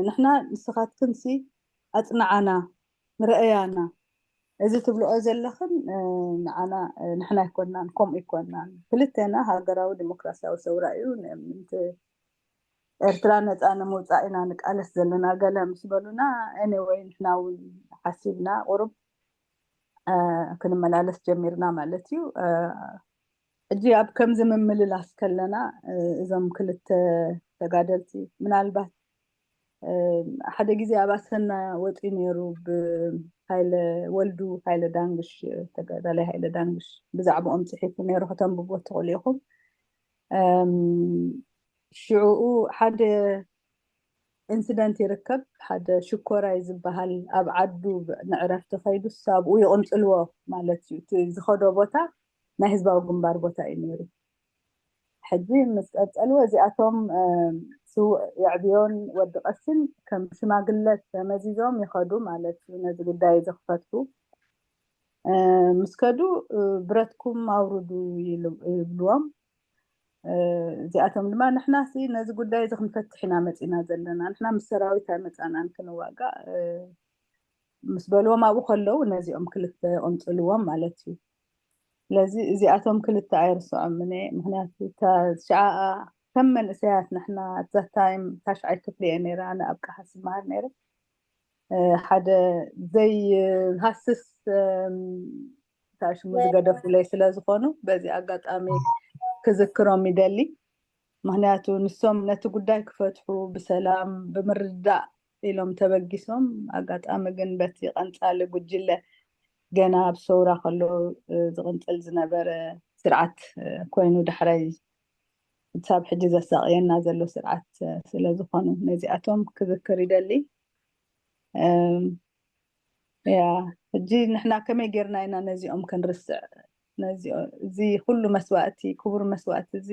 ንሕና ንስኻትክን ሲ ኣፅንዓና ንረኣያና እዚ ትብልኦ ዘለኽን ንዓና ንሕና ኣይኮናን ከምኡ ኣይኮናን። ክልተና ሃገራዊ ዲሞክራሲያዊ ሰውራ እዩ። ምእንቲ ኤርትራ ነፃ ንምውፃእ ኢና ንቃለስ ዘለና ገለ ምስ በሉና፣ Anyway ንሕና እውን ሓሲብና ቁሩብ ክንመላለስ ጀሚርና ማለት እዩ። ሕጂ ኣብ ከምዚ ምምልላስ ከለና እዞም ክልተ ተጋደልቲ ምናልባት ሓደ ግዜ ኣብ ኣሰና ወፂኡ ነይሩ ብሃይለ ወልዱ፣ ሃይለ ዳንግሽ፣ ተጋዳላይ ሃይለ ዳንግሽ ብዛዕባኦም ፅሒፉ ነይሩ፣ ከተንብቦ ትኽእሉ ኢኹም። ሽዕኡ ሓደ ኢንሲደንት ይርከብ። ሓደ ሽኮራይ ዝበሃል ኣብ ዓዱ ንዕረፍቲ ከይዱ ኣብኡ ይቕንፅልዎ ማለት እዩ። እቲ ዝኸዶ ቦታ ናይ ህዝባዊ ግንባር ቦታ እዩ ነይሩ። ሕጂ ምስ ቀፀልዎ እዚኣቶም ስውእ የዕብዮን ወዲ ቀሽን ከም ሽማግለ ተመዚዞም ይኸዱ ማለት እዩ። ነዚ ጉዳይ እዚ ክፈትሑ ምስ ከዱ ብረትኩም ኣውርዱ ይብልዎም። እዚኣቶም ድማ ንሕናሲ ነዚ ጉዳይ እዚ ክንፈትሕ ኢና መፂና ዘለና፣ ንሕና ምስ ሰራዊት ኣይመፃናን ክንዋጋእ ምስ በልዎም ኣብኡ ከለዉ ነዚኦም ክልተ ይቕንፅልዎም ማለት እዩ። ስለዚ እዚኣቶም ክልተ ኣይርስዖምን እየ። ምክንያቱ እታ ሽዓኣ ከም መንእሰያት ንሕና እዛ ታይም ታሽዓይ ክፍሊ እየ ነይረ፣ ኣነ ኣብ ቀሓስ ዝመሃር ነይረ። ሓደ ዘይሃስስ ታሽሙ ዝገደፉለይ ስለ ዝኾኑ በዚ ኣጋጣሚ ክዝክሮም ይደሊ። ምክንያቱ ንሶም ነቲ ጉዳይ ክፈትሑ ብሰላም ብምርድዳእ ኢሎም ተበጊሶም። ኣጋጣሚ ግን በቲ ቀንጻሊ ጉጅለ ገና ኣብ ሰውራ ከሎ ዝቕንጽል ዝነበረ ስርዓት ኮይኑ ዳሕራይ ክሳብ ሕጂ ዘሳቕየና ዘሎ ስርዓት ስለ ዝኾኑ ነዚኣቶም ክዝክር ይደሊ። ያ ሕጂ ንሕና ከመይ ጌርና ኢና ነዚኦም ክንርስዕ? እዚ ኩሉ መስዋእቲ ክቡር መስዋእቲ እዚ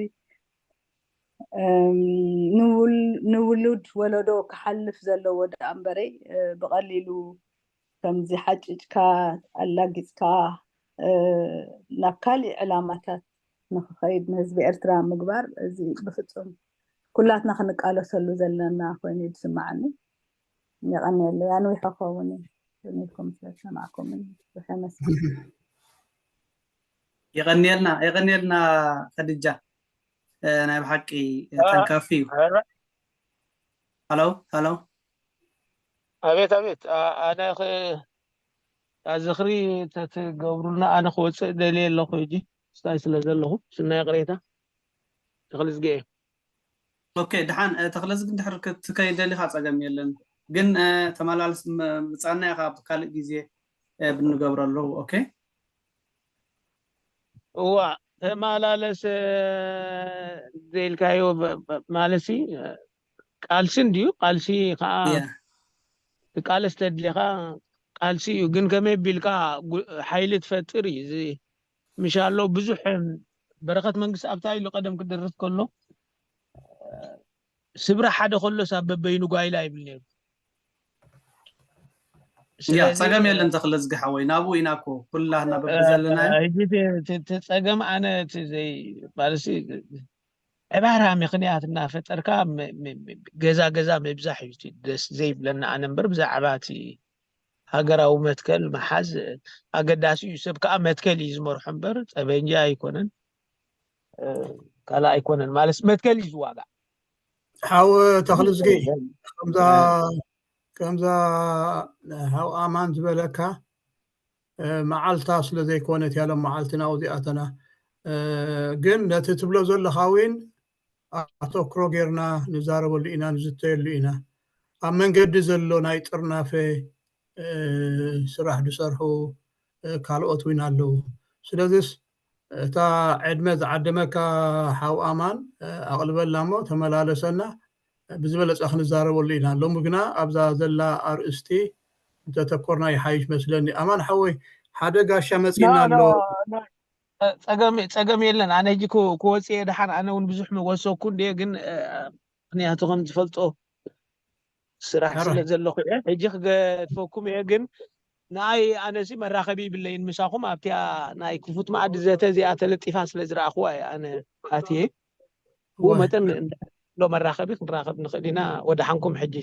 ንውሉድ ወለዶ ክሓልፍ ዘለዎ ደኣ እምበረይ ብቐሊሉ ከምዚ ሓጭጭካ ኣላጊፅካ ናብ ካሊእ ዕላማታት ንክኸይድ ንህዝቢ ኤርትራ ምግባር እዚ ብፍፁም ኩላትና ክንቃለሰሉ ዘለና ኮይኑ እዩ ዝስማዓኒ። የቐንየለይ። ኣንዊሐ ክኸውን እዩ ኢልኩም ስለ ዝሰማዕኩምን ብዙሕ የመስግን። የቐንየልና የቐንየልና። ከድጃ ናይ ብሓቂ ተንካፊ እዩ። ሃሎ ሃሎ። ኣቤት ኣቤት። ኣነ ዝኽሪ ተትገብሩልና ኣነ ክወፅእ ደልየ ኣለኹ ሕጂ ስታይ ስለ ዘለኹ ስናይ ቅሬታ ተኽልዝገ እየ። ኦኬ ድሓን ተኽለዝግ እንድሕር ክትከይድ ደሊኻ ፀገም የለን። ግን ተመላልስ ምፃና ኢኻ ኣብ ካልእ ግዜ ብንገብረሉ። ኦኬ። እዋ ተመላለሰ ዘይልካዮ ማለት ቃልሲ እንድዩ። ቃልሲ ከዓ ትቃለስ ተድልኻ ቃልሲ እዩ። ግን ከመይ ቢልካ ሓይሊ ትፈጥር እዩ። እዚ ምሻሎ ብዙሕ በረኸት መንግስቲ ኣብታ ኢሉ ቀደም ክደርፍ ከሎ ስብራ ሓደ ከሎስ ኣብ በበይኑ ጓይላ ይብል ነይሩ። ያ ጸገም የለን ተኽለዝጊ ሓወይ፣ ናብኡ ኢና እኮ ኩላህና በብዘለናዮ። ሕጂ እቲ ጸገም ኣነ እቲ ዘይ ማለትሲ ዕባራ ምኽንያት እናፈጠርካ ገዛ ገዛ ምብዛሕ እዩ ደስ ዘይብለና ኣነ እምበር ብዛዕባ እቲ ሃገራዊ መትከል ምሓዝ ኣገዳሲ እዩ። ሰብ ከዓ መትከል እዩ ዝመርሖ እምበር ጠበንጃ ኣይኮነን፣ ካልእ ኣይኮነን ማለት መትከል እዩ ዝዋጋእ። ሓወ ተኽልዝጊ ከምዛ ከምዛ ሓው ኣማን ዝበለካ መዓልታ ስለ ዘይኮነት ያሎም መዓልቲ ናብኡ ዚኣተና ግን ነቲ ትብሎ ዘለኻ እውን ኣተኩሮ ጌርና ንዛረበሉ ኢና ንዝተየሉ ኢና። ኣብ መንገዲ ዘሎ ናይ ጥርናፈ ስራሕ ዝሰርሑ ካልኦት እውን ኣለዉ። ስለዚስ እታ ዕድመ ዝዓደመካ ሓው ኣማን ኣቕልበላ እሞ ተመላለሰና ብዝበለፀ ክንዛረበሉ ኢና። ሎሚ ግና ኣብዛ ዘላ ኣርእስቲ እንተተኮርና ይሓይሽ መስለኒ። ኣማን ሓወይ ሓደ ጋሻ መፂና ኣሎ። ጸገም የለን። ኣነ ሕጂ ክወፅእ እየ ደሓን። ኣነ እውን ብዙሕ ወሰኩ እንደ ግን ምክንያቱ ከም ዝፈልጦ ስራሕ ስለ ዘለኹ እየ ሕጂ ክገድፈኩም እየ። ግን ንኣይ ኣነሲ መራኸቢ ይብለይን ምሳኹም ኣብቲያ ናይ ክፉት መኣዲ ዘተ እዚኣ ተለጢፋ ስለ ዝረኣኹዋ እየ ኣነ ኣትየ። ብኡ መጠን ሎ መራኸቢ ክንራኸብ ንኽእል ኢና። ወደ ሓንኩም ሕጂ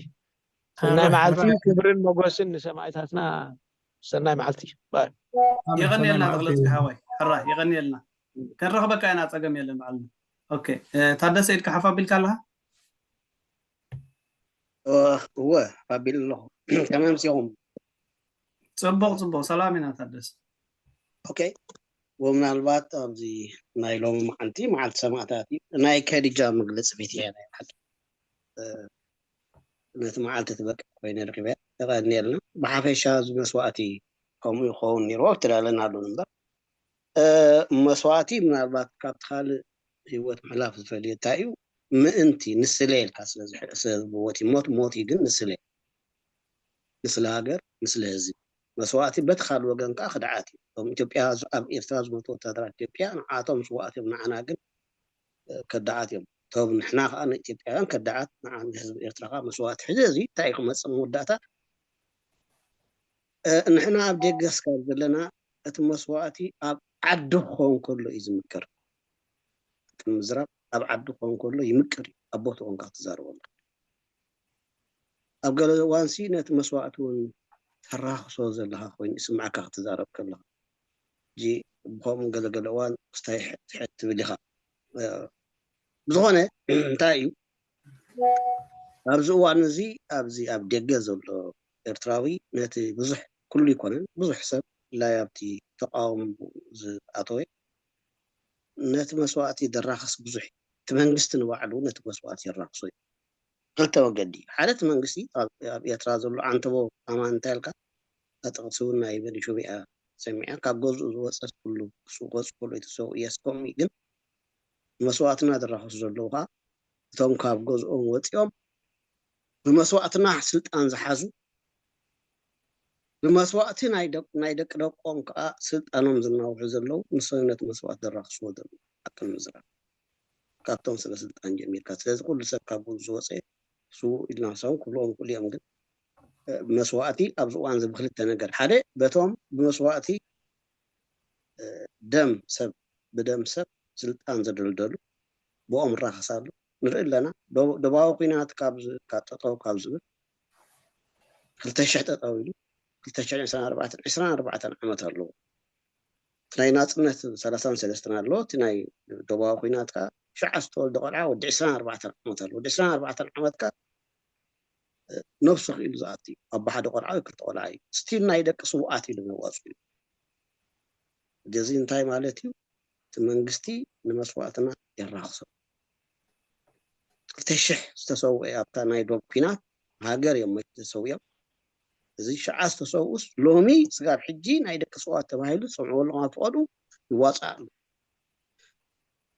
ሰናይ መዓልቲ፣ ክብርን መጎስን ንሰማእታትና። ሰናይ መዓልቲ። የቐንየልና ተኽለዝጊ ሓወይ፣ ሕራይ የቐንየልና። ከንረኽበካ ኢና፣ ጸገም የለን በዓልና። ኦኬ፣ ታደሰ ኢድካ ሓፍ ኣቢልካ ኣለኻ? እወ ኣቢል ኣለኹ። ከመይ ኣምሲኹም? ጽቡቕ ጽቡቕ፣ ሰላም ኢና ታደሰ። ኦኬ፣ ወምናልባት ኣብዚ ናይ ሎሚ መዓልቲ መዓልቲ ሰማእታት እዩ። ናይ ከዲጃ መግለፂ ፊት እየ ናይ መዓልቲ ነቲ መዓልቲ ትበቅዕ ኮይነ ረኪበያ። የቐንየልና። ብሓፈሻ እዚ መስዋእቲ ከምኡ ይኸውን ነይርዎ ትላለና ኣሎ እምበር መስዋእቲ ምናልባት ካብቲ ካልእ ህይወት ምሕላፍ ዝፈልዮ እንታይ እዩ? ምእንቲ ንስለ ኢልካ ስለዝወት ሞት ሞት እዩ ግን ንስለ ንስለ ሃገር ንስለ ህዝቢ መስዋእቲ በቲ ካልእ ወገን ከዓ ክድዓት እዩ። እቶም ኢትዮጵያ ኣብ ኤርትራ ዝሞቱ ወታደራት ኢትዮጵያ ንዓቶም ስዋእቲ እዮም፣ ንዓና ግን ከዳዓት እዮም። እቶም ንሕና ከዓ ንኢትዮጵያውያን ከዳዓት ንዓ ንህዝቢ ኤርትራ ከዓ መስዋእቲ ሕዚ እዚ እንታይ እዩ ክመፅእ መወዳእታ ንሕና ኣብ ደገ እስካብ ዘለና እቲ መስዋእቲ ኣብ ዓዲ ክኸውን ከሎ እዩ ዝምከር። እቲ ምዝራብ ኣብ ዓዲ ክኸውን ከሎ ይምቅር እዩ። ኣብ ቦትኡ ኮንካ ክትዛረቦ ኣለካ። ኣብ ገለ እዋንሲ ነቲ መስዋእቲ እውን ተራኽሶ ዘለኻ ኮይኑ ይስምዓካ ክትዛረብ ከለኻ። ሕጂ ብኸምኡ ገለ ገለ እዋን ክስታይ ትሕት ትብል ኢኻ። ብዝኾነ እንታይ እዩ ኣብዚ እዋን እዚ ኣብዚ ኣብ ደገ ዘሎ ኤርትራዊ ነቲ ብዙሕ ኩሉ ኣይኮነን ብዙሕ ሰብ ብፍላይ ኣብቲ ተቃውሞ ዝኣተወ ነቲ መስዋእቲ ዘራኽስ ብዙሕ እዩ። እቲ መንግስቲ ንባዕሉ ነቲ መስዋእቲ የራኽሶ እዩ። ክልተ መገዲ እዩ። ሓደ እቲ መንግስቲ ኣብ ኤርትራ ዘሎ ዓንተቦ ኣማን እንታይ ኢልካ ኣጠቕሲ እውን ናይ በኒ ሾቢያ ሰሚዐ ካብ ገዝኡ ዝወፀ ኩሉ እሱ ገፁ ኩሉ የተሰው እያስኮም ግን መስዋእትና ዘራኽሱ ዘለዉ ከዓ እቶም ካብ ገዝኦም ወፂኦም ብመስዋእትና ስልጣን ዝሓዙ ብመስዋእቲ ናይ ደቂ ደቆም ከዓ ስልጣኖም ዝናውሑ ዘለዉ ንሶም ነቲ መስዋእቲ ዘራኽስዎ ዘለዉ ሓቂ ንምዝራብ ካብቶም ስለ ስልጣን ጀሚርካ ስለዚ ኩሉ ሰብ ካብ ገዝኡ ዝወፀ ስውእ ኢልና ንሶም ክብልዎም ንክእሉ እዮም ግን መስዋእቲ ኣብዚ እዋን እዚ ብክልተ ነገር ሓደ በቶም ብመስዋእቲ ደም ሰብ ብደም ሰብ ስልጣን ዘደልደሉ ብኦም ራኸሳሉ ንርኢ ኣለና። ደባዊ ኩናት ካብ ጠጠው ካብ ዝብል ክልተ ሽሕ ጠጠው ኢሉ ክልተ ሽሕ ዕስራን ኣርባዕተን ዕስራን ኣርባዕተን ዓመት ኣለዎ። እቲ ናይ ናፅነት ሰላሳን ሰለስተን ኣለዎ። እቲ ናይ ደባዊ ኩናት ከዓ ሽዓ ዝተወልደ ቆልዓ ወዲ ዕስራን ኣርባዕተን ዓመት ኣለዎ። ወዲ ዕስራን ኣርባዕተን ዓመት ከዓ ነብሱ ክኢሉ ዝኣቲ ኣብ ሓደ ቆልዓ ወይ ክልተ ቆልዓ እዩ። ስቲል ናይ ደቂ ስውኣት ኢሉ መዋፅኡ እዩ። እዚ እንታይ ማለት እዩ? እቲ መንግስቲ ንመስዋእትና የራኽሶ። ክልተ ሽሕ ዝተሰውአ ኣብታ ናይ ዶብ ኩናት ሃገር እዮም ሞይቶም ተሰዊኦም። እዚ ሸዓ ዝተሰውኡስ ሎሚ ስጋብ ሕጂ ናይ ደቂ ስውኣት ተባሂሉ ትሰምዕዎ ኣለኹም፣ ኣብ ፍቐዱ ይዋፃእ ኣሎ።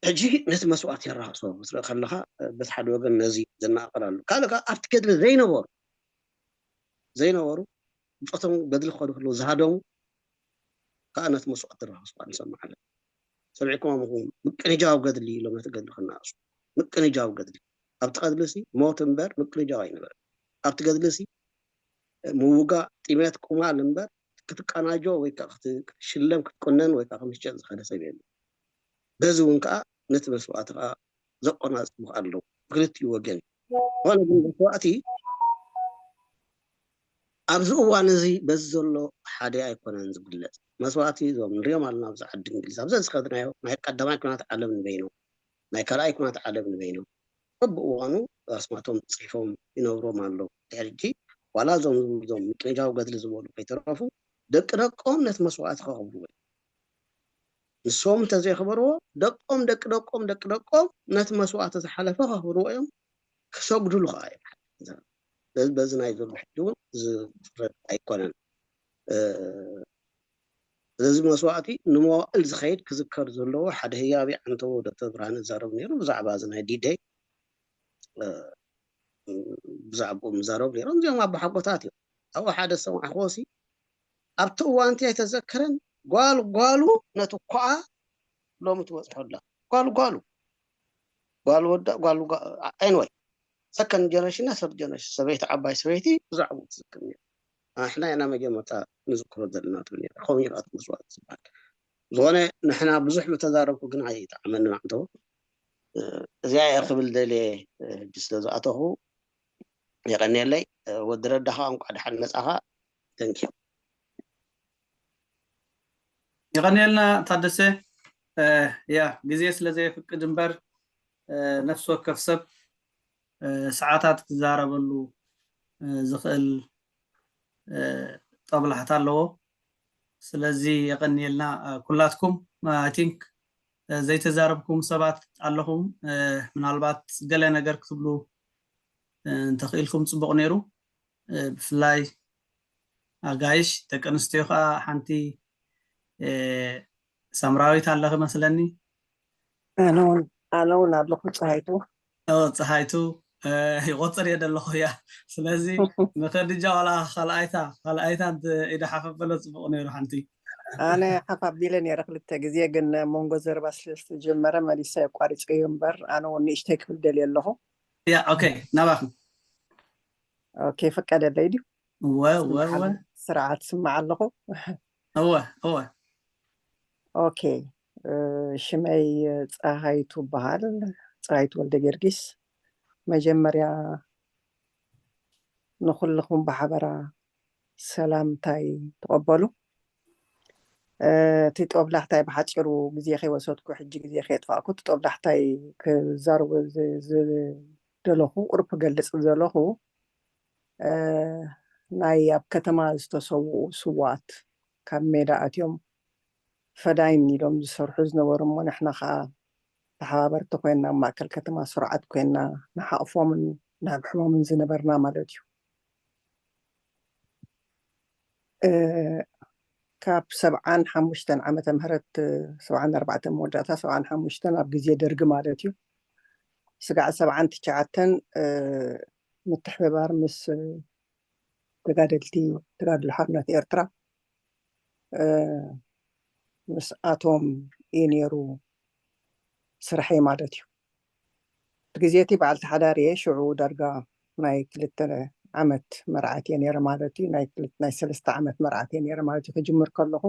ሕጂ ነቲ መስዋእቲ የራኽሶ ክትርኢ ከለኻ፣ በቲ ሓደ ወገን ነዚ ዘነቓቕር ኣሎ፣ ካልእ ከዓ ኣብቲ ገድሊ ዘይነበሩ ዘይነበሩ ብፆቶም ገድሊ ክኸዱ ከለዉ ዝሃደሙ ከዓ ነቲ መስዋእቲ የራኽሶ ከዓ ንሰምዕ ኣለና። ሰሚዕኩም ኣምኹም ምቅንጃው ገድሊ ኢሎም ነቲ ገድሊ ክነኣሱ፣ ምቅንጃው ገድሊ። ኣብቲ ገድሊ ሲ ሞት እምበር ምቅንጃው ኣይነበረ። ኣብቲ ገድሊ ሲ ምውጋእ፣ ጥሜት፣ ቁማል እምበር ክትቀናጆ ወይ ከዓ ክትሽለም ክትቁነን ወይ ከዓ ከምትሸጥ ዝኸደ ሰብ የለ። በዚ እውን ከዓ ነቲ መስዋእቲ ከዓ ዘቆናፅቡ ኣለዉ ብክልቲኡ ወገን። ዝኾነ ግን መስዋእቲ ኣብዚ እዋን እዚ በዚ ዘሎ ሓደ ኣይኮነን ዝግለፅ። መስዋእቲ እዞም ንሪኦም ኣለና ኣብዚ ዓዲ እንግሊዝ ኣብዚ ዝኸድናዮ ናይ ቀዳማይ ኩናት ዓለም ንበይኖም ናይ ካልኣይ ኩናት ዓለም ንበይኖም በብእዋኑ ኣስማቶም ፅሒፎም ይነብሮም ኣለዉ። ድሕሪ ሕጂ ዋላ እዞም እዞም ምቅንጃው ገድሊ ዝበሉ ከይተረፉ ደቂ ደቆም ነቲ መስዋእቲ ከኽብርዎ እዮም። ንሶም እንተዘይኽበርዎ ደቆም ደቂ ደቆም ደቂ ደቆም ነቲ መስዋእቲ ዝሓለፈ ከኽብርዎ እዮም፣ ክሰግዱሉ ከዓ እዮም። በዚ በዚ ናይ ዘሎ ሕጂ እውን ዝፍረድ ኣይኮነን። ስለዚ መስዋእቲ ንመዋእል ዝኸይድ ክዝከር ዘለዎ ሓደ ህያብ ዓንተቦ ዶክተር ብርሃነ ዝዛረቡ ነይሩ ብዛዕባ እዚ ናይ ዲደይ ብዛዕባኡ ምዛረቡ ነይሮም። እዚኦም ኣቦሓጎታት እዮም። ኣብኡ ሓደ ዝሰማዕክዎ ሲ ኣብቲ እዋንቲ ኣይተዘከረን ጓል ጓሉ ነቲ ኮኣ ሎሚ ትበፅሖ ኣላ ጓል ጓሉ ጓል ወዳ ጓል anyway second generation እና third generation ሰበይቲ ዓባይ ሰበይቲ ብዛዕባኡ ትዝክር ነይሩ። ኣሕና ኢና መጀመርታ ንዝክሮ ዘለና ትብል ነይራ ከምኡ ይርኣት መስዋእቲ ዝበሃል ዝኾነ ንሕና ብዙሕ ምተዛረብኩ ግን ኣይጠዓመኒ ማዕንተው እዚኣ እየ ክብል ደልየ ሕጂ ስለ ዝኣተኹ የቐንየለይ። ወዲ ረዳ ከዓ እንኳዕ ደሓን መፃኻ። ተንኪ የቐንየልና ታደሰ። ያ ግዜ ስለ ዘየፍቅድ እምበር ነፍሲ ወከፍ ሰብ ሰዓታት ክዛረበሉ ዝኽእል ጦብላሕታ ኣለዎ። ስለዚ የቐንየልና ኩላትኩም። I think ዘይተዛረብኩም ሰባት ኣለኹም። ምናልባት ገለ ነገር ክትብሉ እንተኽኢልኩም ፅቡቕ ነይሩ። ብፍላይ ኣጋይሽ ደቂ ኣንስትዮ ከዓ ሓንቲ ሳምራዊት ኣለኺ መስለኒ። ኣነ እውን ኣለኹ ፀሃይቱ። ፀሃይቱ ይቆፅር እየ ዘለኹ እያ። ስለዚ ንኸድጃ ዋላ ካልኣይታ ካልኣይታ ኢዳ ሓፈበለ ፅቡቕ ነይሩ። ሓንቲ ኣነ ሓፍ ኣቢለ ነይረ ክልተ ግዜ ግን መንጎ ዘረባ ስለዝተጀመረ መሊሰ ኣቋሪፀዮ እምበር ኣነ እውን ንእሽተይ ክብል ደልየ ኣለኹ። ያ okay ናባኺ። okay ፍቀደለይ ድዩ? እወ እወ እወ ስርዓት ስማዕ ኣለኹ። እወ እወ okay ሽመይ ፀሃይቱ በሃል። ፀሃይቱ ወልደ ጊዮርጊስ። መጀመርያ ንኩልኹም ብሓበራ ሰላምታይ ተቐበሉ። እቲ ጦብላሕታይ ብሓፂሩ ግዜ ከይወሰድኩ ሕጂ ግዜ ከየጥፋእኩ እቲ ጦብላሕታይ ክዛረቦ ዝደለኹ ቁሩብ ክገልፅ ዝደለኹ ናይ ኣብ ከተማ ዝተሰውኡ ስዋት ካብ ሜዳ ኣትዮም ፈዳይን ኢሎም ዝሰርሑ ዝነበሩ እሞ ንሕና ከዓ ተሓባበርቲ ኮይና ኣብ ማእከል ከተማ ስሩዓት ኮይና ንሓቕፎምን ንሕብሕቦምን ዝነበርና ማለት እዩ። ካብ ሰብዓን ሓሙሽተን ዓመተ ምህረት ሰብዓን ኣርባዕተን መወዳእታ ሰብዓን ሓሙሽተን ኣብ ግዜ ደርጊ ማለት እዩ ስጋዕ ሰብዓን ትሽዓተን ምትሕብባር ምስ ተጋደልቲ ተጋድሎ ሓርነት ኤርትራ ምስኣቶም እዩ ነይሩ ስርሐይ ማለት እዩ። እቲ ግዜ እቲ በዓልቲ ሓዳር እየ። ሽዑ ዳርጋ ናይ ክልተ ዓመት መርዓት እየ ነይረ ማለት እዩ። ናይ ክልተ ናይ ሰለስተ ዓመት መርዓት እየ ነይረ ማለት እዩ። ክጅምር ከለኹ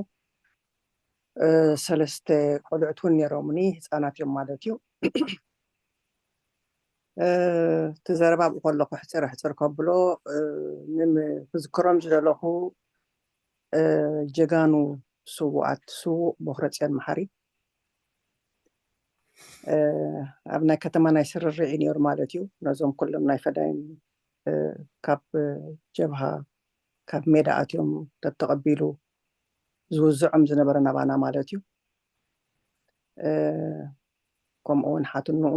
ሰለስተ ቆልዑት እውን ነይሮምኒ ህፃናት እዮም ማለት እዩ። እቲ ዘረባ ኣብኡ ከለኹ ሕፅር ሕፅር ከብሎ ክዝክሮም ዝደለኹ ጀጋኑ ስዉኣት ስዉእ ቦኽረፅዮን መሓሪ ኣብ ናይ ከተማ ናይ ስርርዕ እዩ ነይሩ ማለት እዩ። ነዞም ኩሎም ናይ ፈዳይን ካብ ጀብሃ ካብ ሜዳ ኣትዮም ተተቐቢሉ ዝውዝዖም ዝነበረ ናባና ማለት እዩ። ከምኡ እውን ሓትንኡ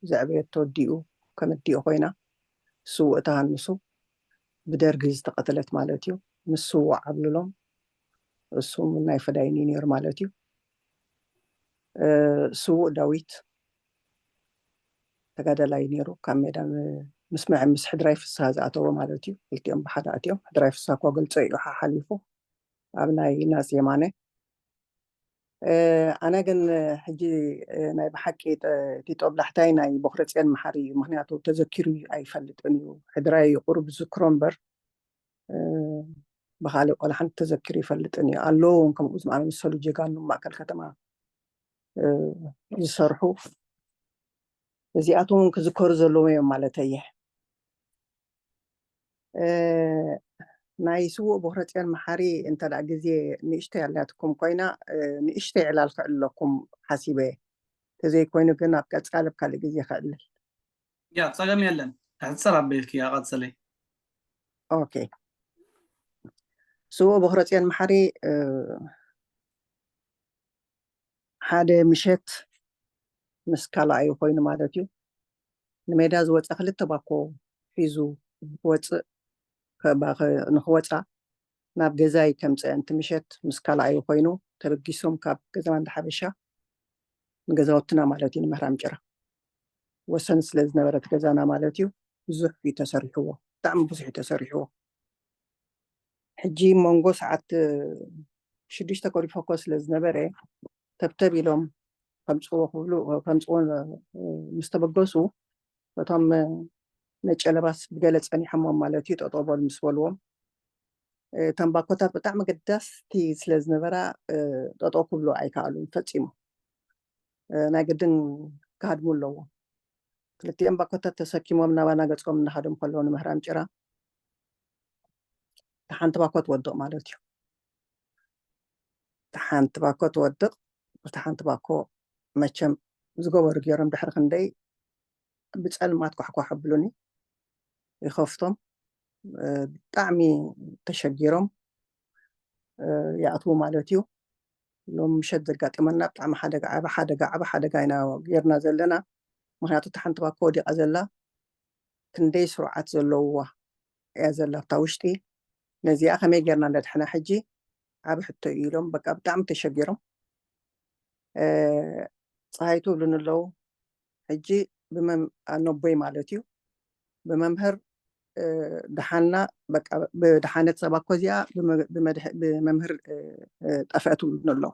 ዘዕበየቶ ኣዲኡ ከም ኣዲኡ ኮይና ስውእ ተሃንሱ ብደርጊ ዝተቐተለት ማለት እዩ። ምስ ስዉእ ዓብልሎም፣ እሱ ናይ ፈዳይን እዩ ነይሩ ማለት እዩ። ስዉእ ዳዊት ተጋዳላይ ነይሩ። ካብ ሜዳ ምስ ምስ ሕድራይ ፍስሃ ዝኣተወ ማለት እዩ። ክልቲኦም ብሓደ ኣትዮም። ሕድራይ ፍስሃ እኳ ገልጾ እዩ ሓሓሊፉ ኣብ ናይ ናጽ የማነ። ኣነ ግን ሕጂ ናይ ብሓቂ እቲ ጦብላሕታይ ናይ ቦክረፅዮን መሓሪ እዩ። ምክንያቱ ተዘኪሩ ኣይፈልጥን እዩ። ሕድራይ እዩ ቁሩብ ዝክሮ እምበር ብካሊእ ቆልሓን ተዘኪሩ ይፈልጥን እዩ። ኣለዉ እውን ከምኡ ዝመሰሉ ጀጋኑ ማእከል ከተማ ዝሰርሑ፣ እዚኣቶም እውን ክዝከሩ ዘለዎም እዮም ማለት እየ። ናይ ስዉእ ቦክረፅዮን መሓሪ እንተ ግዜ ንእሽተይ ኣላትኩም ኮይና፣ ንእሽተይ ዕላል ክዕለኩም ሓሲበ። ተዘይኮይኑ ግን ኣብ ቀፃሊ ኣብ ካልእ ግዜ ክዕልል። ያ ጸገም የለን። ሕፅር ኣበይልኪ እያ ቀፅለይ። ኦኬ። ስዉእ ቦክረፅዮን መሓሪ ሓደ ምሸት ምስ ካልኣዩ ኮይኑ ማለት እዩ፣ ንሜዳ ዝወፀ ክልተ ባኮ ሒዙ ክወፅእ ንክወፃ ናብ ገዛይ ከምፀአንቲ ምሸት ምስ ካልኣዩ ኮይኑ ተበጊሶም ካብ ገዛ ማንዳ ሓበሻ ንገዛውትና ማለት እዩ ንምህራም ጭራ ወሰን ስለ ዝነበረት ገዛና ማለት እዩ ብዙሕ እዩ ተሰሪሕዎ፣ ብጣዕሚ ብዙሕ እዩ ተሰሪሕዎ። ሕጂ መንጎ ሰዓት ሽዱሽተ ኮሪፎኮ ስለ ዝነበረ ተብተብ ኢሎም ከምፅዎ ክብሉ ከምፅዎ ምስ ተበገሱ እቶም ነጨለባስ ብገለ ፀኒሖሞም ማለት እዩ ጠጠው በሉ ምስ በልዎም እተን ባኮታት ብጣዕሚ ገዳስቲ ስለ ዝነበራ ጠጠው ክብሉ ኣይከኣሉን ፈፂሞም። ናይ ግድን ክሃድሙ ኣለዎም። ክልቲኦም ባኮታት ተሰኪሞም ናባና ገፆም እናሃዶም ከለዉ ንምህራም ጭራ እታ ሓንቲ ባኮ ትወድቕ ማለት እዩ። እታ ሓንቲ ባኮ ትወድቕ። እታ ሓንቲ ባኮ መቸም ዝገበሩ ገይሮም ድሕሪ ክንደይ ብፀልማት ኳሕኳሕ ኣብሉኒ ይኸፍቶም። ብጣዕሚ ተሸጊሮም ይኣትዉ ማለት እዩ። ሎም ምሸት ዘጋጠመና ብጣዕሚ ሓደጋ ዓበ ሓደጋ ዓበ ሓደጋ ኢና ጌርና ዘለና። ምክንያቱ እታ ሓንቲ ባኮ ወዲቓ ዘላ ክንደይ ስሩዓት ዘለውዋ እያ ዘላ ኣብታ ውሽጢ። ነዚኣ ከመይ ጌርና ነድሕና ሕጂ ዓብ ሕቶ እዩ ኢሎም በቃ ብጣዕሚ ተሸጊሮም ፀሃይ ትብሉን ኣለዉ። ሕጂ ኣነቦይ ማለት እዩ ብመምህር ደሓና በቃ ብደሓነት ሰባ እኮ እዚኣ ብመምህር ጠፍአ ትብሉን ኣለዉ።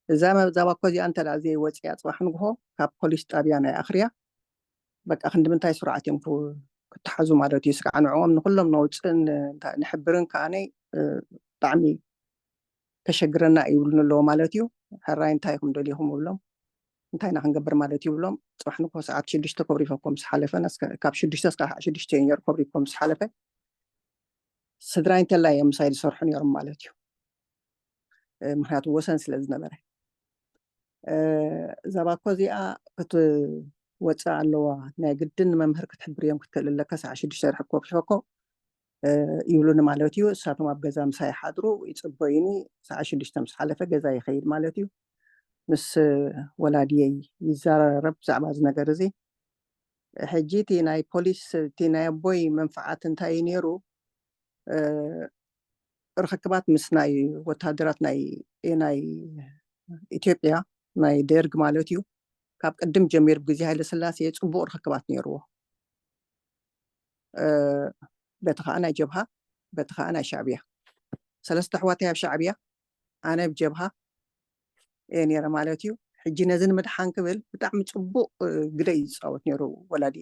እዛ መዛባ እኮ እዚኣ እንተ ዘይወፅያ ፅባሕ ንግሆ ካብ ፖሊስ ጣብያ ናይ ኣኽርያ በቃ ክንዲ ምንታይ ስርዓት እዮም ክተሓዙ ማለት እዩ። ስጋዕ ንዕኦም ንኩሎም ነውፅእን ንሕብርን ከዓነይ ብጣዕሚ ከሸግረና ይብሉን ኣለዎ ማለት እዩ። ሕራይ እንታይ ኢኹም ደሊኹም ይብሎም። እንታይ ኢና ክንገብር ማለት እዩ ይብሎም። ፅባሕ ንግሆ ሰዓት ሽዱሽተ ኮብሪፈኮ ምስ ሓለፈ ካብ ሽዱሽተ እስካብ ሽዱሽተ እዩ ነይሩ ኮብሪኮ ምስ ሓለፈ ስድራይ እንተላይ እዮም ምሳይ ዝሰርሑ ነይሮም ማለት እዩ። ምክንያቱ ወሰን ስለ ዝነበረ እዛ ባኮ እዚኣ ክትወፅእ ኣለዋ። ናይ ግድን ንመምህር ክትሕብር እዮም ክትክእል ኣለካ። ሰዓ ሽዱሽተ ድሕር ኮብሪፈኮ ይብሉኒ ማለት እዩ። እሳቶም ኣብ ገዛ ምሳይ ሓድሩ ይፅበዩኒ። ሰዓ ሽዱሽተ ምስ ሓለፈ ገዛ ይኸይድ ማለት እዩ። ምስ ወላድየይ ይዘራረብ ብዛዕባ እዚ ነገር እዚ። ሕጂ እቲ ናይ ፖሊስ እቲ ናይ ኣቦይ መንፍዓት እንታይ እዩ ነይሩ? ርክክባት ምስ ናይ ወታደራት ናይ ናይ ኢትዮጵያ ናይ ደርግ ማለት እዩ። ካብ ቅድም ጀሚሩ ብግዜ ሃይለ ስላሴ ፅቡቅ ርክክባት ነይርዎ። በቲ ከዓ ናይ ጀብሃ በቲ ከዓ ናይ ሻዕብያ ሰለስተ ኣሕዋተይ ኣብ ሻዕብያ ኣነ ኣብ ጀብሃ እየ ነይረ ማለት እዩ። ሕጂ ነዚ ንምድሓን ክብል ብጣዕሚ ፅቡቅ ግደ እዩ ዝፃወት ነይሩ ወላዲ።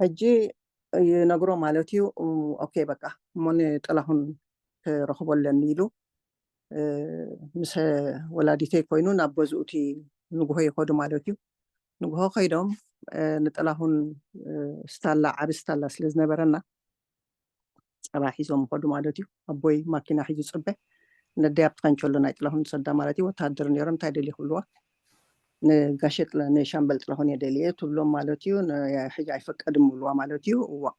ሕጂ ይነግሮ ማለት እዩ። ኦኬ በቃ እሞ ንጥላሁን ክረኽቦ ኣለኒ ኢሉ ምስ ወላዲተይ ኮይኑ ናብ ገዝኡ እቲ ንግሆ ይኸዱ ማለት እዩ። ንግሆ ከይዶም ንጥላሁን ስታላ ዓቢ ስታላ ስለ ዝነበረና ፀባ ሒዞም ይኸዱ ማለት እዩ። ኣቦይ ማኪና ሒዙ ፅበ ነደይ ኣብቲ ከንቸሎ ናይ ጥላሁን ዝሰዳ ማለት እዩ። ወተሃደር ነይሮም እንታይ ደልዩ ክብልዋ ንጋሸ ንሻምበል ጥላሁን እየ ደልየ ትብሎም ማለት እዩ። ሕጂ ኣይፈቀድም ይብልዋ ማለት እዩ።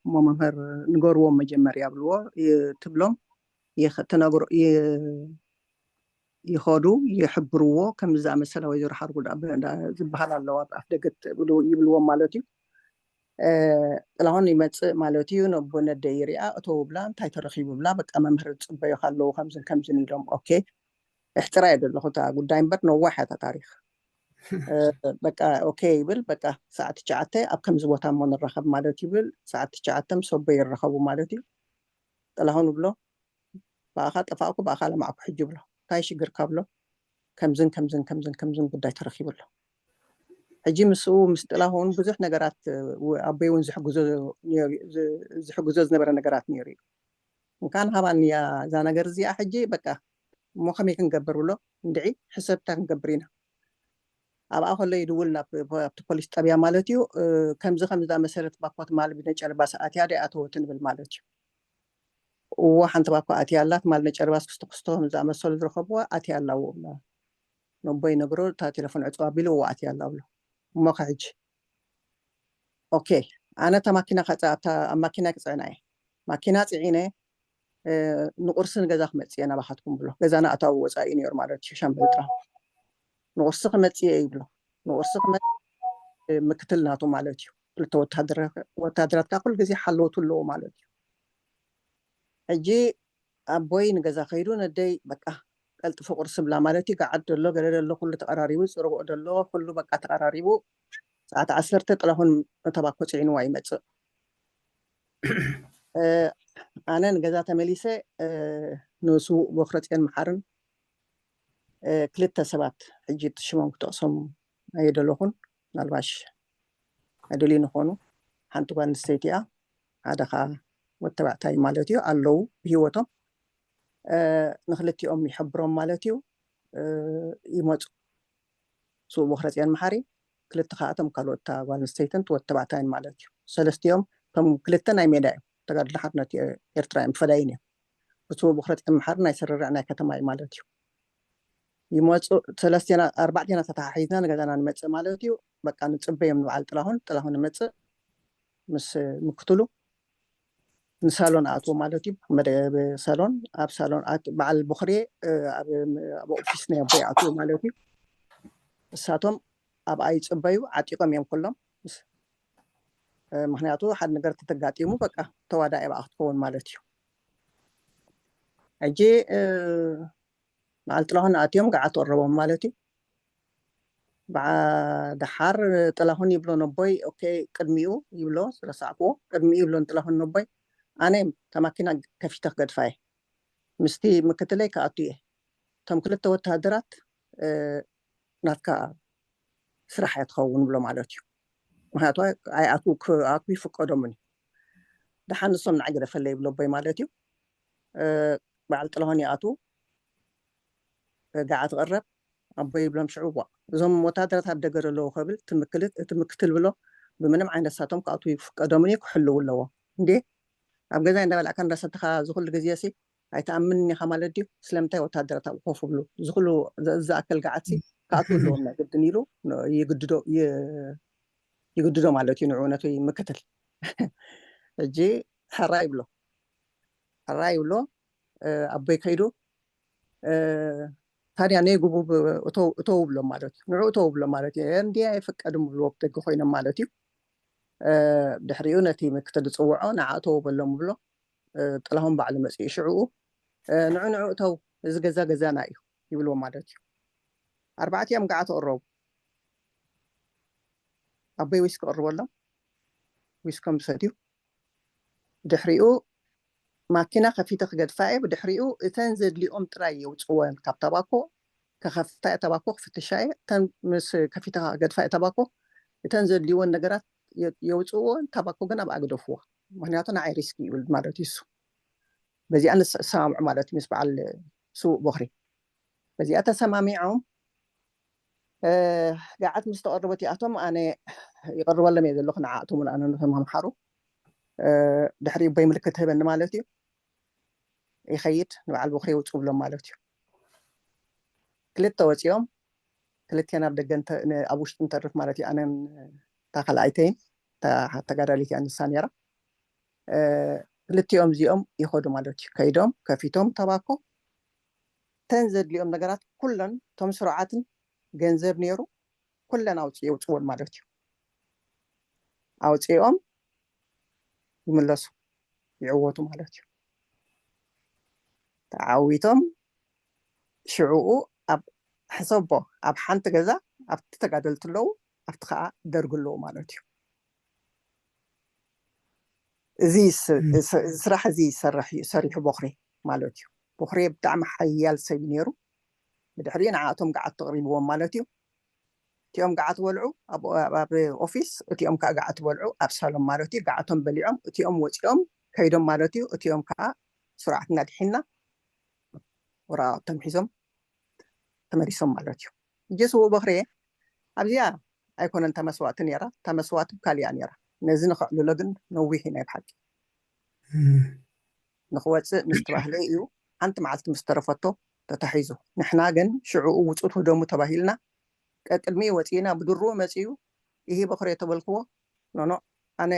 እሞ መምህር ንገርዎም መጀመርያ ይብልዎ ትብሎም። ይኸዱ ይሕብርዎ። ከምዚ ዝኣመሰለ ወይዘሮ ሓርጉድ ዝበሃል ኣለዋ ኣፍ ደገ ይብልዎም ማለት እዩ። ጥላሁን ይመፅእ ማለት እዩ። ነቦ ነደይ ይሪኣ እቶ ብላ እንታይ ተረኺቡ ብላ በቃ መምህር ዝፅበዩ ኣለዉ ከምዝን ከምዝን ኢሎም። ኦኬ እሕፅራ እየ ዘለኹ እታ ጉዳይ እምበር ነዋሕ እያ እታ ታሪክ። በቃ ኦኬ ይብል በቃ ሰዓት ትሽዓተ ኣብ ከምዚ ቦታ እሞ ንራኸብ ማለት ይብል። ሰዓት ትሽዓተ ምስ ኣቦይ ይራኸቡ ማለት እዩ። ጥላሁን ይብሎ ብኣኻ ጠፋእኩ ብኣኻ ለማዕኩ ሕጂ ብሎ እንታይ ሽግርካ ብሎ ከምዝን ከምዝን ከምዝን ከምዝን ጉዳይ ተረኺቡ ኣሎ። ሕጂ ምስኡ ምስ ጥላሁን ብዙሕ ነገራት ኣቦይ እውን ዝሕግዞ ዝነበረ ነገራት ነይሩ እዩ። እንካን ሃባን እያ እዛ ነገር እዚኣ ሕጂ በቃ እሞ ከመይ ክንገብር ብሎ እንድዒ ሕሰብታ ክንገብር ኢና ኣብኣ ከሎ ይድውል ናብቲ ፖሊስ ጠብያ ማለት እዩ። ከምዚ ከምዚ መሰረት ባኮ ትማል ብነጨርባ ሰኣትያ ዶ ኣተወት ንብል ማለት እዩ። እዎ ሓንቲ ባኮ ኣትያ ኣላ ትማል ነጨርባስ ክስቶ ክስቶ ከምዚ ኣመሰሉ ዝረኸብዋ ኣትያ ኣላ እዎ ብላ ነቦ ይነግሮ እታ ቴሌፎን ዕፅዋ ኣቢሉ እዎ ኣትያ ኣላ ብሎ እሞ ከሕጂ ኦኬ ኣነ እታ ማኪና ከፃ ኣብ ማኪና ክፅዕና እየ። ማኪና ፅዒነ ንቁርሲ ንገዛ ክመፅእ እየ ናባኻትኩም ብሎ። ገዛና ኣታዊ ወፃኢ ነይሩ ማለት እዩ። ሻምበል ጥራ ንቁርሲ ክመፅእ እየ ይብሎ። ንቁርሲ ክመፅእ ምክትል ናቱ ማለት እዩ። ክልተ ወታደራት ከዓ ኩሉ ግዜ ሓለውቱ ኣለዎ ማለት እዩ። ሕጂ ኣቦይ ንገዛ ከይዱ ነደይ በቃ ቀልጥፊ ቁርሲ ብላ ማለት እዩ። ገዓት ደሎ ገለ ደሎ ኩሉ ተቐራሪቡ፣ ፅርግኦ ደሎ ኩሉ በቃ ተቐራሪቡ። ሰዓት ዓሰርተ ጥላሁን ተባኮ ፅዒንዋ ይመፅእ። ኣነ ንገዛ ተመሊሰ ንስዉእ ቦክረፅዮን መሓርን ክልተ ሰባት ሕጂ እቲ ሽሞም ክጠቕሶም ኣየደለኹን ምናልባሽ ኣይደልዩ ንኾኑ ሓንቲ ጓል ኣንስተይቲ እያ ሓደ ከዓ ወተባዕታይ ማለት እዩ ኣለዉ ብሂወቶም ንክልቲኦም ይሕብሮም ማለት እዩ። ይመፁ ስቡ ቦክረፅዮን መሓሪ ክልተ ከኣቶም ካልኦት እታ ጓል ኣንስተይትን ወተባዕታይን ማለት እዩ። ሰለስቲኦም ከም ክልተ ናይ ሜዳ እዮም ተጋድሎ ሓርነት ኤርትራ እዮም ፈዳይን እዮም። ብስቡ ቦክረፅዮን መሓሪ ናይ ስርርዕ ናይ ከተማ እዩ ማለት እዩ። ይመፁ ሰለስቴና ኣርባዕቴና ተተሓሒዝና ንገዛና ንመፅእ ማለት እዩ። በቃ ንፅበዮም ንበዓል ጥላሁን ጥላሁን ንመፅእ ምስ ምክትሉ ንሳሎን ኣእትዎ ማለት እዩ። መደብ ሳሎን ኣብ ሳሎን በዓል ቦክሬ ኣብ ኦፊስ ናይ ኣቦይ ኣእትዎ ማለት እዩ። እሳቶም ኣብኣ ይፅበዩ ዓጢቆም እዮም ኩሎም። ምክንያቱ ሓደ ነገር ተተጋጢሙ በቃ ተዋዳኢ ብኣ ክትከውን ማለት እዩ። ሕጂ በዓል ጥላሁን ኣትዮም ገዓት ቀረቦም ማለት እዩ። ደሓር ጥላሁን ይብሎ ነቦይ ኦኬ ቅድሚኡ ይብሎ ስለሳዕኩዎ ቅድሚኡ ይብሎ ንጥላሁን ነቦይ ኣነ ተማኪና ከፊተ ክገድፋ እየ ምስቲ ምክትለይ ክኣቱ እየ እቶም ክልተ ወተሃደራት ናትካ ስራሕ እያ ትኸውን ብሎ ማለት እዩ። ምክንያቱ ኣይኣትዉ ክኣትዉ ይፍቀዶምን እዩ። ደሓን ንሶም ንዓይ ግደፈለይ ይብሎ ኣቦይ ማለት እዩ። በዓል ጥላሁን ይኣትዉ ገዓ ትቐረብ ኣቦይ ይብሎም ሽዑ ዋ እዞም ወታደራት ኣብ ደገ ዘለዉ ከብል እቲ ምክትል ብሎ ብምንም ዓይነት ሳቶም ክኣትዉ ይፍቀዶምን እዩ ክሕልዉ ኣለዎ እንዴ ኣብ ገዛ እንዳበላዕካ እንዳሰተኻ ዝኩሉ ግዜ ሲ ኣይትኣምንን ኢኻ ማለት ድዩ? ስለምንታይ ወታደራት ኣብኡ ኮፍ ብሉ? እዚ ኩሉ ዝኣክል ገዓት ሲ ክኣትዉ ኣለዎም ናይ ግድን ኢሉ ይግድዶ ማለት እዩ ንዕኡ ነቲ ምክትል። ሕጂ ሕራ ይብሎ ሕራ ይብሎ ኣቦይ ከይዱ ታዲያ ነይ ጉቡብ እተው ብሎም ማለት እዩ ንዕኡ እተው ብሎም ማለት እዩ እንዲ ኣይፍቀድም ብልዎ ብደገ ኮይኖም ማለት እዩ። ድሕሪኡ ነቲ ምክትል ዝፅውዖ ንዓ እተው በሎም ብሎ ጥላሁን ባዕሉ መፅኡ ሽዕኡ ንዑ ንዑ እተው እዚ ገዛ ገዛና እዩ ይብልዎ ማለት እዩ። ኣርባዕቲኦም ገዓ ተቕረቡ ኣቦይ ዊስኪ ቅርበሎም ዊስኮም ዝሰትዩ ድሕሪኡ ማኪና ከፊተ ክገድፋ እየ ብድሕሪኡ እተን ዘድልኦም ጥራይ የውፅወን ካብ ተባኮ ከኸፍታ እየ ተባኮ ክፍትሻ እየ እተን ምስ ከፊተ ገድፋ እየ ተባኮ እተን ዘድልይወን ነገራት የውፅወን ተባኮ ግን ኣብ ኣግደፍዎ ምክንያቱ ንዓይ ሪስክ ይብል ማለት እዩ እሱ በዚኣ ንሰማምዑ ማለት እዩ ምስ በዓል ስውእ ቦክሪ በዚኣ ተሰማሚዖም ገዓት ምስ ተቐርቦ እቲኣቶም ኣነ ይቐርበሎም እየ ዘለኹ ንዓኣቶም እውን ኣነ ነቶም ኣምሓሩ ድሕሪ ቦይ ምልክት ህበኒ ማለት እዩ ይኸይድ ንበዓል ቦክሪ የውፅእ ብሎም ማለት እዩ ክልተ ወፂኦም ክልቴና ኣብ ደገ ኣብ ውሽጢ ንተርፍ ማለት እዩ ኣነን እታ ካልኣይተይን ተጋዳሊት እያ ንሳ ነራ ክልቲኦም እዚኦም ይኸዱ ማለት እዩ ከይዶም ከፊቶም ተባኮ ተን ዘድልዮም ነገራት ኩለን እቶም ስሩዓትን ገንዘብ ነይሩ ኩለን ኣውፅእ የውፅወን ማለት እዩ። ኣውፅኦም ይምለሱ፣ ይዕወቱ ማለት እዩ። ተዓዊቶም ሽዕኡ ኣብ ሕሰቦ፣ ኣብ ሓንቲ ገዛ ኣብቲ ተጋደልቲ ኣለዉ፣ ኣብቲ ከዓ ደርጊ ኣለዉ ማለት እዩ። እዚ ስ- ም። ስ- ስራሕ እዚ ይሰርሕ እዩ፣ ሰሪሑ ቦኽሪ ማለት እዩ። ቦኽሪ ብጣዕሚ ሓያል ሰብ እዩ ነይሩ። ብድሕሪኡ ንዓኣቶም ገዓት ተቕሪብዎም ማለት እዩ። እቲኦም ገዓት በልዑ ኣብ ኣብ ኦፊስ፣ እቲኦም ከዓ ገዓት በልዑ ኣብ ሳሎን ማለት እዩ። ገዓቶም በሊዖም እቲኦም ወፂኦም ከይዶም ማለት እዩ። እቲኦም ከዓ ስርዓትና ድሒና ወረቓቕቶም ሒዞም ተመሊሶም ማለት እዩ። እጀ ስውእ ቦኽሪ ኣብዚኣ ኣይኮነን ተመስዋእቲ ነይራ፣ ተመስዋእቲ ካሊኣ ነይራ። ነዚ ንኽዕልሎ ግን ነዊሕ እዩ ናይ ብሓቂ። ንኽወፅእ ምስ ተባህለ እዩ። ሓንቲ መዓልቲ ምስ ተረፈቶ ተታሒዙ። ንሕና ግን ሽዕኡ ውፁ ትህደሙ ተባሂልና ቀቅድሚ ወፂእና ብድሩ መፂኡ ይሂ በኽሪ የተበልክዎ ኖኖ ኣነ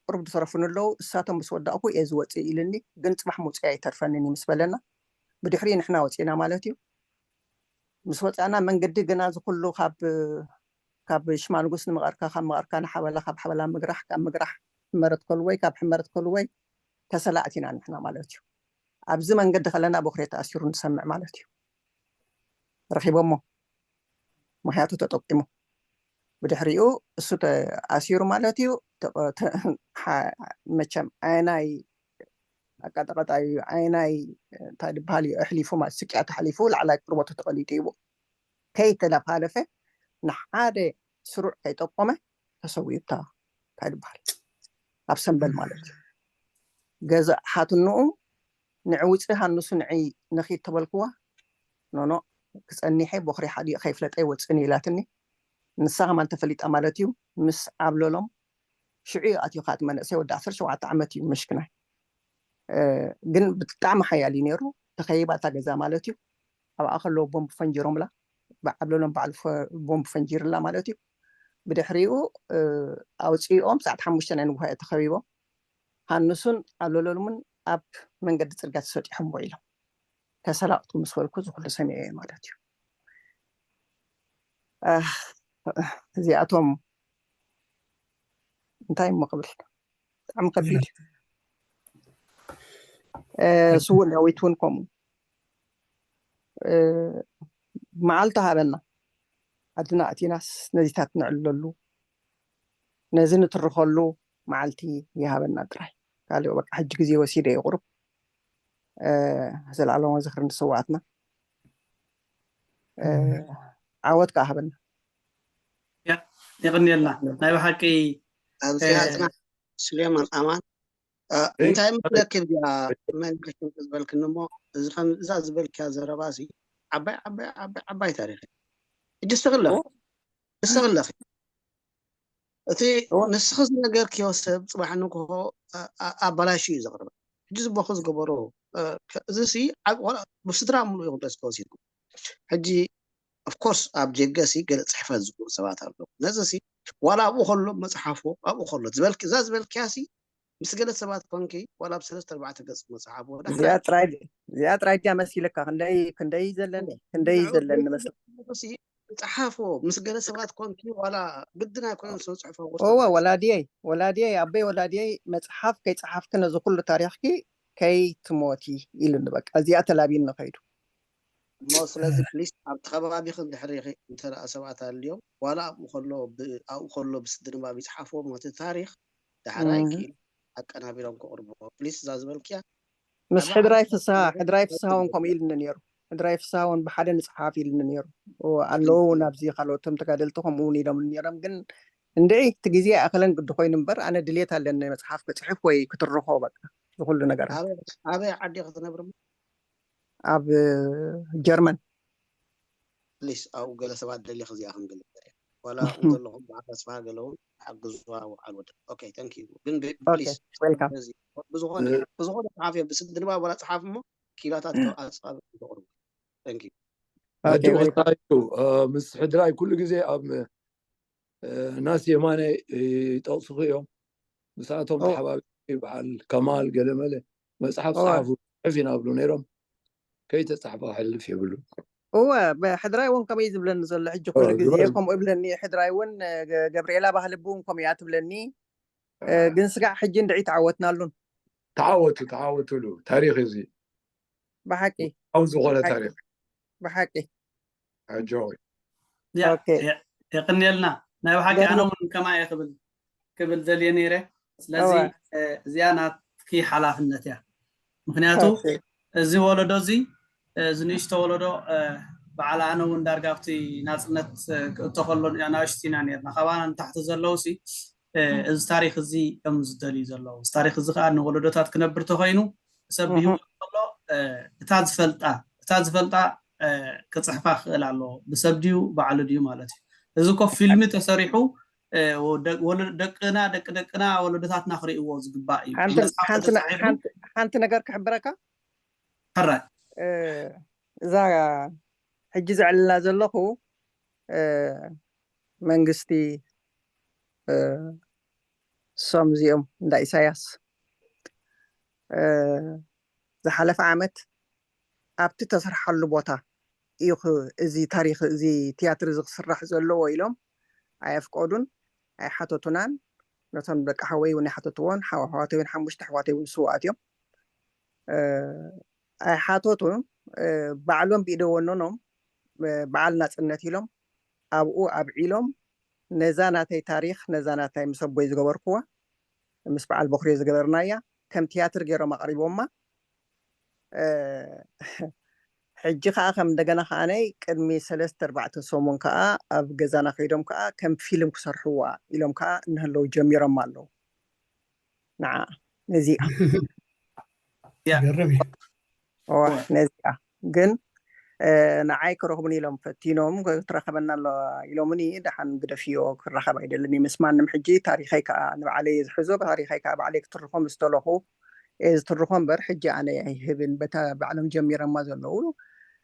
ቁሩብ ዝሰረፉ ኣለዉ እሳቶም ምስ ወዳእኩ እየ ዝወፅእ ኢልኒ። ግን ፅባሕ ምውፅእ ኣይተርፈንን እዩ ምስ በለና ብድሕሪ ንሕና ወፂእና ማለት እዩ። ምስ ወፃእና መንገዲ ግና ዝኩሉ ካብ ካብ ሽማ ንጉስ ንመቐርካ ካብ መቐርካ ንሓበላ ካብ ሓበላ ምግራሕ ካብ ምግራሕ ሕመረት ከልወይ ካብ ሕመረት ከልወይ ተሰላእቲና ንሕና ማለት እዩ። ኣብዚ መንገዲ ከለና ቦክሬ ተኣሲሩ ንሰምዕ ማለት እዩ። ረኺቦሞ ምክንያቱ ተጠቂሙ ብድሕሪኡ እሱ ተኣሲሩ ማለት እዩ። መቸም ኣየናይ ኣቃጠቀጣ እዩ ኣየናይ እንታይ ዝበሃል እዩ ኣሕሊፉ ማለት ስቅያት ኣሕሊፉ ላዕላይ ቅርበቱ ተቐሊጡ ይቡ ከይተለፋለፈ ንሓደ ስሩዕ ከይጠቆመ ተሰዊኡታ እንታይ ዝበሃል ኣብ ሰንበል ማለት እዩ። ገዛ ሓትንኡ ንዕውፂ ሃንሱ ንዒ ንኺድ ተበልክዋ ኖኖ ክፀኒሐ ቦኽሪ ሓዲኡ ከይፍለጠ ይወፅእን ኢላትኒ። ንሳ ከማን ተፈሊጣ ማለት እዩ። ምስ ዓብለሎም ሽዑ ኣትዩ ካት መንእሰይ ወዲ ዓሰርተ ሸውዓተ ዓመት እዩ ምሽክናይ ግን ብጣዕሚ ሓያል እዩ ነይሩ። ተኸይባ እታ ገዛ ማለት እዩ። ኣብኣ ከለዉ ቦምብ ፈንጂሮምላ ብዓብለሎም ባዕሉ ቦምብ ፈንጂርላ ማለት እዩ። ብድሕሪኡ ኣውፅኦም ሰዓት ሓሙሽተ ናይ ንጉሃ ተኸቢቦም ሃንሱን ዓብለሎምን ኣብ መንገዲ ፅርግያ ተሰጢሖም ውዒሎም። ተሰላቕቱ ምስ በልኩ እዚ ኩሉ ሰሚዐ እየ ማለት እዩ። እዚኣቶም እንታይ እሞ ክብል ብጣዕሚ ከቢድ እዩ። ስውእ ዳዊት እውን ከምኡ መዓልቲ ሃበና ዓድና ኣቲናስ ነዚታት ንዕልለሉ ነዚ ንትርኸሉ መዓልቲ ይሃበና ጥራይ። ካልእ በቃ ሕጂ ግዜ ወሲደ እዩ ቁሩብ። ዘለኣለማዊ ዝኽሪ ንስውኣትና። ዓወት ከዓ ሃበና። የቕንየልና ናይ ብሓቂ ኣብዚኣትና ስሌማን ኣማን እንታይ ምፍለክ እዚኣ መንቀሽን ዝበልክኒ እሞ እዚ ከም እዛ ዝበልክያ ዘረባ ሲ ዓባይ ዓባይ ዓባይ ዓባይ ታሪክ እዩ። ሕጂ ስተክለፍ ስተክለፍ እቲ ንስኺ ዝነገርክዮ ሰብ ፅባሕ ንግሆ ኣባላሽ እዩ ዘቕርበ። ሕጂ ዝበኹ ዝገበሩ እዚ ሲ ብስድራ ምሉእ ይኹን ተስከ ወሲድኩም ሕጂ ኦፍኮርስ ኣብ ጀገ ሲ ገለ ፅሕፈት ዝኽእሉ ሰባት ኣለዉ። ነዚ ሲ ዋላ ኣብኡ ከሎ መፅሓፎ ኣብኡ ከሎ ዝበልክ እዛ ዝበልክያ ሲ ምስ ገለ ሰባት ኮንኪ ዋላ ኣብ ሰለስተ ኣርባዕተ ገፅ መፅሓፎ እዚኣ ጥራይ ድያ መሲልካ ክንደይ ክንደይ ዘለኒ ክንደይ ዘለኒ መስል ጸሓፎ ምስ ገለ ሰባት ኮንኪ ዋላ ግድን ኣይኮነን ሰው ጽሕፎ እወ ወላድየይ ወላድየይ ኣበይ ወላድየይ መጽሓፍ ከይጸሓፍኪ ነዚ ኩሉ ታሪኽኪ ከይትሞቲ ኢሉኒ በቃ እዚኣ ተላቢኒ ከይዱ እሞ ስለዚ ፕሊስ ኣብቲ ከባቢኺ እንድሕር ኢኺ እንተ ደኣ ሰባት ኣልዮም ዋላ ኣብኡ ከሎ ብ- ኣብኡ ከሎ ብስዲ ንባብ ይጽሓፍዎ እሞ እቲ ታሪኽ ዳሕራይ እም። ክኢሉ ኣቀናቢሮም ከቕርብዎ ፕሊስ እዛ ዝበልክያ ምስ ሕድራይ ፍስሃ ሕድራይ ፍስሃ እውን ከምኡ ኢልኒ ነይሩ ሕድራይ ፍስሃ እውን ብሓደ ንፅሓፍ ኢልኒ ነይሩ ኣለዉ እውን ኣብዚ ካልኦት ቶም ተጋደልቲ ከምኡ እውን ኢሎም ነይሮም ግን እንድዒ እቲ ግዜ ኣይኣኸለን ግዲ ኮይኑ እምበር ኣነ ድሌት ኣለኒ መፅሓፍ ክፅሕፍ ወይ ክትርኾ በቃ ዝኩሉ ነገራት ኣበይ ዓዲ ክትነብር ኣብ ጀርመን ፕሊስ ኣብኡ ገለ ሰባት ደሊኽ እዚኣ ክንብል ዋላ እንተለኹም በዓል ተስፋ ገለውን ሓግዝዋ ውዓል ወደ ኦኬ ተንክ ዩ ግን ፕሊስ ብዝኾነ ብዝኾነ ጸሓፊ ብስድንባ ወላ ጸሓፊ እሞ ኪላታት ኣጽፋብ ተቕርቡ ተንክ ዩ ኣዲ ወታዩ ምስ ሕድራይ ኩሉ ግዜ ኣብ ናስ የማነ ይጠቕስኹ እዮም ምስኣቶም ተሓባቢ በዓል ከማል ገለመለ መፅሓፍ ፀሓፉ ፅሕፍ ኢና ብሉ ነይሮም ከይተፃሕፈ ክሕልፍ የብሉ እወ ብሕድራይ እውን ከመይ ዝብለኒ ዘሎ ሕጂ ኩሉ ግዜ ከምኡ ይብለኒ ሕድራይ እውን ገብርኤላ ባህልቢ እውን ከምኡ እያ ትብለኒ እ፣ ግን ስጋዕ ሕጂ እንድዒ ተዓወትናሉን። ተዓወቱ፣ ተዓወቱሉ። ታሪኽ እዚ ብሓቂ ኣብ ዝኾነ ብሓቂ ታሪኽ ብሓቂ ኣጆይ። ያ ኦኬ። የ- የቅንየልና። ናይ ብሓቂ ኣነ ገርሞ እውን ከማይ እየ ክብል ክብል ደልየ ነይረ። ስለዚ እወ እ፣ እዚኣ ናትኪ ሓላፍነት እያ። ምክንያቱ ኦኬ እዚ ወለዶ እዚ እ፣ እዚ ንእሽቶ ወለዶ እ፣ በዓል ኣነ እውን ዳርጋ ኣብቲ ናፅነት እ፣ ክእቶ ከሎ ኣናእሽቱ ኢና ነርና። ካባና ንታሕቲ ዘለዉ ሲ እ፣ እዚ ታሪክ እዚ እዮም ዝደልዩ ዘለዉ። እዚ ታሪክ እዚ ከዓ ንወለዶታት ክነብር ተኮይኑ ሰብ እህ ብሂወት ከሎ እ፣ እታ ዝፈልጣ እታ ዝፈልጣ እ፣ ክፅሕፋ ክኽእል ኣለዎ። ብሰብ ድዩ ባዕሉ ድዩ ማለት እዩ። እዚ ኮ ፊልሚ ተሰሪሑ እ፣ ወደ- ወለ- ደቅና ደቂ ደቅና ወለዶታትና ክርእይዎ ዝግባእ እዩ። ኣብ ሓንቲ መፅሓፍ ሓንቲ ነ- ተፃሒፉ ሓንቲ ሓንቲ ነገር ክሕብረካ ሕራይ እ፣ እዛ ሕጂ ዘዕልላ ዘለኹ እ፣ መንግስቲ እ፣ እሶም እዚኦም እንዳ ኢሳያስ እ፣ ዝሓለፈ ዓመት ኣብቲ ተሰርሓሉ ቦታ እዩ ክ- እዚ ታሪክ እዚ ትያትር እዚ ክስራሕ ዘለዎ ኢሎም ኣየፍቀዱን ኣይሓተቱናን። ነቶም ደቂ ሓወይ እውን ኣይሓተትዎን። ሓው ኣሕዋተይ እውን ሓሙሽተ ኣሕዋተይ እውን ስውኣት እዮም። እ፣ ኣይሓተቱን። እ፣ ባዕሎም ብኢደ ወነኖም እ፣ በዓል ናፅነት ኢሎም ኣብኡ ኣብዒሎም ነዛ ናተይ ታሪክ ነዛ ናታይ ምስ ኣቦይ ዝገበርክዋ ምስ በዓል በኩሪ ዝገበርናያ ከም ትያትር ገይሮም ኣቕሪቦማ። እ፣ ሕጂ ከዓ ከም እንደገና ከዓነይ ቅድሚ ሰለስተ ኣርባዕተ ሰሙን ከዓ ኣብ ገዛና ከይዶም ከዓ ከም ፊልም ክሰርሕዋ ኢሎም ከዓ እንህለው ጀሚሮም ኣለዉ። ንዓ ነዚኣ ያ ገርም እዩ። እዋ እወ ነዚኣ ግን እ፣ ንዓይ ክረኽቡን ኢሎም ፈቲኖም ክትረኸበና ኣሎ ኢሎምኒ። ደሓን ግደፍዮ ክራኸብ ኣይደልን እየ ምስ ማንም። ሕጂ ታሪኸይ ከዓ ንባዕለይ እየ ዝሕዞ። ታሪኸይ ከዓ ባዕለይ ክትርኾም ዝተለኹ እየ ዝትርኾ እምበር ሕጂ ኣነ ኣይህብን። በታ ባዕሎም ጀሚረማ ዘለዉ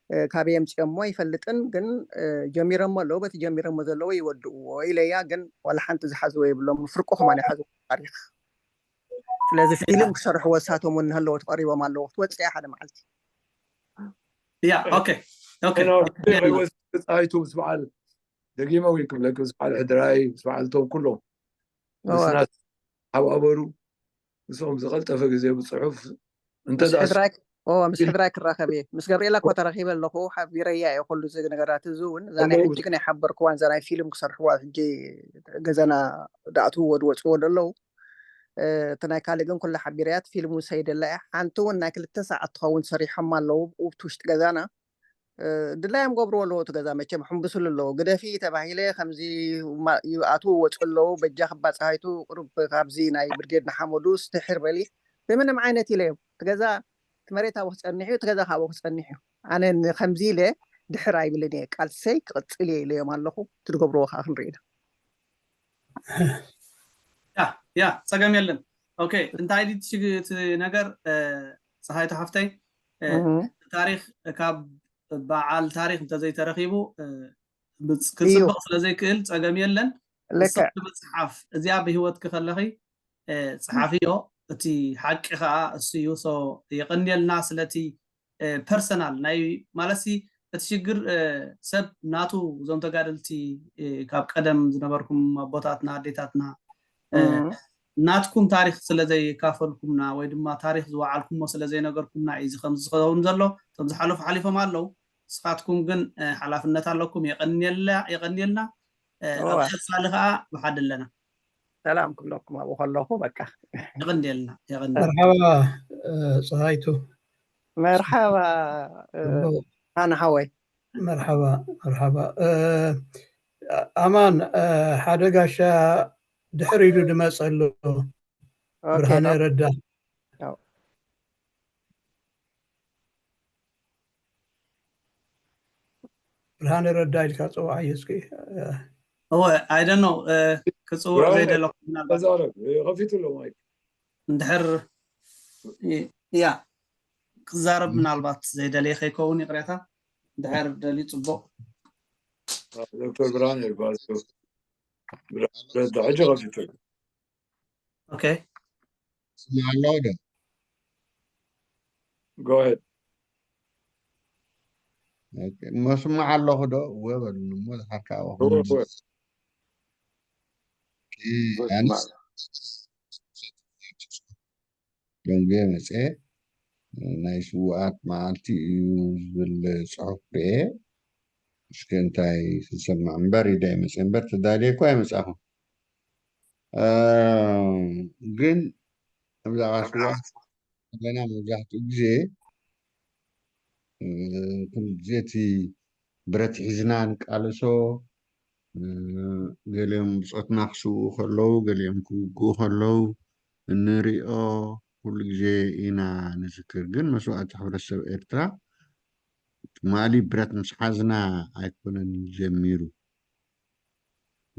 እ፣ ካበይ የምፅኦሞ ኣይፈልጥን። ግን እ፣ ጀሚሮሞ ኣለዉ። በቲ ጀሚሮሞ ዘለዉ ይወድእዎ ኢለያ። ግን ዋላ ሓንቲ ዝሓዝዎ የብሎም። ፍርቁ ከማን ይሓዝዎ ታሪክ። ስለዚ ፊልም ክሰርሕዎ እሳቶም እውን ንህለዎ ተቐሪቦም ኣለዉ። ክትወፅእ እያ ሓደ መዓልቲ። ያ ኦኬ ኦኬ ኖ ኦኬ ወስ ፃይቱ ምስ በዓል ደጊመ እውን ክብለኪ ምስ በዓል ሕድራይ ምስ በዓል እቶም ኩሎም እወ ምስና ሓባበሩ ምስኦም ዝቐልጠፈ ግዜ ብፅሑፍ እንተ ምስ ደኣ ሕድራይ እወ ምስ ኢል ሕድራይ ክራኸብ እየ። ምስ ገብርኤላ እኮ ተራኺበ ኣለኹ። ሓቢረያ እየ ኩሉ እዚ ነገራት እዚ እውን እዛ ናይ ኣለዉ ሕጂ ግን ኣይሓበርክዋን። እዛ ናይ ፊልም ክሰርሕዋ ሕጂ ገዛና ድኣትውዎ ድወፅዎ ደለዉ እ፣ እቲ ናይ ካልእ ግን ኩላ ሓቢረያ። እቲ ፊልም እውን ሰይደላ እያ። ሓንቲ እውን ናይ ክልተ ሰዓት ትኸውን ሰሪሖም ኣለዉ ብኡ ብቲ ውሽጢ ገዛና። እ፣ ድላዮም ገብርዎ ኣለዉ። እቲ ገዛ መቸም ሕምብስሉ ኣለዉ። ግደፊ ተባሂለ ከምዚ ማ- ይኣትዉ ወፁ ኣለዉ። በጃ ክባፃሃይቱ ቁሩብ ካብዚ ናይ ብርጌድ ንሓመዱ ስትሕር በሊ ብምንም ዓይነት ኢለዮም። እቲ ገዛ እቲ መሬት ኣብኡ ክፀንሕ እዩ፣ እቲ ገዛ ካብኡ ክፀንሕ እዩ። ኣነ ን- ከምዚ ኢለ ድሕር ኣይብልን እየ፣ ቃልሰይ ክቕፅል እየ ኢለዮም ኣለኹ። እቲ ትገብርዎ ከዓ ክንርኢ ኢና። ያ ያ ፀገም የለን። ኦኬ እንታይ ድዩ እቲ ሽግ- እቲ ነገር እ፣ ፀሃይቱ ሓፍተይ እ፣ እህ፣ ታሪክ ካብ በዓል ታሪክ እንተዘይተረኪቡ እ፣ ብፅ- እዩ ክፅብቕ ስለዘይክእል ፀገም የለን። ልክዕ ንስኺ መፅሓፍ እዚኣ ብሂወትኪ ከለኺ እ፣ ፀሓፍዮ። እቲ ሓቂ ከዓ እሱ እዩ። ሶ የቐንየልና ስለቲ እ፣ ፐርሰናል ናይ ማለት ሲ እቲ ሽግር እ፣ ሰብ ናቱ እዞም ተጋደልቲ እ፣ ካብ ቀደም ዝነበርኩም ኣቦታትና ኣዴታትና እ፣ እህ፣ ናትኩም ታሪክ ስለ ዘይካፈልኩምና ወይ ድማ ታሪክ ዝወዓልኩሞ ስለ ዘይነገርኩምና እዩ እዚ ከምዚ ዝኸውን ዘሎ። እቶም ዝሓለፉ ሓሊፎም ኣለዉ። ንስኻትኩም ግን እ፣ ሓላፍነት ኣለኩም። የቐንየላ- የቐንየልና። እ፣ ኣብ እወ ቀፃሊ ከዓ ብሓደ ኣለና። ሰላም ክብለኩም ኣብኡ ከለኹ በቃ። የቐንየልና የቐንየልና። መርሓባ እ፣ ፀሃይቱ መርሓባ እ፣ ጽቡቕ። ሃና ሓወይ። መርሓባ መርሓባ እ፣ ኣማን እ፣ ሓደ ጋሻ ድሕር ኢሉ ድመፅ ኣሎ ኦኬ ብርሃነ ኦኬ ረዳ ኦ፣ ብርሃነ ረዳ ኢልካ ፀዋዓዮ እስኪ እ፣ እወ I don't know እ፣ ክፅውዕ ብርሃነ ዘይደለኹ ምናልባት ተዛረብ ከፊቱ ኣሎ ማይክ እንድሕር ያ ክዛረብ ምናልባት ዘይደለየ ከይከውን ይቕሬታ። እንድሕር ደልዩ ፅቡቕ። ዶክተር ብርሃነ ይባሃል። ብርሃነ ረዳ ሕጂ ከፊቱ ኣሎ። ኦኬ ስማዕ ኣሎ ዶ? Go ahead። ኦኬ፣ መስማዕ ኣለኹ ዶ? እወ በሉኒ እሞ ዝሓካ እወ ኣኹም እወ እ፣ ኣንስ መስማዕ ደንጉየ መፅየ። ናይ ስውኣት መዓልቲ እዩ ዝብል ፅሑፍ ርኤ። እስከ እንታይ ክሰማዕ እምበር ኢለ ይመፅእ እምበር ተዳልየ እኳ ኣይመፃኹን። ግን ብዛዕባ ስውኣት ገና መብዛሕትኡ ግዜ ኩሉ ግዜ እቲ ብረት ሒዝና ንቃለሶ፣ ገሊኦም ብፆትና ክስውኡ ከለዉ፣ ገሊኦም ክውግኡ ከለዉ እንሪኦ ኩሉ ግዜ ኢና ንዝክር። ግን መስዋእቲ ሕብረተሰብ ኤርትራ ትማሊ ብረት ምስ ሓዝና ኣይኮነን ጀሚሩ።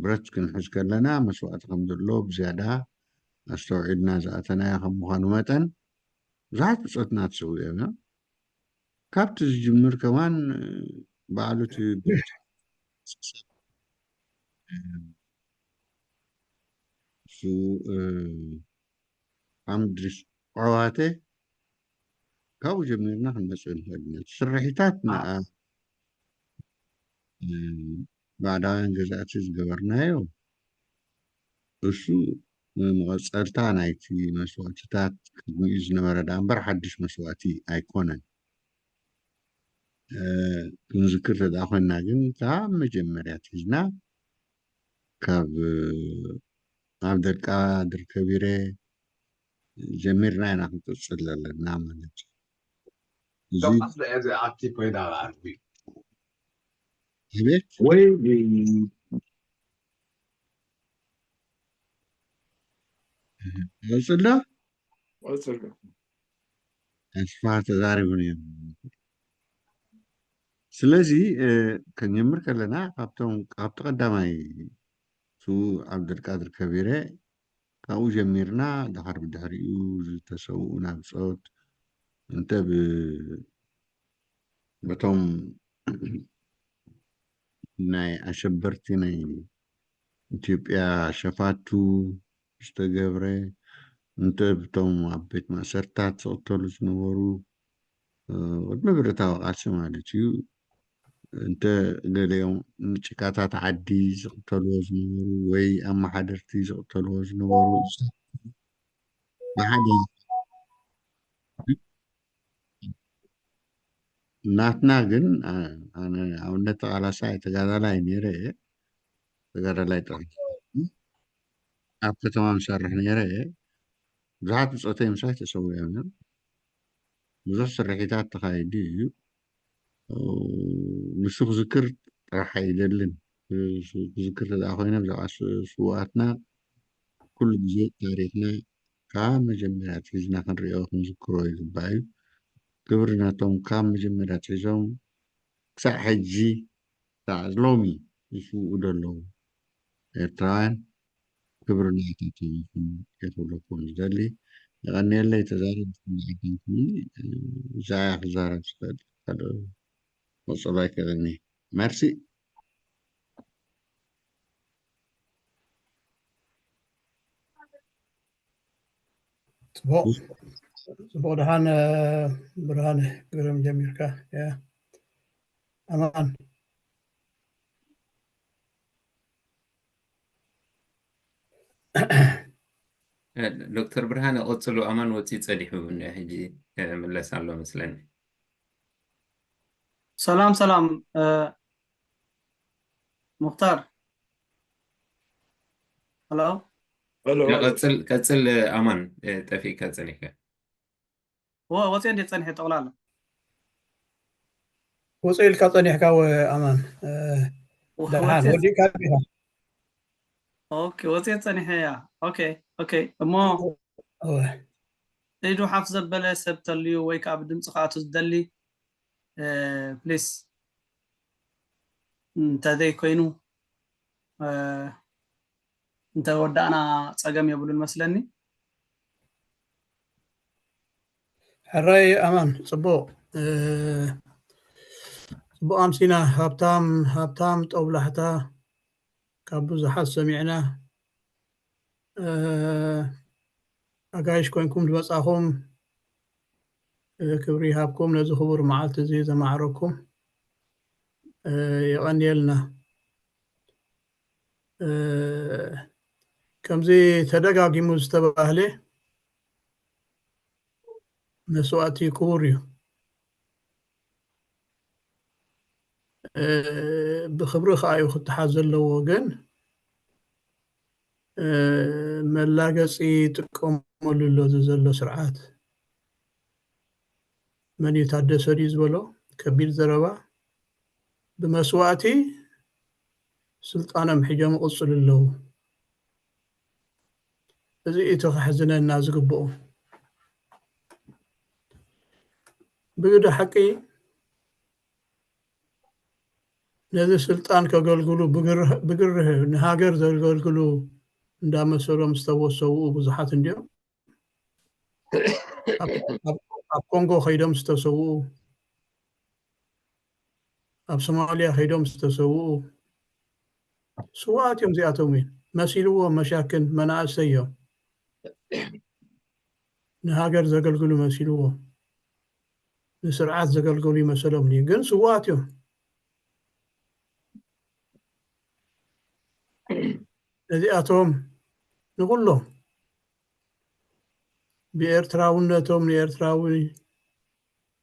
ብረት ክንሕዝ ከለና መስዋእቲ ከም ዘሎ ብዝያዳ ኣስተውዒልና ዝኣተናዮ ከም ምዃኑ መጠን ብዙሓት ብፆትና ተሰዊኦም እዮም። ካብቲ ዝጅምር ከማን ባዕሉ እቲ ብረት ሓምድ ርሽ ዓዋተ ካብኡ ጀሚርና ክንመፅእ ንኽእል ኢና። ስርሒታት ንኣ ባዕዳውያን ገዛእቲ ዝገበርናዮ እሱ መቐፀልታ ናይቲ መስዋእትታት ቅድሚኡ ዝነበረ ደኣ እምበር ሓድሽ መስዋእቲ ኣይኮነን። ክንዝክር ተደኣ ኮይንና ግን ካብ መጀመርያ ኣትሒዝና ካብ ኣብ ደልቃ ድር ከቢረ ጀሚርና ኢና ክንቅፅል ዘለና ማለት እዩ። እዚ ደቂስ ለእዚ ኣቲ ኮይና ኣርቢ ኣቤት ወይ ቀፅል ዶ ቀፅል። ተስፋ ተዛሪቡ ነይሩ። ስለዚ ክንጀምር ከለና ካብቶም ካብቲ ቀዳማይ ስዉእ ዓብደልቃድር ከቢረ ካብኡ ጀሚርና ድሓር ብድሕሪኡ ዝተሰውኡ ናብ ፆት እንተ በቶም ናይ ኣሸበርቲ ናይ ኢትዮጵያ ሸፋቱ ዝተገብረ እንተ ብቶም ኣብ ቤት ማእሰርታት ዝቕተሉ ዝነበሩ ቅድሚ ብረታዊ ቃልሲ ማለት እዩ እንተ ገሊኦም ንጭቃታት ዓዲ ዝቕተልዎ ዝነበሩ ወይ ኣመሓደርቲ ዝቕተልዎ ዝነበሩ ብሓደ ናትና ግን ኣነ ኣብነት ተቓላሳይ ተጋዳላይ ነይረ እየ። ተጋዳላይ ጥራሕ ኣብ ከተማ ምሰርሕ ነይረ እየ። ብዙሓት ብፆተይ ምሳይ ተሰዊኦም እዮም። ብዙሕ ስርሒታት ተኻይዱ እዩ። ንሱ ክዝክር ጥራሕ ኣይደልን። ክዝክር ተደኣ ኮይነ ብዛዕባ ስውኣትና ኩሉ ግዜ ታሪክና ካብ መጀመርያ ኣትሒዝና ክንሪኦ ክንዝክሮ ይግባእ እዩ። ክብሪ ነቶም ካብ መጀመርያ ኣትሒዞም ክሳዕ ሕጂ ክሳዕ ሎሚ ዝስውኡ ዘለዉ ኤርትራውያን ክብሪ ናይታቶም ይኹን ክብለኩም ዝደሊ። የቐንየለይ ተዛረብ ዝዓገንኩኒ እዛ እያ ክዛረብ ዝኽእል ካልእ መጸባይ ከለኒ መርሲ ጽቡቕ ጽቡቕ ደሓን ብርሃን ግርም ጀሚርካ ኣማን ዶክተር ብርሃነ ቀፅሉ ኣማን ወፂ ፀዲሑ ሕጂ ምለስ ኣሎ መስለኒ ሰላም ሰላም ሙክታር ሎ ቀፅል ኣማን ጠፊእካ ፀኒሕካ ወፂ እንዴት ፀኒሐ ጠቕላላ ወፂ ኢልካ ፀኒሕካ ኣማን ደሓን ወዲእካ ዲኻ ኦኬ ወፂ ፀኒሐ ያ ኦኬ ኦኬ እሞ ኢዱ ሓፍ ዘበለ ሰብ ተልዩ ወይ ከዓ ብድምፂ ክኣቱ ዝደሊ ፕሊስ እንተዘይ ኮይኑ እንተወዳእና ፀገም የብሉን መስለኒ ሕራይ ኣማን ፅቡቕ ፅቡቕ ኣምሲና ሃብታም ሃብታም ጠብላሕታ ካብ ብዙሓት ሰሚዕና ኣጋይሽ ኮይንኩም ዝመፃኹም ክብሪ ይሃብኩም ነዚ ክቡር መዓልቲ እዚ ዘማዕረኩም የቐንየልና ከምዚ ተደጋጊሙ ዝተባህለ መስዋእቲ ክቡር እዩ። ብኽብሪ ከዓ እዩ ክተሓዝ ዘለዎ። ግን መላገፂ ይጥቀመሉ ኣሎ እዚ ዘሎ ስርዓት። መን እዩ ታደሰ ድዩ ዝበሎ? ከቢድ ዘረባ። ብመስዋእቲ ስልጣኖም ሒዞም ይቕፅሉ ኣለዉ። እዚ እቲ ከሕዝነና ዝግብኦ። ብግደ ሓቂ ነዚ ስልጣን ከገልግሉ ብግርህ ንሃገር ዘገልግሉ እንዳመሰሎም ዝተወሰውኡ ብዙሓት እንዲዮም። ኣብ ኮንጎ ከይዶም ዝተሰውኡ፣ ኣብ ሶማልያ ከይዶም ዝተሰውኡ ስዋኣት እዮም። እዚኣቶም እዩ መሲልዎ መሻክን መናእሰይ እዮም። ንሃገር ዘገልግሉ መሲልዎ፣ ንስርዓት ዘገልግሉ ይመሰሎም እዩ። ግን ስዋኣት እዮም። እዚኣቶም ንኩሎም ብኤርትራውነቶም ንኤርትራዊ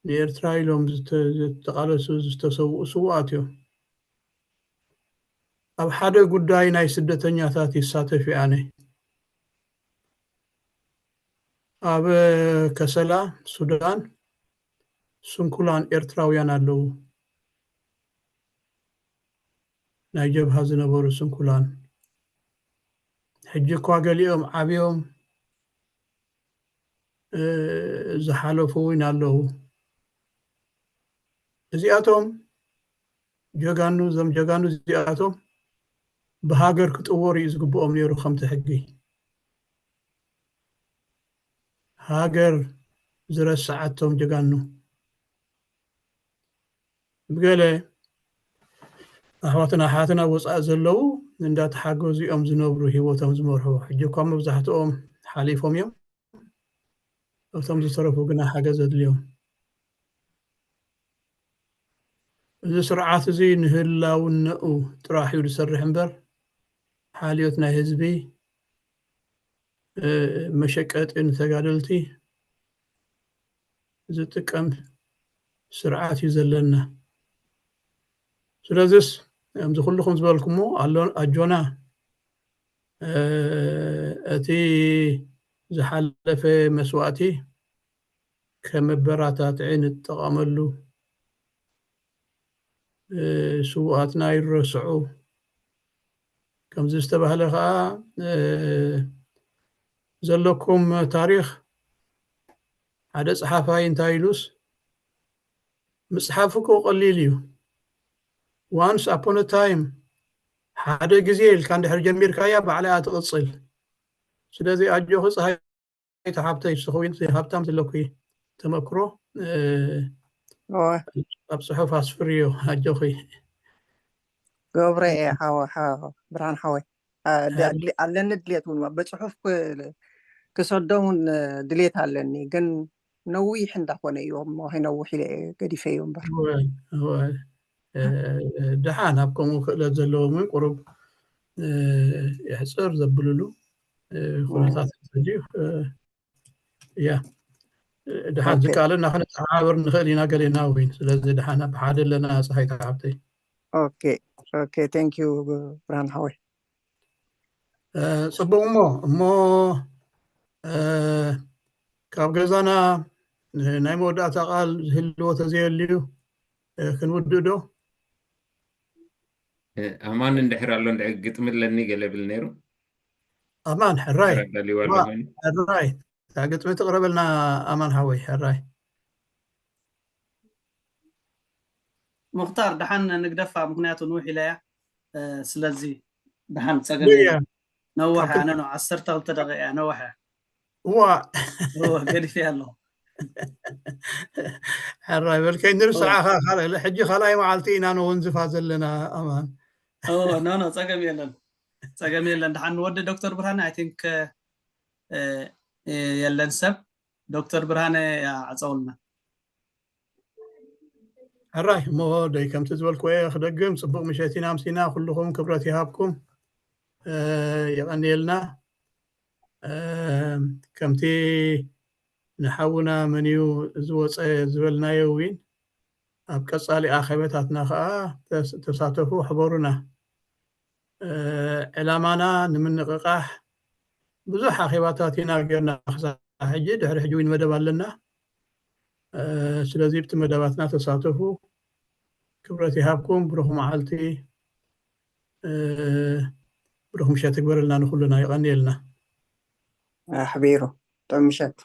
ንኤርትራ ኢሎም ዝተቃለሱ ዝተሰውኡ ስውኣት እዮም። ኣብ ሓደ ጉዳይ ናይ ስደተኛታት ይሳተፍ ኣነ። ኣብ ከሰላ ሱዳን ስንኩላን ኤርትራውያን ኣለዉ። ናይ ጀብሃ ዝነበሩ ስንኩላን ሕጂ እኳ ገሊኦም ዓብዮም ዝሓለፉ እውን ኣለዉ። እዚኣቶም ጀጋኑ፣ እዞም ጀጋኑ እዚኣቶም ብሃገር ክጥወሩ እዩ ዝግብኦም ነይሩ። ከምቲ ሕጊ ሃገር ዝረስዓቶም ጀጋኑ ብገለ ኣሕዋትና ኣሓትና ወፃእ ዘለዉ እንዳተሓገዙ እዮም ዝነብሩ፣ ህይወቶም ዝመርሑ። ሕጂ እኳ መብዛሕትኦም ሓሊፎም እዮም። እቶም ዝተረፉ ግና ሓገዝ ኣድልዮም። እዚ ስርዓት እዚ ንህላውነኡ ጥራሕ እዩ ዝሰርሕ እምበር ሓልዮት ናይ ህዝቢ መሸቀጢ ንተጋደልቲ ዝጥቀም ስርዓት እዩ ዘለና። ስለዚስ ከምዚ ኩልኹም ዝበልኩሞ ኣሎ ኣጆና እቲ ዝሓለፈ መስዋእቲ ከም መበራታትዒ ንጠቐመሉ። ስውኣትና ይረስዑ። ከምዚ ዝተባህለ ከዓ ዘለኩም ታሪኽ ሓደ ፀሓፋይ እንታይ ኢሉስ ምፅሓፍ እኮ ቀሊል እዩ። Once upon a time ሓደ ግዜ ኢልካ እንድሕር ጀሚርካያ ባዕላ እያ ትቕፅል። ስለዚ ኣጆኺ ፀሃይ ሓብተይ ንስኺ እውን ሃብታም ዘለኪ ተመክሮ ኣብ ፅሑፍ ኣስፍርዮ ኣጆኺ። ገብረ እየ ሓወ ሓወ ብርሃን ሓወይ ኣለኒ ድሌት እውን ብፅሑፍ ክሰዶም እውን ድሌት ኣለኒ ግን ነዊሕ እንዳኾነ እዩ እሞ ከይነውሕ ኢለ እየ ገዲፈዮ እምበር። ደሓን ኣብ ከምኡ ክእለት ዘለዎም እውን ቁሩብ የሕፅር ዘብልሉ ኩነታት እንተልዩ እያ። ደሓን ዝከኣለና ከነተሓባበር ንኽእል ኢና ገሌና እውን። ስለዚ ደሓን ኣብ ሓደ ኣለና ፀሃይ ተሓብተይ። ኦኬ ኦኬ thank you ብርሃን ሓወይ። ፅቡቕ እሞ እሞ ካብ ገዛና ናይ መወዳእታ ቃል ዝህልዎ ተዘየልዩ ክንውድእ ዶ? ኣማን እንድሕር ኣሎ እንድሕር ግጥሚ ኣለኒ ገለ ብል ነይሩ። ኣማን ሕራይ ኣዳሊዋ ኣሎ ኮይኑ ሕራይ እታ ግጥሚ ትቕረበልና ኣማን ሓወይ ሕራይ። ሙኽታር ደሓን ንግደፋ ምክንያቱ ንውሕ ኢላ እያ። ስለዚ ደሓን ፀገም ነውሐ ኣነ ነው ዓሰርተ ክልተ ደቂቃ እያ ነውሐ ዋ ገዲፈ ኣለኹ። ሕራይ በል ከይንርስዓኻ ካልእ ሕጂ ካልኣይ መዓልቲ ኢና ነወንዝፋ ዘለና ኣማን። ኖ ኖ ፀገም የለን ፀገም የለን። ደሓን ንወዲ ዶክተር ብርሃነ I think የለን ሰብ ዶክተር ብርሃነ ዓፀውልና። ሕራይ እሞ ደይ ከምቲ ዝበልክዎ ክደግም ፅቡቕ ምሸት ኢና ኣምሲና ኩልኹም ክብረት ይሃብኩም የቐንየልና። ከምቲ ንሓውና መን እዩ ዝወፀ ዝበልናዮ እውን ኣብ ቀፃሊ ኣኼባታትና ከዓ ተሳተፉ፣ ሕበሩና። ዕላማና ንምንቕቓሕ ብዙሕ ኣኼባታት ኢና ጌርና ክሳብ ሕጂ። ድሕሪ ሕጂ እውን መደብ ኣለና። ስለዚ ኣብቲ መደባትና ተሳተፉ። ክብረት ይሃብኩም። ብሩኽ መዓልቲ፣ ብሩኽ ምሸት ይግበረልና ንኩልና። ይቐንየልና። ኣሕቢሩ ጥዑም ምሸት።